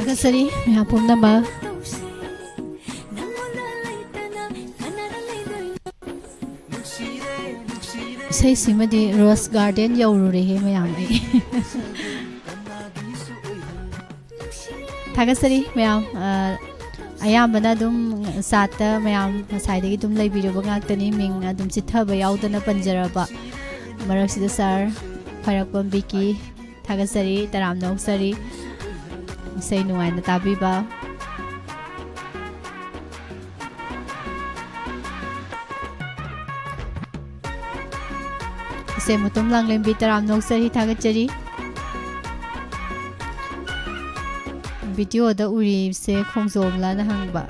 ꯊꯥꯒꯠꯆꯔꯤ ꯃꯌꯥꯝ ꯄꯨꯝꯅꯃꯛ꯫ ꯏꯁꯩꯁꯤꯃꯗꯤ ꯔꯣꯁ ꯒꯥꯔꯗꯦꯟ ꯌꯧꯔꯨꯔꯦꯍꯦ ꯃꯌꯥꯝ ꯑꯩ꯫ ꯊꯥꯒꯠꯆꯔꯤ ꯃꯌꯥꯝ꯫ ꯑ, ꯑꯌꯥꯝꯕꯅ ꯑꯗꯨꯝ ꯆꯥꯠꯇ ꯃꯌꯥꯝ ꯉꯁꯥꯏꯗꯒꯤ ꯑꯗꯨꯝ ꯂꯩꯕꯤꯔꯕ ꯉꯥꯛꯇꯅꯤ꯫ ꯃꯤꯡ ꯑꯗꯨꯝ ꯆꯤꯠꯊꯕ ꯌꯥꯎꯗꯅ ꯄꯟꯖꯔꯕ꯫ ꯃꯔꯛꯁꯤꯗ ꯁꯥꯔ ꯈ꯭ꯋꯥꯏꯔꯥꯛꯄꯝ ꯕꯤꯀꯤ ꯊꯥꯒꯠꯆꯔꯤ, ꯇꯔꯥꯝꯅ ꯑꯣꯛꯆꯔꯤ꯫ ꯏꯁꯩ ꯅꯨꯡꯉꯥꯏꯅ ꯇꯥꯕꯤꯕ꯫ ꯏꯆꯦ ꯃꯨꯇꯨꯝ ꯂꯥꯡꯂꯦꯝꯕꯤ ꯇꯔꯥꯝꯅ ꯑꯣꯛꯆꯔꯤ, ꯊꯥꯒꯠꯆꯔꯤ꯫ ꯚꯤꯗꯤꯑꯣꯗ ꯎꯔꯤꯁꯦ ꯈꯣꯡꯖꯣꯝꯂꯅ ꯍꯪꯕ꯫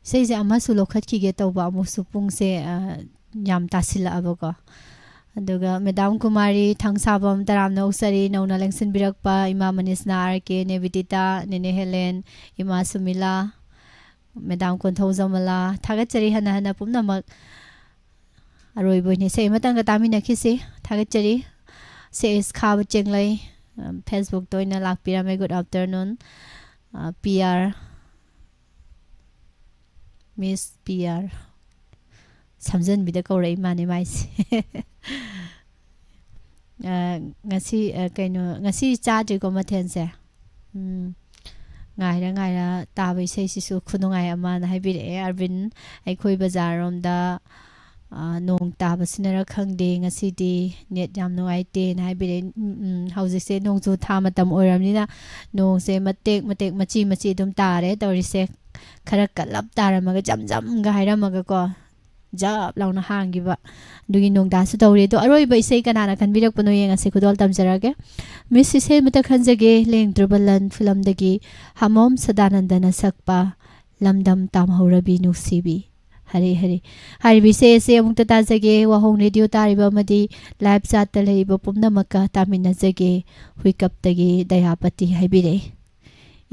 ꯏꯁꯩꯁꯦ ꯑꯃꯁꯨ ꯂꯧꯈꯠꯈꯤꯒꯦ ꯇꯧꯕ, ꯑꯃꯨꯛꯁꯨ ꯄꯨꯡꯁꯦ, ꯑ, ꯌꯥꯝ ꯇꯥꯁꯤꯜꯂꯛꯑꯕꯀꯣ꯫ ꯑꯗꯨꯒ ꯃꯦꯗꯥꯝ ꯀꯨꯃꯥꯔꯤ ꯊꯥꯡꯁꯥꯕꯝ ꯇꯔꯥꯝꯅ ꯑꯣꯛꯆꯔꯤ, ꯅꯧꯅ ꯂꯦꯡꯁꯤꯟꯕꯤꯔꯛꯄ ꯏꯃꯥ ꯃꯅꯤꯁꯅꯥ, ꯑꯥꯔ ꯀꯦ, ꯅꯦꯕꯤꯗꯤꯇꯥ, ꯅꯦꯅꯦ ꯍꯦꯂꯦꯟ, ꯏꯃꯥ ꯁꯨꯃꯤꯂꯥ, ꯃꯦꯗꯥꯝ ꯀꯣꯟꯊꯧꯖꯝ ꯃꯂꯥ, ꯊꯥꯒꯠꯆꯔꯤ ꯍꯟꯅ ꯍꯟꯅ ꯄꯨꯝꯅꯃꯛ꯫ ꯑꯔꯣꯏꯕ ꯑꯣꯏꯅ ꯏꯁꯩ ꯑꯃꯇꯪꯒ ꯇꯥꯃꯤꯟꯅꯈꯤꯁꯤ꯫ ꯊꯥꯒꯠꯆꯔꯤ꯫ ꯁꯦ ꯑꯦꯁ ꯈꯥꯕ ꯆꯦꯡꯂꯩ, ꯑ, ꯐꯦꯁꯕꯨꯛꯇ ꯑꯣꯏꯅ ꯂꯥꯛꯄꯤꯔꯝꯃꯦ꯫ Good afternoon, ꯑ, ꯄꯤ ꯑꯥꯔ꯫ ꯃꯤꯁ ꯄꯤ ꯑꯥꯔ꯫ ꯁꯝꯖꯟꯕꯤꯗ ꯀꯧꯔꯛꯏ ꯃꯥꯅꯦ ꯃꯥꯏꯁꯦ꯫ ꯑ, ꯉꯁꯤ, ꯑ, ꯀꯩꯅꯣ, ꯉꯁꯤ ꯆꯥꯗ꯭ꯔꯤꯀꯣ ꯃꯊꯦꯜꯁꯦ? ꯎꯝ꯫ ꯉꯥꯏꯔ ꯉꯥꯏꯔ ꯇꯥꯕ ꯏꯁꯩꯁꯤꯁꯨ ꯈꯨꯅꯨꯡꯉꯥꯏ ꯑꯃꯅ ꯍꯥꯏꯕꯤꯔꯛꯑꯦ ꯑꯔꯕꯤꯟ꯫ ꯑꯩꯈꯣꯏ ꯕꯖꯥꯔꯔꯣꯝꯗ, ꯑ, ꯅꯣꯡ ꯇꯥꯕꯁꯤꯅꯔ ꯈꯪꯗꯦ, ꯉꯁꯤꯗꯤ ꯅꯦꯠ ꯌꯥꯝ ꯅꯨꯡꯉꯥꯏꯇꯦꯅ ꯍꯥꯏꯕꯤꯔꯛꯑꯦ꯫ ꯎꯝ, ꯎꯝ, ꯍꯧꯖꯤꯛꯁꯦ ꯅꯣꯡꯖꯨ ꯊꯥ ꯃꯇꯝ ꯑꯣꯏꯔꯕꯅꯤꯅ ꯅꯣꯡꯁꯦ ꯃꯇꯦꯛ ꯃꯇꯦꯛ ꯃꯆꯤ ꯃꯆꯤ ꯑꯗꯨꯝ ꯇꯥꯔꯦ ꯇꯧꯔꯤꯁꯦ꯫ ꯈꯔ ꯀꯜꯂꯞ ꯇꯥꯔꯝꯃꯒ ꯖꯝ ꯖꯝꯒ ꯍꯥꯏꯔꯝꯃꯒꯀꯣ꯫ ꯖꯞ ꯂꯥꯎꯅ ꯍꯥꯡꯈꯤꯕ꯫ ꯑꯗꯨꯒꯤ ꯅꯣꯡꯗꯥꯁꯨ ꯇꯧꯔꯤ꯫ ꯑꯗꯣ ꯑꯔꯣꯏꯕ ꯏꯁꯩ ꯀꯅꯥꯅ ꯈꯟꯕꯤꯔꯛꯄꯅꯣ ꯌꯦꯡꯉꯁꯤ, ꯈꯨꯗꯣꯜ ꯇꯝꯖꯔꯛꯑꯒꯦ꯫ ꯃꯤꯁ ꯏꯁꯩ ꯑꯃꯇ ꯈꯟꯖꯒꯦ, ꯂꯦꯡꯗ꯭ꯔꯕ ꯂꯟ ꯐꯤꯂꯝꯗꯒꯤ ꯍꯃꯣꯝ ꯁꯗꯥꯅꯟꯗꯅ ꯁꯛꯄ ꯂꯝꯗꯝ ꯇꯥꯝꯍꯧꯔꯕꯤ ꯅꯨꯡꯁꯤꯕꯤ꯫ ꯍꯔꯦ ꯍꯔꯦ꯫ ꯍꯥꯏꯔꯤꯕ ꯏꯁꯩ ꯑꯁꯤ ꯑꯃꯨꯛꯇ ꯇꯥꯖꯒꯦ, ꯋꯥꯍꯣꯡ ꯔꯦꯗꯤꯑꯣ ꯇꯥꯔꯤꯕ ꯑꯃꯗꯤ ꯂꯥꯏꯚ ꯆꯥꯠꯇ ꯂꯩꯔꯤꯕ ꯄꯨꯝꯅꯃꯛꯀ ꯇꯥꯃꯤꯟꯅꯖꯒꯦ꯫ ꯍꯨꯏꯀꯞꯇꯒꯤ ꯗꯌꯥꯄꯇꯤ ꯍꯥꯏꯕꯤꯔꯛꯏ꯫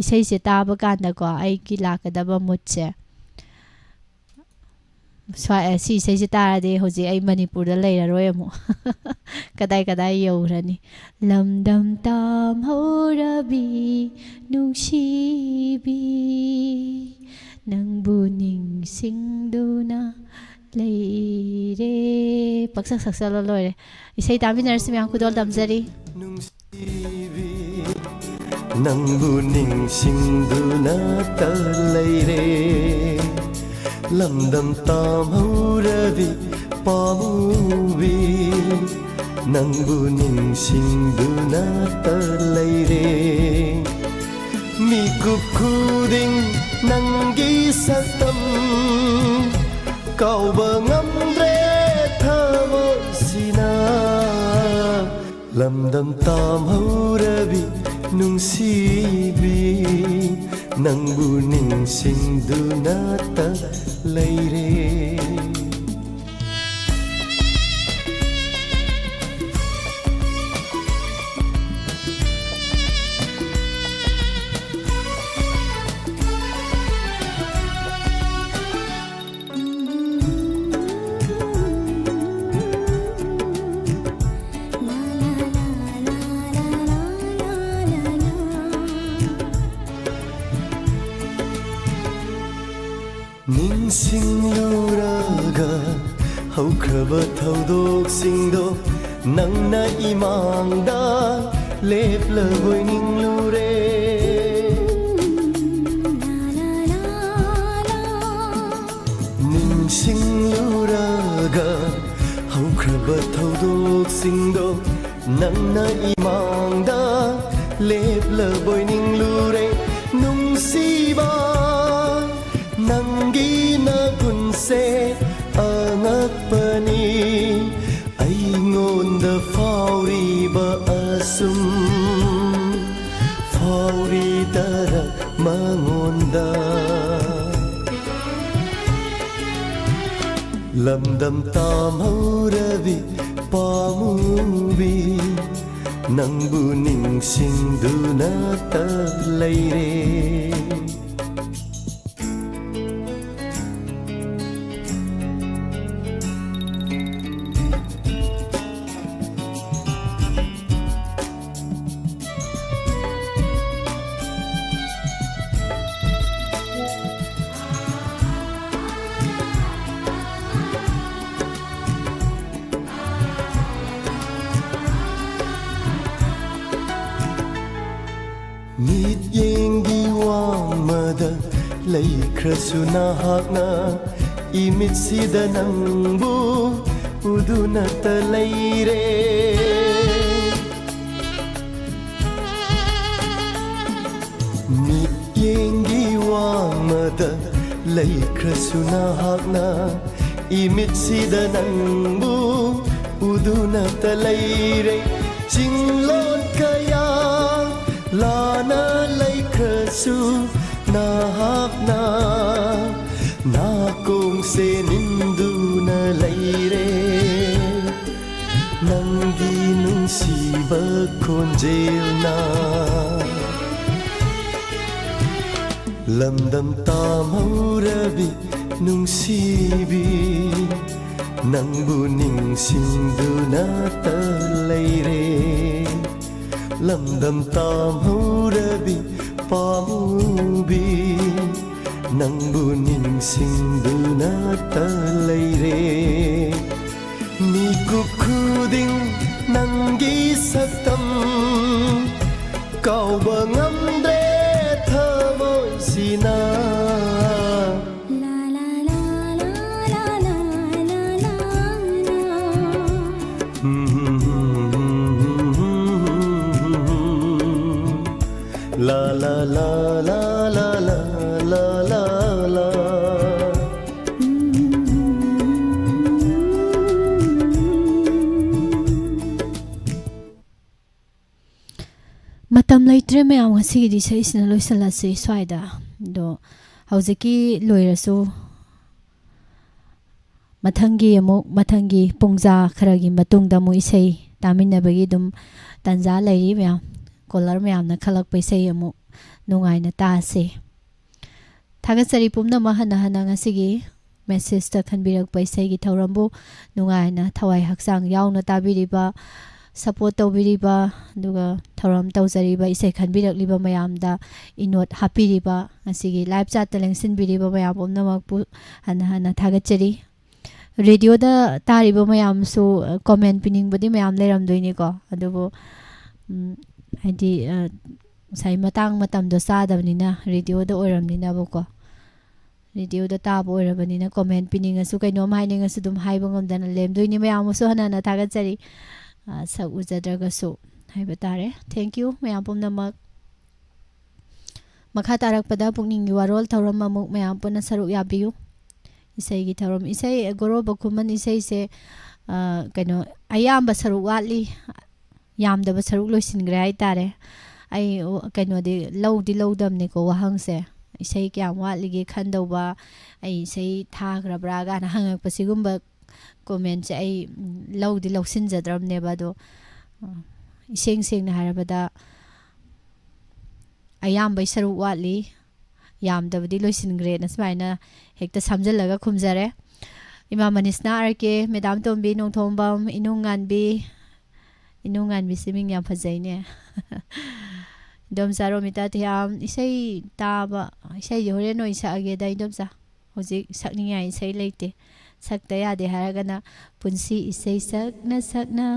ꯏꯁꯩꯁꯦ ꯇꯥꯕ ꯀꯥꯟꯗꯀꯣ ꯑꯩꯒꯤ ꯂꯥꯛꯀꯗꯕ ꯃꯨꯠꯁꯦ ꯁ꯭ꯋꯥꯏ, ꯁꯤ ꯏꯁꯩꯁꯦ ꯇꯥꯔꯗꯤ ꯍꯧꯖꯤꯛ ꯑꯩ ꯃꯅꯤꯄꯨꯔꯗ ꯂꯩꯔꯔꯣꯏ ꯑꯃꯨꯛ꯫ ꯀꯗꯥꯏ ꯀꯗꯥꯏ ꯌꯧꯈ꯭ꯔꯅꯤ? ꯂꯝꯗꯝ ꯇꯥꯝꯍꯧꯔꯕꯤ ꯅꯨꯡꯁꯤꯕꯤ, ꯅꯪꯕꯨ ꯅꯤꯡꯁꯤꯡꯗꯨꯅ ꯂꯩꯔꯦ꯫ ꯄꯪꯁꯛ ꯁꯛꯆꯜꯂ ꯂꯣꯏꯔꯦ꯫ ꯏꯁꯩ ꯇꯥꯃꯤꯟꯅꯔꯁꯤ ꯃꯌꯥꯝ, ꯈꯨꯗꯣꯜ ꯇꯝꯖꯔꯤ꯫ ꯅꯨꯡꯁꯤꯕꯤ, ꯅꯪꯕꯨ ꯅꯤꯡꯁꯤꯡꯗꯨꯅꯇ ꯂꯩꯔꯦ꯫ ꯂꯝꯗꯝ ꯇꯥꯝꯍꯧꯔꯕꯤ ꯄꯥꯝꯃꯨꯕꯤ, ꯅꯪꯕꯨ ꯅꯤꯡꯁꯤꯡꯗꯨꯅꯇ ꯂꯩꯔꯦ꯫ ꯃꯤꯀꯨꯞ ꯈꯨꯗꯤꯡ ꯅꯪꯒꯤ ꯁꯛꯇꯝ ꯀꯥꯎꯕ ꯉꯝꯗ꯭ꯔꯦ ꯊꯃꯣꯏꯁꯤꯅ꯫ ꯂꯝꯗꯝ ꯇꯥꯝꯍꯧꯔꯕꯤ ꯅꯨꯡꯁꯤꯕꯤ, ꯅꯪꯕꯨ ꯅꯤꯡꯁꯤꯡꯗꯨꯅꯇ ꯂꯩꯔꯦ꯫ ꯅꯤꯡꯁꯤꯡꯂꯨꯔꯒ ꯍꯧꯈ꯭ꯔꯕ ꯊꯧꯗꯣꯛꯁꯤꯡꯗꯣ ꯅꯪꯅ ꯏꯃꯥꯡꯗ ꯂꯦꯞꯂꯕꯣꯏ ꯅꯤꯡꯂꯨꯔꯦ꯫ ꯅꯤꯡꯁꯤꯡꯂꯨꯔꯒ ꯍꯧꯈ꯭ꯔꯕ ꯊꯧꯗꯣꯛꯁꯤꯡꯗꯣ ꯅꯪꯅ ꯏꯃꯥꯡꯗ ꯂꯦꯞꯂꯕꯣꯏ ꯅꯤꯡꯂꯨꯔꯦ꯫ ꯅꯨꯡꯁꯤꯕ, ꯅꯪꯒꯤ ꯅꯒꯨꯟꯁꯦ ꯑꯉꯛꯄꯅꯤ꯫ ꯑꯩꯉꯣꯟꯗ ꯐꯥꯎꯔꯤꯕ ꯑꯁꯨꯝ ꯐꯥꯎꯔꯤꯗꯔ ꯃꯉꯣꯟꯗ꯫ ꯂꯝꯗꯝ ꯇꯥꯝꯍꯧꯔꯕꯤ ꯄꯥꯝꯃꯨꯕꯤ, ꯅꯪꯕꯨ ꯅꯤꯡꯁꯤꯡꯗꯨꯅꯇ ꯂꯩꯔꯦ꯫ ꯃꯤꯠꯌꯦꯡꯒꯤ ꯋꯥꯡꯃꯗ ꯂꯩꯈ꯭ꯔꯁꯨ ꯅꯍꯥꯛꯅ, ꯏꯃꯤꯠꯁꯤꯗ ꯅꯪꯕꯨ ꯎꯗꯨꯅꯇ ꯂꯩꯔꯦ꯫ ꯃꯤꯠꯌꯦꯡꯒꯤ ꯋꯥꯡꯃꯗ ꯂꯩꯈ꯭ꯔꯁꯨ ꯅꯍꯥꯛꯅ, ꯏꯃꯤꯠꯁꯤꯗ ꯅꯪꯕꯨ ꯎꯗꯨꯅꯇ ꯂꯩꯔꯦ꯫ ꯆꯤꯡꯂꯣꯟ ꯀꯌꯥ ꯂꯥꯟꯅ ꯂꯩꯈ꯭ꯔꯁꯨ ꯅꯍꯥꯛꯅ ꯅꯥꯀꯣꯡꯁꯦ ꯅꯤꯟꯗꯨꯅ ꯂꯩꯔꯦ꯫ ꯅꯪꯒꯤ ꯅꯨꯡꯁꯤꯕ ꯈꯣꯟꯖꯦꯜꯅ ꯂꯝꯗꯝ ꯇꯥꯝꯍꯧꯔꯕꯤ ꯅꯨꯡꯁꯤꯕꯤ, ꯅꯪꯕꯨ ꯅꯤꯡꯁꯤꯡꯗꯨꯅꯇ ꯂꯩꯔꯦ꯫ ꯂꯝꯗꯝ ꯇꯥꯝꯍꯧꯔꯕꯤ ꯄꯥꯝꯃꯨꯕꯤ, ꯅꯪꯕꯨ ꯅꯤꯡꯁꯤꯡꯗꯨꯅꯇ ꯂꯩꯔꯦ꯫ ꯃꯤꯀꯨꯞ ꯈꯨꯗꯤꯡ ꯅꯪꯒꯤ ꯁꯛꯇꯝ ꯀꯥꯎꯕ ꯉꯝꯗ꯭ꯔꯦ ꯊꯃꯣꯏꯁꯤꯅ꯫ La la la la la la la la la. ꯃꯇꯝ ꯂꯩꯇ꯭ꯔꯦ ꯃꯌꯥꯝ, ꯉꯁꯤꯒꯤꯗꯤ ꯏꯁꯩꯁꯤꯅ ꯂꯣꯏꯁꯤꯜꯂꯁꯤ ꯁ꯭ꯋꯥꯏꯗ꯫ ꯑꯗꯣ ꯍꯧꯖꯤꯛꯀꯤ ꯂꯣꯏꯔꯁꯨ ꯃꯊꯪꯒꯤ ꯑꯃꯨꯛ, ꯃꯊꯪꯒꯤ ꯄꯨꯡꯖꯥ ꯈꯔꯒꯤ ꯃꯇꯨꯡꯗ ꯑꯃꯨꯛ ꯏꯁꯩ ꯇꯥꯃꯤꯟꯅꯕꯒꯤ ꯑꯗꯨꯝ ꯇꯥꯟꯖꯥ ꯂꯩꯔꯤ ꯃꯌꯥꯝ꯫ ꯀꯣꯂꯔ ꯃꯌꯥꯝꯅ ꯈꯜꯂꯛꯄ ꯏꯁꯩ ꯑꯃꯨꯛ ꯅꯨꯡꯉꯥꯏꯅ ꯇꯥꯁꯦ꯫ ꯊꯥꯒꯠꯆꯔꯤ ꯄꯨꯝꯅꯃꯛ ꯍꯟꯅ ꯍꯟꯅ ꯉꯁꯤꯒꯤ ꯃꯦꯁꯦꯖꯇ ꯈꯟꯕꯤꯔꯛꯄ ꯏꯁꯩꯒꯤ ꯊꯧꯔꯝꯕꯨ ꯅꯨꯡꯉꯥꯏꯅ ꯊꯋꯥꯏ ꯍꯛꯆꯥꯡ ꯌꯥꯎꯅ ꯇꯥꯕꯤꯔꯤꯕ, ꯁꯄꯣꯔꯠ ꯇꯧꯕꯤꯔꯤꯕ, ꯑꯗꯨꯒ ꯊꯧꯔꯝ ꯇꯧꯖꯔꯤꯕ, ꯏꯁꯩ ꯈꯟꯕꯤꯔꯛꯂꯤꯕ ꯃꯌꯥꯝꯗ ꯏꯅꯣꯠ ꯍꯥꯞꯄꯤꯔꯤꯕ, ꯉꯁꯤꯒꯤ ꯂꯥꯏꯚ ꯆꯥꯠꯇ ꯂꯦꯡꯁꯤꯟꯕꯤꯔꯤꯕ ꯃꯌꯥꯝ ꯄꯨꯝꯅꯃꯛꯄꯨ ꯍꯟꯅ ꯍꯟꯅ ꯊꯥꯒꯠꯆꯔꯤ꯫ ꯔꯦꯗꯤꯑꯣꯗ ꯇꯥꯔꯤꯕ ꯃꯌꯥꯝꯁꯨ, ꯑ, ꯀꯣꯃꯦꯟ ꯄꯤꯅꯤꯡꯕꯗꯤ ꯃꯌꯥꯝ ꯂꯩꯔꯝꯗꯣꯏꯅꯤꯀꯣ, ꯑꯗꯨꯕꯨ, ꯎꯝ, ꯍꯥꯏꯗꯤ, ꯑ, ꯉꯁꯥꯏ ꯃꯇꯥꯡ ꯃꯇꯝꯗꯣ ꯆꯥꯗꯕꯅꯤꯅ, ꯔꯦꯗꯤꯑꯣꯗ ꯑꯣꯏꯔꯕꯅꯤꯅꯕꯀꯣ, ꯔꯦꯗꯤꯑꯣꯗ ꯇꯥꯕ ꯑꯣꯏꯔꯕꯅꯤꯅ, ꯀꯣꯃꯦꯟ ꯄꯤꯅꯤꯡꯉꯁꯨ, ꯀꯩꯅꯣꯝ ꯍꯥꯏꯅꯤꯡꯉꯁꯨ ꯑꯗꯨꯝ ꯍꯥꯏꯕ ꯉꯝꯗꯅ ꯂꯦꯝꯗꯣꯏꯅꯤ꯫ ꯃꯌꯥꯝ ꯑꯃꯁꯨ ꯍꯟꯅ ꯍꯟꯅ ꯊꯥꯒꯠꯆꯔꯤ, ꯑ, ꯁꯛ ꯎꯖꯗ꯭ꯔꯒꯁꯨ ꯍꯥꯏꯕ ꯇꯥꯔꯦ꯫ Thank you ꯃꯌꯥꯝ ꯄꯨꯝꯅꯃꯛ꯫ ꯃꯈꯥ ꯇꯥꯔꯛꯄꯗ ꯄꯨꯛꯅꯤꯡꯒꯤ ꯋꯥꯔꯣꯜ ꯊꯧꯔꯝ ꯑꯃꯨꯛ ꯃꯌꯥꯝ ꯄꯨꯟꯅ ꯁꯔꯨꯛ ꯌꯥꯕꯤꯌꯨ꯫ ꯏꯁꯩꯒꯤ ꯊꯧꯔꯝ, ꯏꯁꯩ, ꯒꯣꯔꯣꯕ ꯈꯨꯃꯟ ꯏꯁꯩꯁꯦ, ꯑ, ꯀꯩꯅꯣ, ꯑꯌꯥꯝꯕ ꯁꯔꯨꯛ ꯋꯥꯠꯂꯤ, ꯌꯥꯝꯗꯕ ꯁꯔꯨꯛ ꯂꯣꯏꯁꯤꯟꯈ꯭ꯔꯦ ꯍꯥꯏꯇꯥꯔꯦ꯫ ꯑꯩ, ꯑꯣ, ꯀꯩꯅꯣꯗꯤ ꯂꯧꯗꯤ ꯂꯧꯗꯕꯅꯤꯀꯣ ꯋꯥꯍꯪꯁꯦ꯫ ꯏꯁꯩ ꯀꯌꯥꯝ ꯋꯥꯠꯂꯤꯒꯦ ꯈꯟꯗꯧꯕ, ꯑꯩ ꯏꯁꯩ ꯊꯥꯈ꯭ꯔꯕ꯭ꯔꯥ ꯀꯥꯏꯅ ꯍꯪꯉꯛꯄ ꯁꯤꯒꯨꯝꯕ ꯀꯣꯃꯦꯟꯁꯦ ꯑꯩ, ꯎꯝ, ꯂꯧꯗꯤ ꯂꯧꯁꯤꯟꯖꯗ꯭ꯔꯕꯅꯦꯕ꯫ ꯑꯗꯣ, ꯑ, ꯏꯁꯦꯡ ꯁꯦꯡꯅ ꯍꯥꯏꯔꯕꯗ ꯑꯌꯥꯝꯕꯩ ꯁꯔꯨꯛ ꯋꯥꯠꯂꯤ, ꯌꯥꯝꯗꯕꯗꯤ ꯂꯣꯏꯁꯤꯟꯈ꯭ꯔꯦꯅ ꯁꯨꯃꯥꯏꯅ ꯍꯦꯛꯇ ꯁꯝꯖꯜꯂꯒ ꯈꯨꯝꯖꯔꯦ꯫ ꯏꯃꯥ ꯃꯅꯤꯁꯅꯥ ꯑꯥꯔ ꯀꯦ, ꯃꯦꯗꯥꯝ ꯇꯣꯝꯕꯤ ꯅꯣꯡꯊꯣꯝꯕꯝ, ꯏꯅꯨꯡ ꯉꯥꯟꯕꯤ, ꯏꯅꯨꯡ ꯉꯥꯟꯕꯤꯁꯤ ꯃꯤꯡ ꯌꯥꯝ ꯐꯖꯩꯅꯦ꯫ ꯏꯟꯗꯣꯝꯆꯥ ꯔꯣꯃꯤꯇꯥ ꯊꯤꯌꯥꯝ, ꯏꯁꯩ ꯇꯥꯕ, ꯏꯁꯩꯁꯦ ꯍꯣꯔꯦꯟ ꯑꯣꯏꯅ ꯁꯛꯑꯒꯦꯗ ꯏꯟꯗꯣꯝꯆꯥ꯫ ꯍꯧꯖꯤꯛ ꯁꯛꯅꯤꯡꯉꯥꯏ ꯏꯁꯩ ꯂꯩꯇꯦ꯫ ꯁꯛꯇ ꯌꯥꯗꯦ ꯍꯥꯏꯔꯒꯅ "ꯄꯨꯟꯁꯤ ꯏꯁꯩ ꯁꯛꯅ ꯁꯛꯅ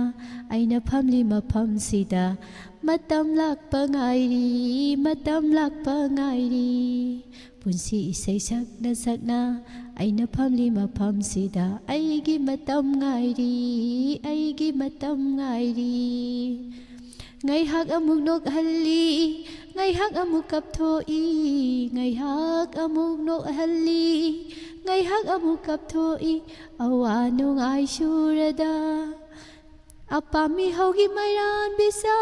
ꯑꯩꯅ ꯐꯝꯂꯤ ꯃꯐꯝꯁꯤꯗ ꯃꯇꯝ ꯂꯥꯛꯄ ꯉꯥꯏꯔꯤ, ꯃꯇꯝ ꯂꯥꯛꯄ ꯉꯥꯏꯔꯤ꯫ ꯄꯨꯟꯁꯤ ꯏꯁꯩ ꯁꯛꯅ ꯁꯛꯅ ꯑꯩꯅ ꯐꯝꯂꯤ ꯃꯐꯝꯁꯤꯗ ꯑꯩꯒꯤ ꯃꯇꯝ ꯉꯥꯏꯔꯤ, ꯑꯩꯒꯤ ꯃꯇꯝ ꯉꯥꯏꯔꯤ꯫ ꯉꯥꯏꯍꯥꯛ ꯑꯃꯨꯛ ꯅꯣꯛꯍꯜꯂꯤ, ꯉꯥꯏꯍꯥꯛ ꯑꯃꯨꯛ ꯀꯞꯊꯣꯛꯏ, ꯉꯥꯏꯍꯥꯛ ꯑꯃꯨꯛ ꯅꯣꯛꯍꯜꯂꯤ, ꯉꯥꯏꯍꯥꯛ ꯑꯃꯨꯛ ꯀꯞꯊꯣꯛꯏ꯫ ꯑꯋꯥ ꯅꯨꯡꯉꯥꯏ ꯁꯨꯔꯗ ꯑꯄꯥꯝꯃꯤ ꯍꯧꯒꯤ ꯃꯩꯔꯥꯟꯕꯤꯁꯥ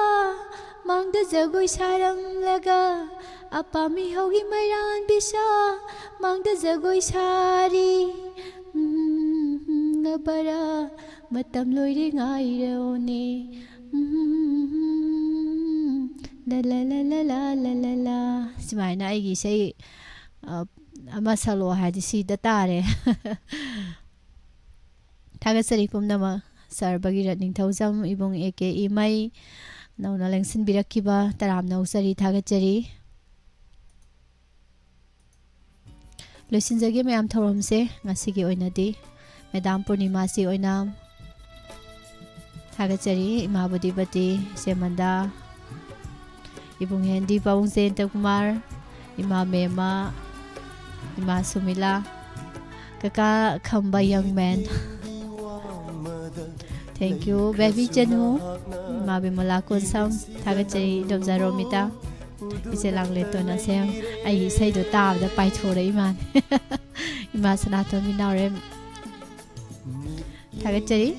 ꯃꯥꯡꯗ ꯖꯒꯣꯏ ꯁꯥꯔꯝꯂꯒ, ꯑꯄꯥꯝꯃꯤ ꯍꯧꯒꯤ ꯃꯩꯔꯥꯟꯕꯤꯁꯥ ꯃꯥꯡꯗ ꯖꯒꯣꯏ ꯁꯥꯔꯤ꯫ ꯎꯝ, ꯉꯕꯔ ꯃꯇꯝ ꯂꯣꯏꯔꯦ ꯉꯥꯏꯔꯣꯅꯦ꯫ ꯎꯝ, ꯂ ꯂ ꯂ ꯂ ꯂ ꯂ ꯂ ꯂ꯫ ꯁꯨꯃꯥꯏꯅ ꯑꯩꯒꯤ ꯏꯁꯩ, ꯑ, ꯑꯃ ꯁꯛꯂꯛꯑꯣ ꯍꯥꯏꯗꯤ ꯁꯤꯗ ꯇꯥꯔꯦ꯫ ꯊꯥꯒꯠꯆꯔꯤ ꯄꯨꯝꯅꯃꯛ꯫ ꯁꯥꯔ ꯚꯒꯤꯔꯠ ꯅꯤꯡꯊꯧꯖꯝ, ꯏꯕꯨꯡ ꯑꯦ ꯀꯦ ꯏꯃꯩ, ꯅꯧꯅ ꯂꯦꯡꯁꯤꯟꯕꯤꯔꯛꯈꯤꯕ ꯇꯔꯥꯝꯅ ꯑꯣꯛꯆꯔꯤ, ꯊꯥꯒꯠꯆꯔꯤ꯫ ꯂꯣꯏꯁꯤꯟꯖꯒꯦ ꯃꯌꯥꯝ ꯊꯧꯔꯝꯁꯦ ꯉꯁꯤꯒꯤ ꯑꯣꯏꯅꯗꯤ꯫ ꯃꯦꯗꯥꯝ ꯄꯨꯔꯅꯤꯃꯥꯁꯤ ꯑꯣꯏꯅ ꯊꯥꯒꯠꯆꯔꯤ, ꯏꯃꯥ ꯕꯣꯙꯤꯄꯇꯤ, ꯏꯆꯦ ꯃꯟꯗꯥ, ꯏꯕꯨꯡ ꯍꯦꯟꯗꯤ, ꯄꯥꯕꯨꯡ ꯖꯌꯟꯇ ꯀꯨꯃꯥꯔ, ꯏꯃꯥ ꯃꯦꯃꯥ, ꯏꯃꯥ ꯁꯨꯃꯤꯂꯥ, ꯀꯀꯥ ꯈꯝꯕ, young man, thank you baby ꯆꯅꯨ, ꯏꯃꯥ ꯕꯤꯃꯂꯥ ꯀꯣꯟꯁꯝ, ꯊꯥꯒꯠꯆꯔꯤ ꯏꯗꯣꯝꯆꯥ ꯔꯣꯃꯤꯇꯥ, ꯏꯆꯦ ꯂꯥꯡꯂꯦꯟꯇꯣꯟ ꯑꯁꯦꯝ꯫ ꯑꯩꯒꯤ ꯏꯁꯩꯗꯣ ꯇꯥꯕꯗ ꯄꯥꯏꯊꯣꯔꯛꯏ ꯃꯥꯅꯤ꯫ ꯏꯃꯥ ꯁꯅꯥꯇꯣꯝꯕꯤ ꯅꯥꯎꯔꯦꯝ, ꯊꯥꯒꯠꯆꯔꯤ꯫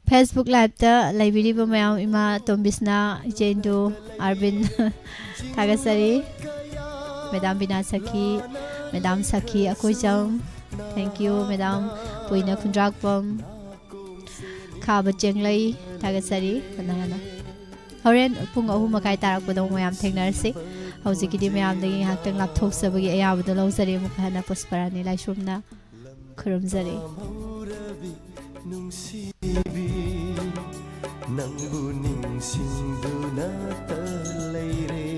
Facebook liveꯇ ꯂꯩꯕꯤꯔꯤꯕ ꯃꯌꯥꯝ, ꯏꯃꯥ ꯇꯣꯝꯕꯤꯁꯅꯥ, ꯏꯆꯦ ꯏꯟꯗꯨ, ꯑꯥꯔꯕꯤꯟ, ꯊꯥꯒꯠꯆꯔꯤ꯫ ꯃꯦꯗꯥꯝ ꯕꯤꯅꯥ ꯁꯈꯤ, ꯃꯦꯗꯥꯝ ꯁꯈꯤ ꯑꯀꯣꯏꯖꯝ, thank you ꯃꯦꯗꯥꯝ꯫ ꯄꯨꯏꯅ ꯈꯨꯟꯗ꯭ꯔꯥꯛꯄꯝ, ꯈꯥꯕ ꯆꯦꯡꯂꯩ, ꯊꯥꯒꯠꯆꯔꯤ꯫ ꯍꯟꯅ ꯍꯟꯅ ꯍꯣꯔꯦꯟ ꯄꯨꯡ ꯑꯍꯨꯝ ꯃꯈꯥꯏ ꯇꯥꯔꯛꯄꯗ ꯑꯃꯨꯛ ꯃꯌꯥꯝ ꯊꯦꯡꯅꯔꯁꯤ꯫ ꯍꯧꯖꯤꯛꯀꯤꯗꯤ ꯃꯌꯥꯝꯗꯒꯤ ꯉꯥꯏꯍꯥꯛꯇꯪ ꯂꯥꯞꯊꯣꯛꯆꯕꯒꯤ ꯑꯌꯥꯕꯗꯣ ꯂꯧꯖꯔꯤ꯫ ꯑꯃꯨꯛ ꯍꯟꯅ ꯄꯨꯁꯄꯔꯥꯅꯤ ꯂꯥꯏꯁ꯭ꯔꯝꯅ ꯈꯨꯔꯨꯝꯖꯔꯤ꯫ ꯍꯧꯔꯕꯤ ꯅꯨꯡꯁꯤꯕꯤ, ꯅꯪꯕꯨ ꯅꯤꯡꯁꯤꯡꯗꯨꯅꯇ ꯂꯩꯔꯦ꯫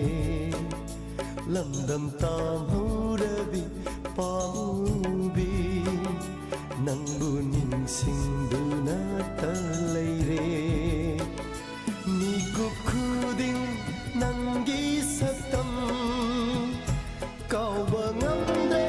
ꯂꯝꯗꯝ ꯇꯥꯝꯍꯧꯔꯕꯤ ꯄꯥꯝꯃꯨꯕꯤ, ꯅꯪꯕꯨ ꯅꯤꯡꯁꯤꯡꯗꯨꯅꯇ ꯂꯩꯔꯦ꯫ ꯃꯤꯀꯨꯞ ꯈꯨꯗꯤꯡ ꯅꯪꯒꯤ ꯁꯛꯇꯝ ꯀꯥꯎꯕ ꯉꯝꯗꯦ꯫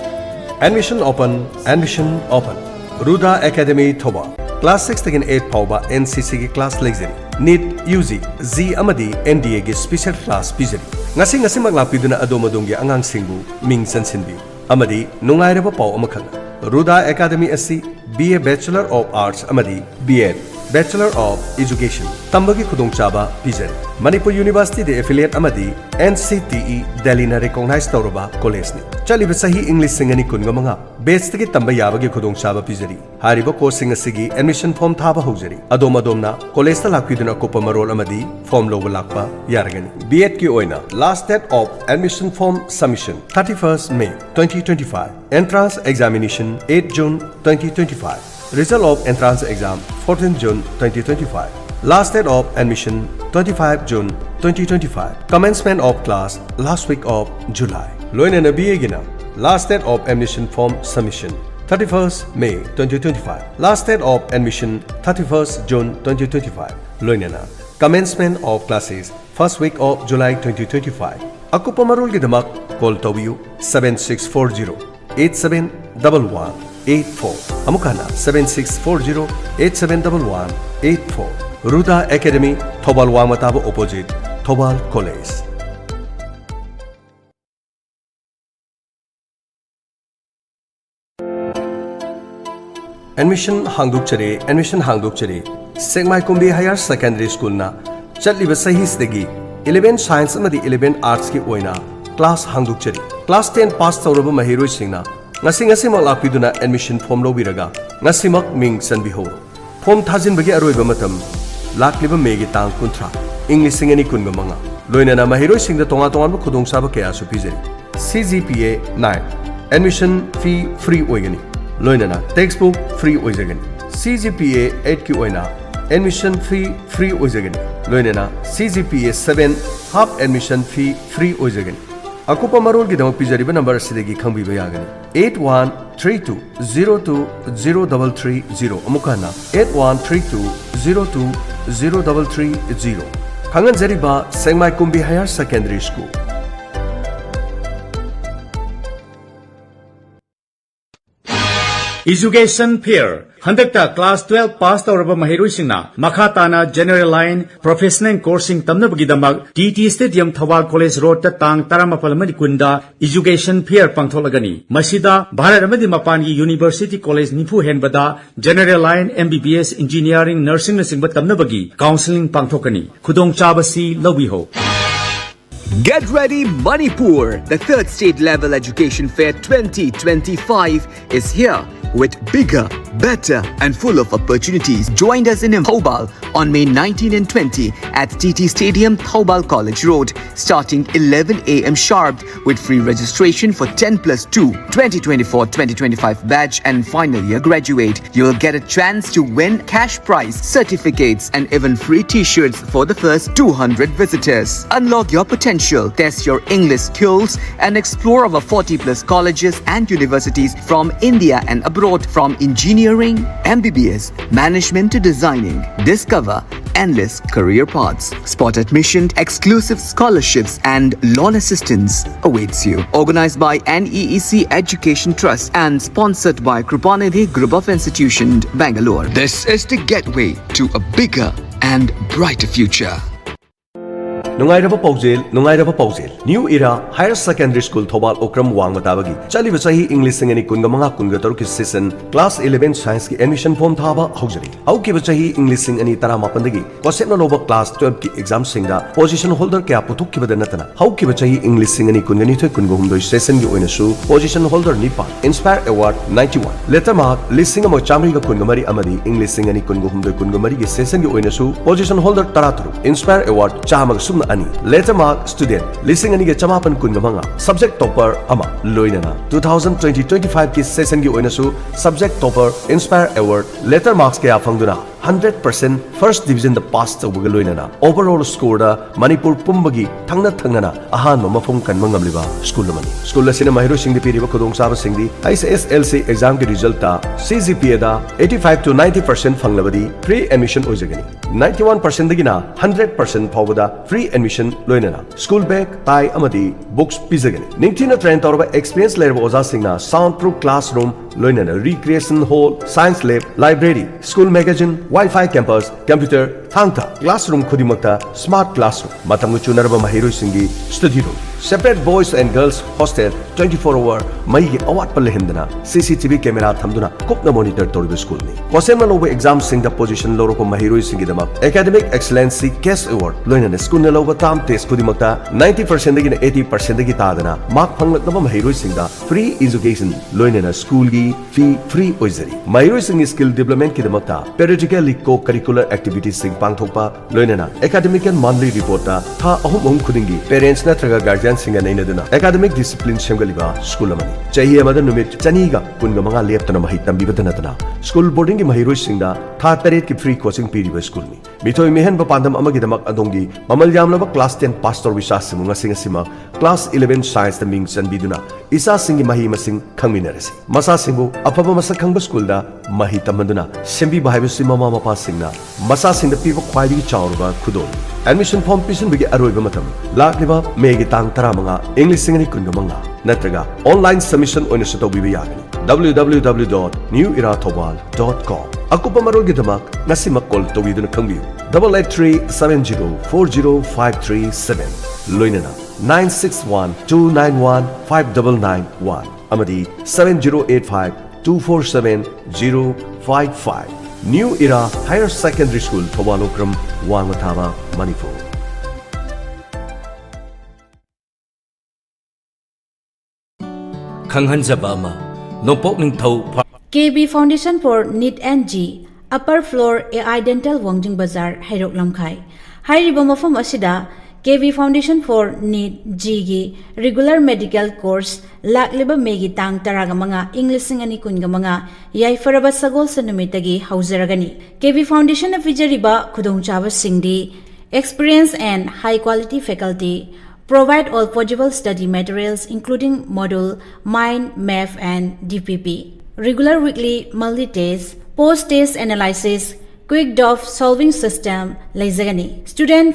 Admission open, admission open. Ruda academy ꯊꯧꯕꯥꯜ꯫ Class six ꯇꯒꯤꯅ eight ꯐꯥꯎꯕ N C C ꯒꯤ class ꯂꯩꯖꯔꯤ꯫ NEET, U G, JEE ꯑꯃꯗꯤ N D A ꯒꯤ special class ꯄꯤꯖꯔꯤ꯫ ꯉꯁꯤ ꯉꯁꯤꯃꯛ ꯂꯥꯛꯄꯤꯗꯨꯅ ꯑꯗꯣꯝ ꯑꯗꯣꯝꯒꯤ ꯑꯉꯥꯡꯁꯤꯡꯕꯨ ꯃꯤꯡ ꯆꯟꯁꯤꯟꯕꯤꯌꯨ꯫ ꯑꯃꯗꯤ ꯅꯨꯡꯉꯥꯏꯔꯕ ꯄꯥꯎ ꯑꯃꯈꯛꯅ, ꯔꯨꯗꯥ ꯑꯦꯀꯥꯗꯃꯤ ꯑꯁꯤ B A Bachelor of Arts ꯑꯃꯗꯤ B Ed Bachelor of Education ꯇꯝꯕꯒꯤ ꯈꯨꯗꯣꯡꯆꯥꯕ ꯄꯤꯖꯔꯤ꯫ ꯃꯅꯤꯄꯨꯔ ꯌꯨꯅꯤꯚꯔꯁꯤꯇꯤꯗ affiliate ꯑꯃꯗꯤ N C T E ꯗꯦꯜꯂꯤꯅ recognize ꯇꯧꯔꯕ ꯀꯣꯂꯦꯖꯅꯤ꯫ ꯆꯠꯂꯤꯕ ꯆꯍꯤ ꯏꯪ ꯂꯤꯁꯤꯡ ꯑꯅꯤ ꯀꯨꯟꯒ ꯃꯉꯥ batch ꯇꯒꯤ ꯇꯝꯕ ꯌꯥꯕꯒꯤ ꯈꯨꯗꯣꯡꯆꯥꯕ ꯄꯤꯖꯔꯤ꯫ ꯍꯥꯏꯔꯤꯕ course ꯁꯤꯡ ꯑꯁꯤꯒꯤ admission form ꯊꯥꯕ ꯍꯧꯖꯔꯤ꯫ ꯑꯗꯣꯝ ꯑꯗꯣꯝꯅ ꯀꯣꯂꯦꯖ ꯇ ꯂꯥꯛꯄꯤꯗꯨꯅ ꯑꯀꯨꯞꯄ ꯃꯔꯣꯜ ꯑꯃꯗꯤ form ꯂꯧꯕ ꯂꯥꯛꯄ ꯌꯥꯔꯒꯅꯤ꯫ B Ed ꯀꯤ ꯑꯣꯏꯅ last date of admission form submission thirty first May twenty twenty five, entrance examination eight June twenty twenty five, result of entrance exam fourteen June twenty twenty five, last date of admission twenty five June twenty twenty five, commencement of class last week of July꯫ ꯂꯣꯏꯅꯅ B A ꯒꯤꯅ last date of admission form submission Thirty-first May twenty twenty-five. Last date of admission, thirty-first June twenty twenty-five. ꯂꯣꯏꯅꯅ commencement of classes first week of July twenty twenty-five. ꯑꯀꯨꯞꯄ ꯃꯔꯣꯜꯒꯤꯗꯃꯛ call ꯇꯧꯕꯤꯌꯨ, seven six four zero eight seven double one eight four꯫ ꯑꯃꯨꯛ ꯍꯟꯅ, seven six four zero eight seven double one eight four꯫ Ruda Academy, Thoubal ꯋꯥꯡꯃ ꯇꯥꯕ opposite, Thoubal College꯫ Admission ꯍꯥꯡꯗꯣꯛꯆꯔꯦ, admission ꯍꯥꯡꯗꯣꯛꯆꯔꯦ꯫ ꯁꯦꯛꯃꯥꯏ ꯀꯨꯝꯕꯤ Higher Secondary Schoolꯅ ꯆꯠꯂꯤꯕ ꯆꯍꯤꯁꯤꯗꯒꯤ eleven Science ꯑꯃꯗꯤ eleven Artsꯀꯤ ꯑꯣꯏꯅ class ꯍꯥꯡꯗꯣꯛꯆꯔꯤ꯫ Class ten pass ꯇꯧꯔꯕ ꯃꯍꯩꯔꯣꯏꯁꯤꯡꯅ ꯉꯁꯤ ꯉꯁꯤꯃꯛ ꯂꯥꯛꯄꯤꯗꯨꯅ admission form ꯂꯧꯕꯤꯔꯒ ꯉꯁꯤꯃꯛ ꯃꯤꯡ ꯆꯟꯕꯤꯍꯧꯔꯣ꯫ Form ꯊꯥꯖꯤꯟꯕꯒꯤ ꯑꯔꯣꯏꯕ ꯃꯇꯝ ꯂꯥꯛꯂꯤꯕ Mayꯒꯤ ꯇꯥꯡ ꯀꯨꯟꯊ꯭ꯔꯥ, ꯏꯪ ꯂꯤꯁꯤꯡ ꯑꯅꯤ ꯀꯨꯟꯒ ꯃꯉꯥ꯫ ꯂꯣꯏꯅꯅ ꯃꯍꯩꯔꯣꯏꯁꯤꯡꯗ ꯇꯣꯉꯥꯟ ꯇꯣꯉꯥꯟꯕ ꯈꯨꯗꯣꯡꯆꯥꯕ ꯀꯌꯥꯁꯨ ꯄꯤꯖꯔꯤ꯫ C G P A nine, admission fee free ꯑꯣꯏꯒꯅꯤ꯫ ꯂꯣꯏꯅꯅ textbook free ꯑꯣꯏꯖꯒꯅꯤ꯫ C G P A eightꯀꯤ ꯑꯣꯏꯅ admission fee free ꯑꯣꯏꯖꯒꯅꯤ꯫ ꯂꯣꯏꯅꯅ C G P A seven half admission fee free ꯑꯣꯏꯖꯒꯅꯤ꯫ ꯑꯀꯨꯞꯄ ꯃꯔꯣꯜꯒꯤꯗꯃꯛ ꯄꯤꯖꯔꯤꯕ number ꯑꯁꯤꯗꯒꯤ ꯈꯪꯕꯤꯕ ꯌꯥꯒꯅꯤ, eight one three two zero two zero double three zero꯫ ꯑꯃꯨꯛ ꯍꯟꯅ, eight one three two zero two zero double three zero꯫ ꯈꯪꯍꯟꯖꯔꯤꯕ ꯁꯦꯛꯃꯥꯏ ꯀꯨꯝꯕꯤ Higher Secondary School꯫ Education Fair꯫ ꯍꯟꯗꯛꯇ class twelve pass ꯇꯧꯔꯕ ꯃꯍꯩꯔꯣꯏꯁꯤꯡꯅ ꯃꯈꯥ ꯇꯥꯅ General Line, Professional Courseꯁꯤꯡ ꯇꯝꯅꯕꯒꯤꯗꯃꯛ T T Stadium, Thoubal College Roadꯇ ꯇꯥꯡ ꯇꯔꯥꯃꯥꯄꯜ ꯑꯃꯗꯤ ꯀꯨꯟꯗ Education Fair ꯄꯥꯡꯊꯣꯛꯂꯒꯅꯤ꯫ ꯃꯁꯤꯗ ꯚꯥꯔꯠ ꯑꯃꯗꯤ ꯃꯄꯥꯟꯒꯤ university college ꯅꯤꯐꯨ ꯍꯦꯟꯕꯗ General Line, M B B S, Engineering, Nursingꯅꯆꯤꯡꯕ ꯇꯝꯅꯕꯒꯤ counselling ꯄꯥꯡꯊꯣꯛꯀꯅꯤ꯫ ꯈꯨꯗꯣꯡꯆꯥꯕꯁꯤ ꯂꯧꯕꯤꯍꯧ꯫ Get ready, Manipur! The third state level education fair twenty twenty-five is here. with bigger, better, and full of opportunities. Join us in Thoubal on May nineteen and twenty at T T Stadium, Thoubal College Road, starting eleven a m sharp, with free registration for ten plus two, twenty twenty-four twenty twenty-five batch and final year graduate. You'll get a chance to win cash prize, certificates, and even free t-shirts for the first two hundred visitors. Unlock your potential, test your English skills, and explore over forty plus colleges and universities from India and abroad, from engineering, M B B S, management to designing. Discover endless career paths. Spot admission, exclusive scholarships, and loan assistance awaits you. Organized by N E E C Education Trust and sponsored by Kripanidhi Group of Institutions, Bangalore. This is the gateway to a bigger and brighter future. ꯅꯨꯡꯉꯥꯏꯔꯕ ꯄꯥꯎꯖꯦꯜ, ꯅꯨꯡꯉꯥꯏꯔꯕ ꯄꯥꯎꯖꯦꯜ꯫ New Era Higher Secondary School Thoubal Okram ꯋꯥꯡꯃ ꯇꯥꯕꯒꯤ ꯆꯠꯂꯤꯕ ꯆꯍꯤ ꯏꯪ ꯂꯤꯁꯤꯡ ꯑꯅꯤ ꯀꯨꯟꯒ ꯃꯉꯥ ꯀꯨꯟꯒ ꯇꯔꯨꯛꯀꯤ session class eleven scienceꯀꯤ admission form ꯊꯥꯕ ꯍꯧꯖꯔꯤ꯫ ꯍꯧꯈꯤꯕ ꯆꯍꯤ ꯏꯪ ꯂꯤꯁꯤꯡ ꯑꯅꯤ ꯇꯔꯥꯃꯥꯄꯟꯗꯒꯤ ꯋꯥꯁꯦꯞꯅ ꯂꯧꯕ class twelveꯀꯤ examꯁꯤꯡꯗ position holder ꯀꯌꯥ ꯄꯨꯊꯣꯛꯈꯤꯕꯗ ꯅꯠꯇꯅ, ꯍꯧꯈꯤꯕ ꯆꯍꯤ ꯏꯪ ꯂꯤꯁꯤꯡ ꯑꯅꯤ ꯀꯨꯟꯒ ꯅꯤꯊꯣꯏ ꯀꯨꯟꯒ ꯍꯨꯝꯗꯣꯏ sessionꯒꯤ ꯑꯣꯏꯅꯁꯨ position holder ꯅꯤꯄꯥꯟ, Inspire Award ninety-one, letter mark ꯂꯤꯁꯤꯡ ꯑꯃ ꯆꯥꯃꯔꯤꯒ ꯀꯨꯟꯒ ꯃꯔꯤ ꯑꯃꯗꯤ ꯏꯪ ꯂꯤꯁꯤꯡ ꯑꯅꯤ ꯀꯨꯟꯒ ꯍꯨꯝꯗꯣꯏ ꯀꯨꯟꯒ ꯃꯔꯤꯒꯤ sessionꯒꯤ ꯑꯣꯏꯅꯁꯨ position holder ꯇꯔꯥꯇꯔꯨꯛ, Inspire Award ꯆꯥꯝꯃꯒ ꯁꯨꯞꯅ ꯑꯅꯤ, letter mark student ꯂꯤꯁꯤꯡ ꯑꯅꯤꯒ ꯆꯃꯥꯄꯟ ꯀꯨꯟꯒ ꯃꯉꯥ, subject topper ꯑꯃ, ꯂꯣꯏꯅꯅ two thousand twenty twenty-fiveꯀꯤ sessionꯒꯤ ꯑꯣꯏꯅꯁꯨ subject topper, Inspire Award, letter marks ꯀꯌꯥ ꯐꯪꯗꯨꯅ hundred percent first divisionꯗ pass ꯇꯧꯕꯒ ꯂꯣꯏꯅꯅ overall scoreꯗ ꯃꯅꯤꯄꯨꯔ ꯄꯨꯝꯕꯒꯤ ꯊꯪꯅ ꯊꯪꯅꯅ ꯑꯍꯥꯟꯕ ꯃꯐꯝ ꯀꯟꯕ ꯉꯝꯂꯤꯕ school ꯑꯃꯅꯤ꯫ School ꯑꯁꯤꯅ ꯃꯍꯩꯔꯣꯏꯁꯤꯡꯗ ꯄꯤꯔꯤꯕ ꯈꯨꯗꯣꯡꯆꯥꯕꯁꯤꯡꯗꯤ H S L C examꯒꯤ resultꯇ C G P Aꯗ eighty-five to ninety percent ꯐꯪꯂꯕꯗꯤ free admission ꯑꯣꯏꯖꯒꯅꯤ꯫ Ninety-one percentꯗꯒꯤꯅ hundred percent ꯐꯥꯎꯕꯗ free admission ꯂꯣꯏꯅꯅ school bag, tie ꯑꯃꯗꯤ books ꯄꯤꯖꯒꯅꯤ꯫ ꯅꯤꯡꯊꯤꯅ train ꯇꯧꯔꯕ experience ꯂꯩꯔꯕ ꯑꯣꯖꯥꯁꯤꯡꯅ sound proof classroom ꯂꯣꯏꯅꯅ recreation hall, science lab, library, school magazine, Wi-Fi campus, computer, ꯊꯥꯡ ꯇꯥ꯫ Classroom ꯈꯨꯗꯤꯡꯃꯛꯇ smart classroom, ꯃꯇꯝꯒ ꯆꯨꯅꯔꯕ ꯃꯍꯩꯔꯣꯏꯁꯤꯡꯒꯤ study room, separate boys and girls hostel, twenty four hour ꯃꯩꯒꯤ ꯑꯋꯥꯠꯄ ꯂꯩꯍꯟꯗꯅ, C C T V camera ꯊꯝꯗꯨꯅ ꯀꯨꯞꯅ monitor ꯇꯧꯔꯤꯕ schoolꯅꯤ꯫ COHSEMꯅ ꯂꯧꯕ examꯁꯤꯡꯗ position ꯂꯧꯔꯛꯄ ꯃꯍꯩꯔꯣꯏꯁꯤꯡꯒꯤꯗꯃꯛ Academic Excellency Cash Award, ꯂꯣꯏꯅꯅ schoolꯅ ꯂꯧꯕ term test ꯈꯨꯗꯤꯡꯃꯛꯇ ninety percentꯗꯒꯤꯅ eighty percentꯗꯒꯤ ꯇꯥꯗꯅ mark ꯐꯪꯂꯛꯂꯕ ꯃꯍꯩꯔꯣꯏꯁꯤꯡꯗ free education, ꯂꯣꯏꯅꯅ schoolꯒꯤ fee free ꯑꯣꯏꯖꯔꯤ꯫ ꯃꯍꯩꯔꯣꯏꯁꯤꯡꯒꯤ skill developmentꯀꯤꯗꯃꯛꯇ periodically co-curricular activitiesꯁꯤꯡ ꯄꯥꯡꯊꯣꯛꯄ, ꯂꯣꯏꯅꯅ academic and monthly reportꯇ ꯊꯥ ꯑꯍꯨꯝ ꯑꯍꯨꯝ ꯈꯨꯗꯤꯡꯒꯤ parents ꯅꯠꯇ꯭ꯔꯒ guardianꯁꯤꯡꯒ ꯅꯩꯅꯗꯨꯅ academic discipline ꯁꯦꯝꯒꯠꯂꯤꯕ school ꯑꯃꯅꯤ꯫ ꯆꯍꯤ ꯑꯃꯗ ꯅꯨꯃꯤꯠ ꯆꯅꯤꯒ ꯀꯨꯟꯒ ꯃꯉꯥ ꯂꯦꯞꯇꯅ ꯃꯍꯩ ꯇꯝꯕꯤꯕꯇ ꯅꯠꯇꯅ, school boardingꯒꯤ ꯃꯍꯩꯔꯣꯏꯁꯤꯡꯗ ꯊꯥ ꯇꯔꯦꯠꯀꯤ free coaching ꯄꯤꯔꯤꯕ schoolꯅꯤ꯫ ꯃꯤꯊꯣꯏ ꯃꯤꯍꯦꯟꯕ ꯄꯥꯟꯗꯝ ꯑꯃꯒꯤꯗꯃꯛ ꯑꯗꯣꯝꯒꯤ ꯃꯃꯜ ꯌꯥꯝꯂꯕ class ten pass ꯇꯧꯔꯕ ꯏꯆꯥꯁꯤꯡꯕꯨ ꯉꯁꯤ ꯉꯁꯤꯃꯛ class eleven scienceꯇ ꯃꯤꯡ ꯆꯟꯕꯤꯗꯨꯅ ꯏꯆꯥꯁꯤꯡꯒꯤ ꯃꯍꯩ ꯃꯁꯤꯡ ꯈꯪꯃꯤꯟꯅꯔꯁꯤ꯫ ꯃꯆꯥꯁꯤꯡꯕꯨ ꯑꯐꯕ ꯃꯁꯛ ꯈꯪꯕ schoolꯗ ꯃꯍꯩ ꯇꯝꯍꯟꯗꯨꯅ ꯁꯦꯝꯕꯤꯕ ꯍꯥꯏꯕꯁꯤ ꯃꯃꯥ ꯃꯄꯥꯁꯤꯡꯅ ꯃꯆꯥꯁꯤꯡꯗ ꯄꯤꯕ ꯈ꯭ꯋꯥꯏꯗꯒꯤ ꯆꯥꯎꯔꯕ ꯈꯨꯗꯣꯜꯅꯤ꯫ Admission form ꯄꯤꯁꯤꯟꯕꯒꯤ ꯑꯔꯣꯏꯕ ꯃꯇꯝ ꯂꯥꯛꯂꯤꯕ Mayꯒꯤ ꯇꯥꯡ ꯇꯔꯥꯃꯉꯥ, ꯏꯪ ꯂꯤꯁꯤꯡ ꯑꯅꯤ ꯀꯨꯟꯒ ꯃꯉꯥ, ꯅꯠꯇ꯭ꯔꯒ online submission ꯑꯣꯏꯅꯁꯨ ꯇꯧꯕꯤꯕ ꯌꯥꯒꯅꯤ꯫ W W W dot new era thoubal dot com꯫ ꯑꯀꯨꯞꯄ ꯃꯔꯣꯜꯒꯤꯗꯃꯛ ꯉꯁꯤꯃꯛ call ꯇꯧꯕꯤꯗꯨꯅ ꯈꯪꯕꯤꯌꯨ, double eight three seven zero four zero five three seven, ꯂꯣꯏꯅꯅ nine six one two nine one five double nine one ꯑꯃꯗꯤ seven zero eight five two four seven zero five five꯫ New Era Higher Secondary School, Thoubal Okram, ꯋꯥꯡꯃ ꯊꯥꯕ, ꯃꯅꯤꯄꯨꯔ꯫ ꯈꯪꯍꯟꯖꯕ ꯑꯃ, ꯅꯣꯡꯄꯣꯛ ꯅꯤꯡꯊꯧ ꯐꯥ- K B Foundation for NEET and G, upper floor, A I Dental, ꯋꯥꯡꯖꯤꯡ ꯕꯖꯥꯔ, ꯍꯩꯔꯣꯛ ꯂꯝꯈꯥꯏ꯫ ꯍꯥꯏꯔꯤꯕ ꯃꯐꯝ ꯑꯁꯤꯗ K B Foundation for NEET Gꯒꯤ regular medical course ꯂꯥꯛꯂꯤꯕ Mayꯒꯤ ꯇꯥꯡ ꯇꯔꯥꯃꯉꯥ, ꯏꯪ ꯂꯤꯁꯤꯡ ꯑꯅꯤ ꯀꯨꯟꯃꯉꯥ, ꯌꯥꯏꯐꯔꯕ ꯁꯒꯣꯜꯁꯦꯟ ꯅꯨꯃꯤꯠꯇꯒꯤ ꯍꯧꯖꯔꯒꯅꯤ꯫ K B Foundationꯅ ꯄꯤꯖꯔꯤꯕ ꯈꯨꯗꯣꯡꯆꯥꯕꯁꯤꯡꯗꯤ: experience and high quality faculty, provide all possible study materials including module, mind, math and D P P, regular weekly monthly test, post test analysis, quick doubt solving system ꯂꯩꯖꯒꯅꯤ꯫ Student